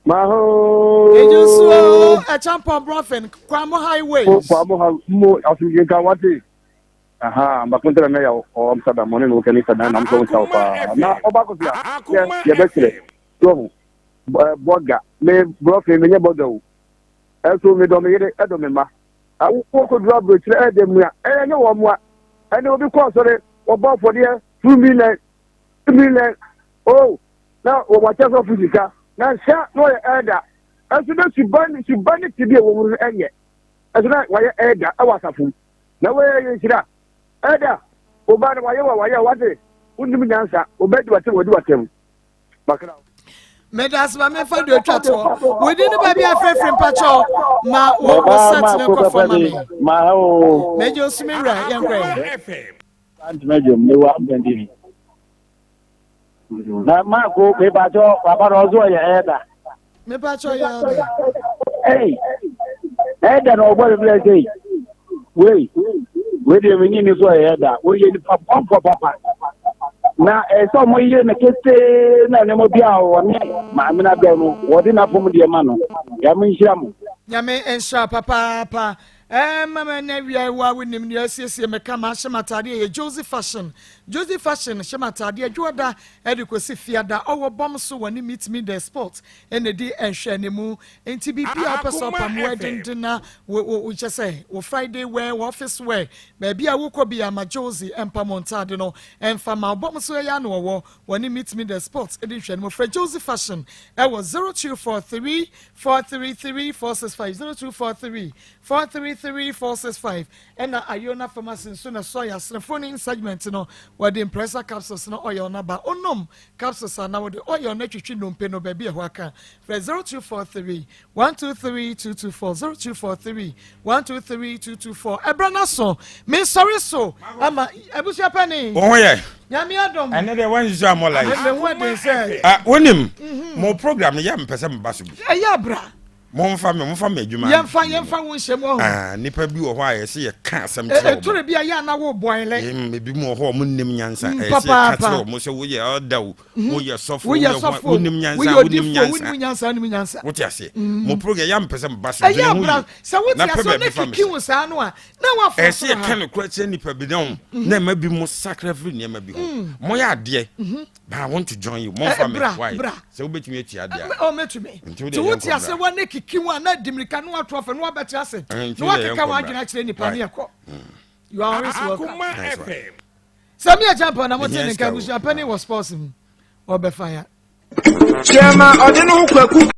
Maho. Eji nsuo ɛkyampɔn brɔfin Kwamo highways. Kwamo ha mo asomdwe nka wate. Aha mbako ntɛrɛ na ya ɔ Amsterdam ɔne no kɛne sadan na mso nsa paa. Na ɔba kɔsi a yɛ yɛbɛkyerɛ. So ho bɔga me brɔfin menyɛ bɔga o. Ɛso medɔ me yere ɛdɔ me mma. Awo kɔduru aburokyerɛ ɛdɛ mua ɛyɛ nyɛ wɔn mua. Ɛne obi kɔ asɔre wɔbɔ afɔdeɛ 2 million 2 million oh na wɔakyɛ sɔfo sika na nhyɛ na ɔyɛ ɛɛda ɛnso na suban suban ne tebea wɔ mu no ɛnyɛ ɛnso na wɔayɛ ɛɛda ɛwɔ asafo mu na wɔyɛ yɛ nhyira ɛɛda ɔbaa no wɔayɛ wɔ wɔayɛ wɔate wonim nyansa ɔbɛ di wɔtɛm wɔdi wɔtɛm makra. meda ase ma memfa deɛ ɔtwa toɔ wodi ne baabi afrɛfrɛ mpakyɛw ma wo wo sɛt ne nkɔfoɔ ma me mɛgye osumi wura yɛnkɔɛ Antoma dwom ne wa mpɛntini. Na Marko mepakyɛ papa na ɔso ɔyɛ ɛɛda. Mepakyɛ ɔyɛ ɛɛda. Ei ɛɛda na ɔbɔ ne bilɛ sɛ wei wei deɛ menyi ni so ɔyɛ ɛɛda woyɛ nipa pɔmpɔ papa. Na ɛsɛ sɛ wɔyere no ketee na nneɛma bi a wɔne maame no adɔ no, wɔde n'afam deɛ ma no. Nyame nhyira mo. Nyame nhyira papaapa. Ɛma me na wia wo a wonim nea asiesie me kama ahyɛ m'ataadeɛ yɛ Josie Fashion. Josie Fashion hyɛ m'ataadeɛ dwoɔda ɛde kɔsi fiada ɔwɔ bɔm so wɔ ne Meet Me The Sport ɛna ɛdi nhwɛanimu nti biribi a wopɛ sɛ ɔpam wedding dinner wo wo kyɛ sɛ wo Friday wear wo office wear baabi a wokɔ bi ama Josie ɛmpam wo ntaade no ɛmfa ma ɔbɔm so ɛyɛ ano ɔwɔ wɔ ne Meet Me The Sport ɛdi nhwɛanimu frɛ Josie Fashion ɛwɔ 0243 433 465 0243 433 465 ɛna Ayona Pharmacy nso na ɛsɔ yɛ asene phone segment no wɔde Impressa capsules no oil no aba onom capsules a na wɔde oil no atwitwi nnompe no baabi ɛhɔ aka frɛ 0243 123 224 0243 123 224 ɛbrɛ no so mensɔre so ama abusua pani wo ho yɛ nyame adom ɛne deɛ wansusu amɔ life me ho ɛden sɛ ah, wonim mhm. mo program no yɛ mpɛ sɛ meba so bi ɛyɛ abra momfa me momfa me adwuma yɛmfa yɛmfa wo nhyɛ mu ɔho ah, nipa bi wɔ hɔ a yɛsɛ yɛka asɛm kyerɛ wɔn ɛtore bi a yɛ ana wo bɔile ebi mu wɔ hɔ a wɔn nim nyansa mm, ɛsɛ yɛka kyerɛ wɔn sɛ woyɛ ɔda o mhm. woyɛ sɔfo woyɛ sɔfo wonim nyansa wonim nyansa wonim nyansa wonim nyansa wote aseɛ mm. mo program yɛ mpɛ sɛ mba so ɛyɛ abra sɛ wote aseɛ ne kiki wo saa no a na wafɔ ɛsɛ yɛka no kora kyerɛ nipa bi na wɔn mm. na ɛma bi mo sakra firi nneɛma bi ho moyɛ adeɛ mhm. But I want to join you. Mo fa me. Why? Sɛ wobɛtumi atua deɛ. Ɔ mɛtumi. Nti wote ase wa ne kiki wa na di mirika na wato afɛ na wabɛte ase. Na wakeka w'adwene akyerɛ nipa ne ɛkɔ. You are always welcome. Akuma FM. Sɛ mi ɛkyɛ mpa na mo te ne nka abusua panyin wɔ sports mu. Ɔbɛfa ya. Chairman ɔde ne ho kwaku.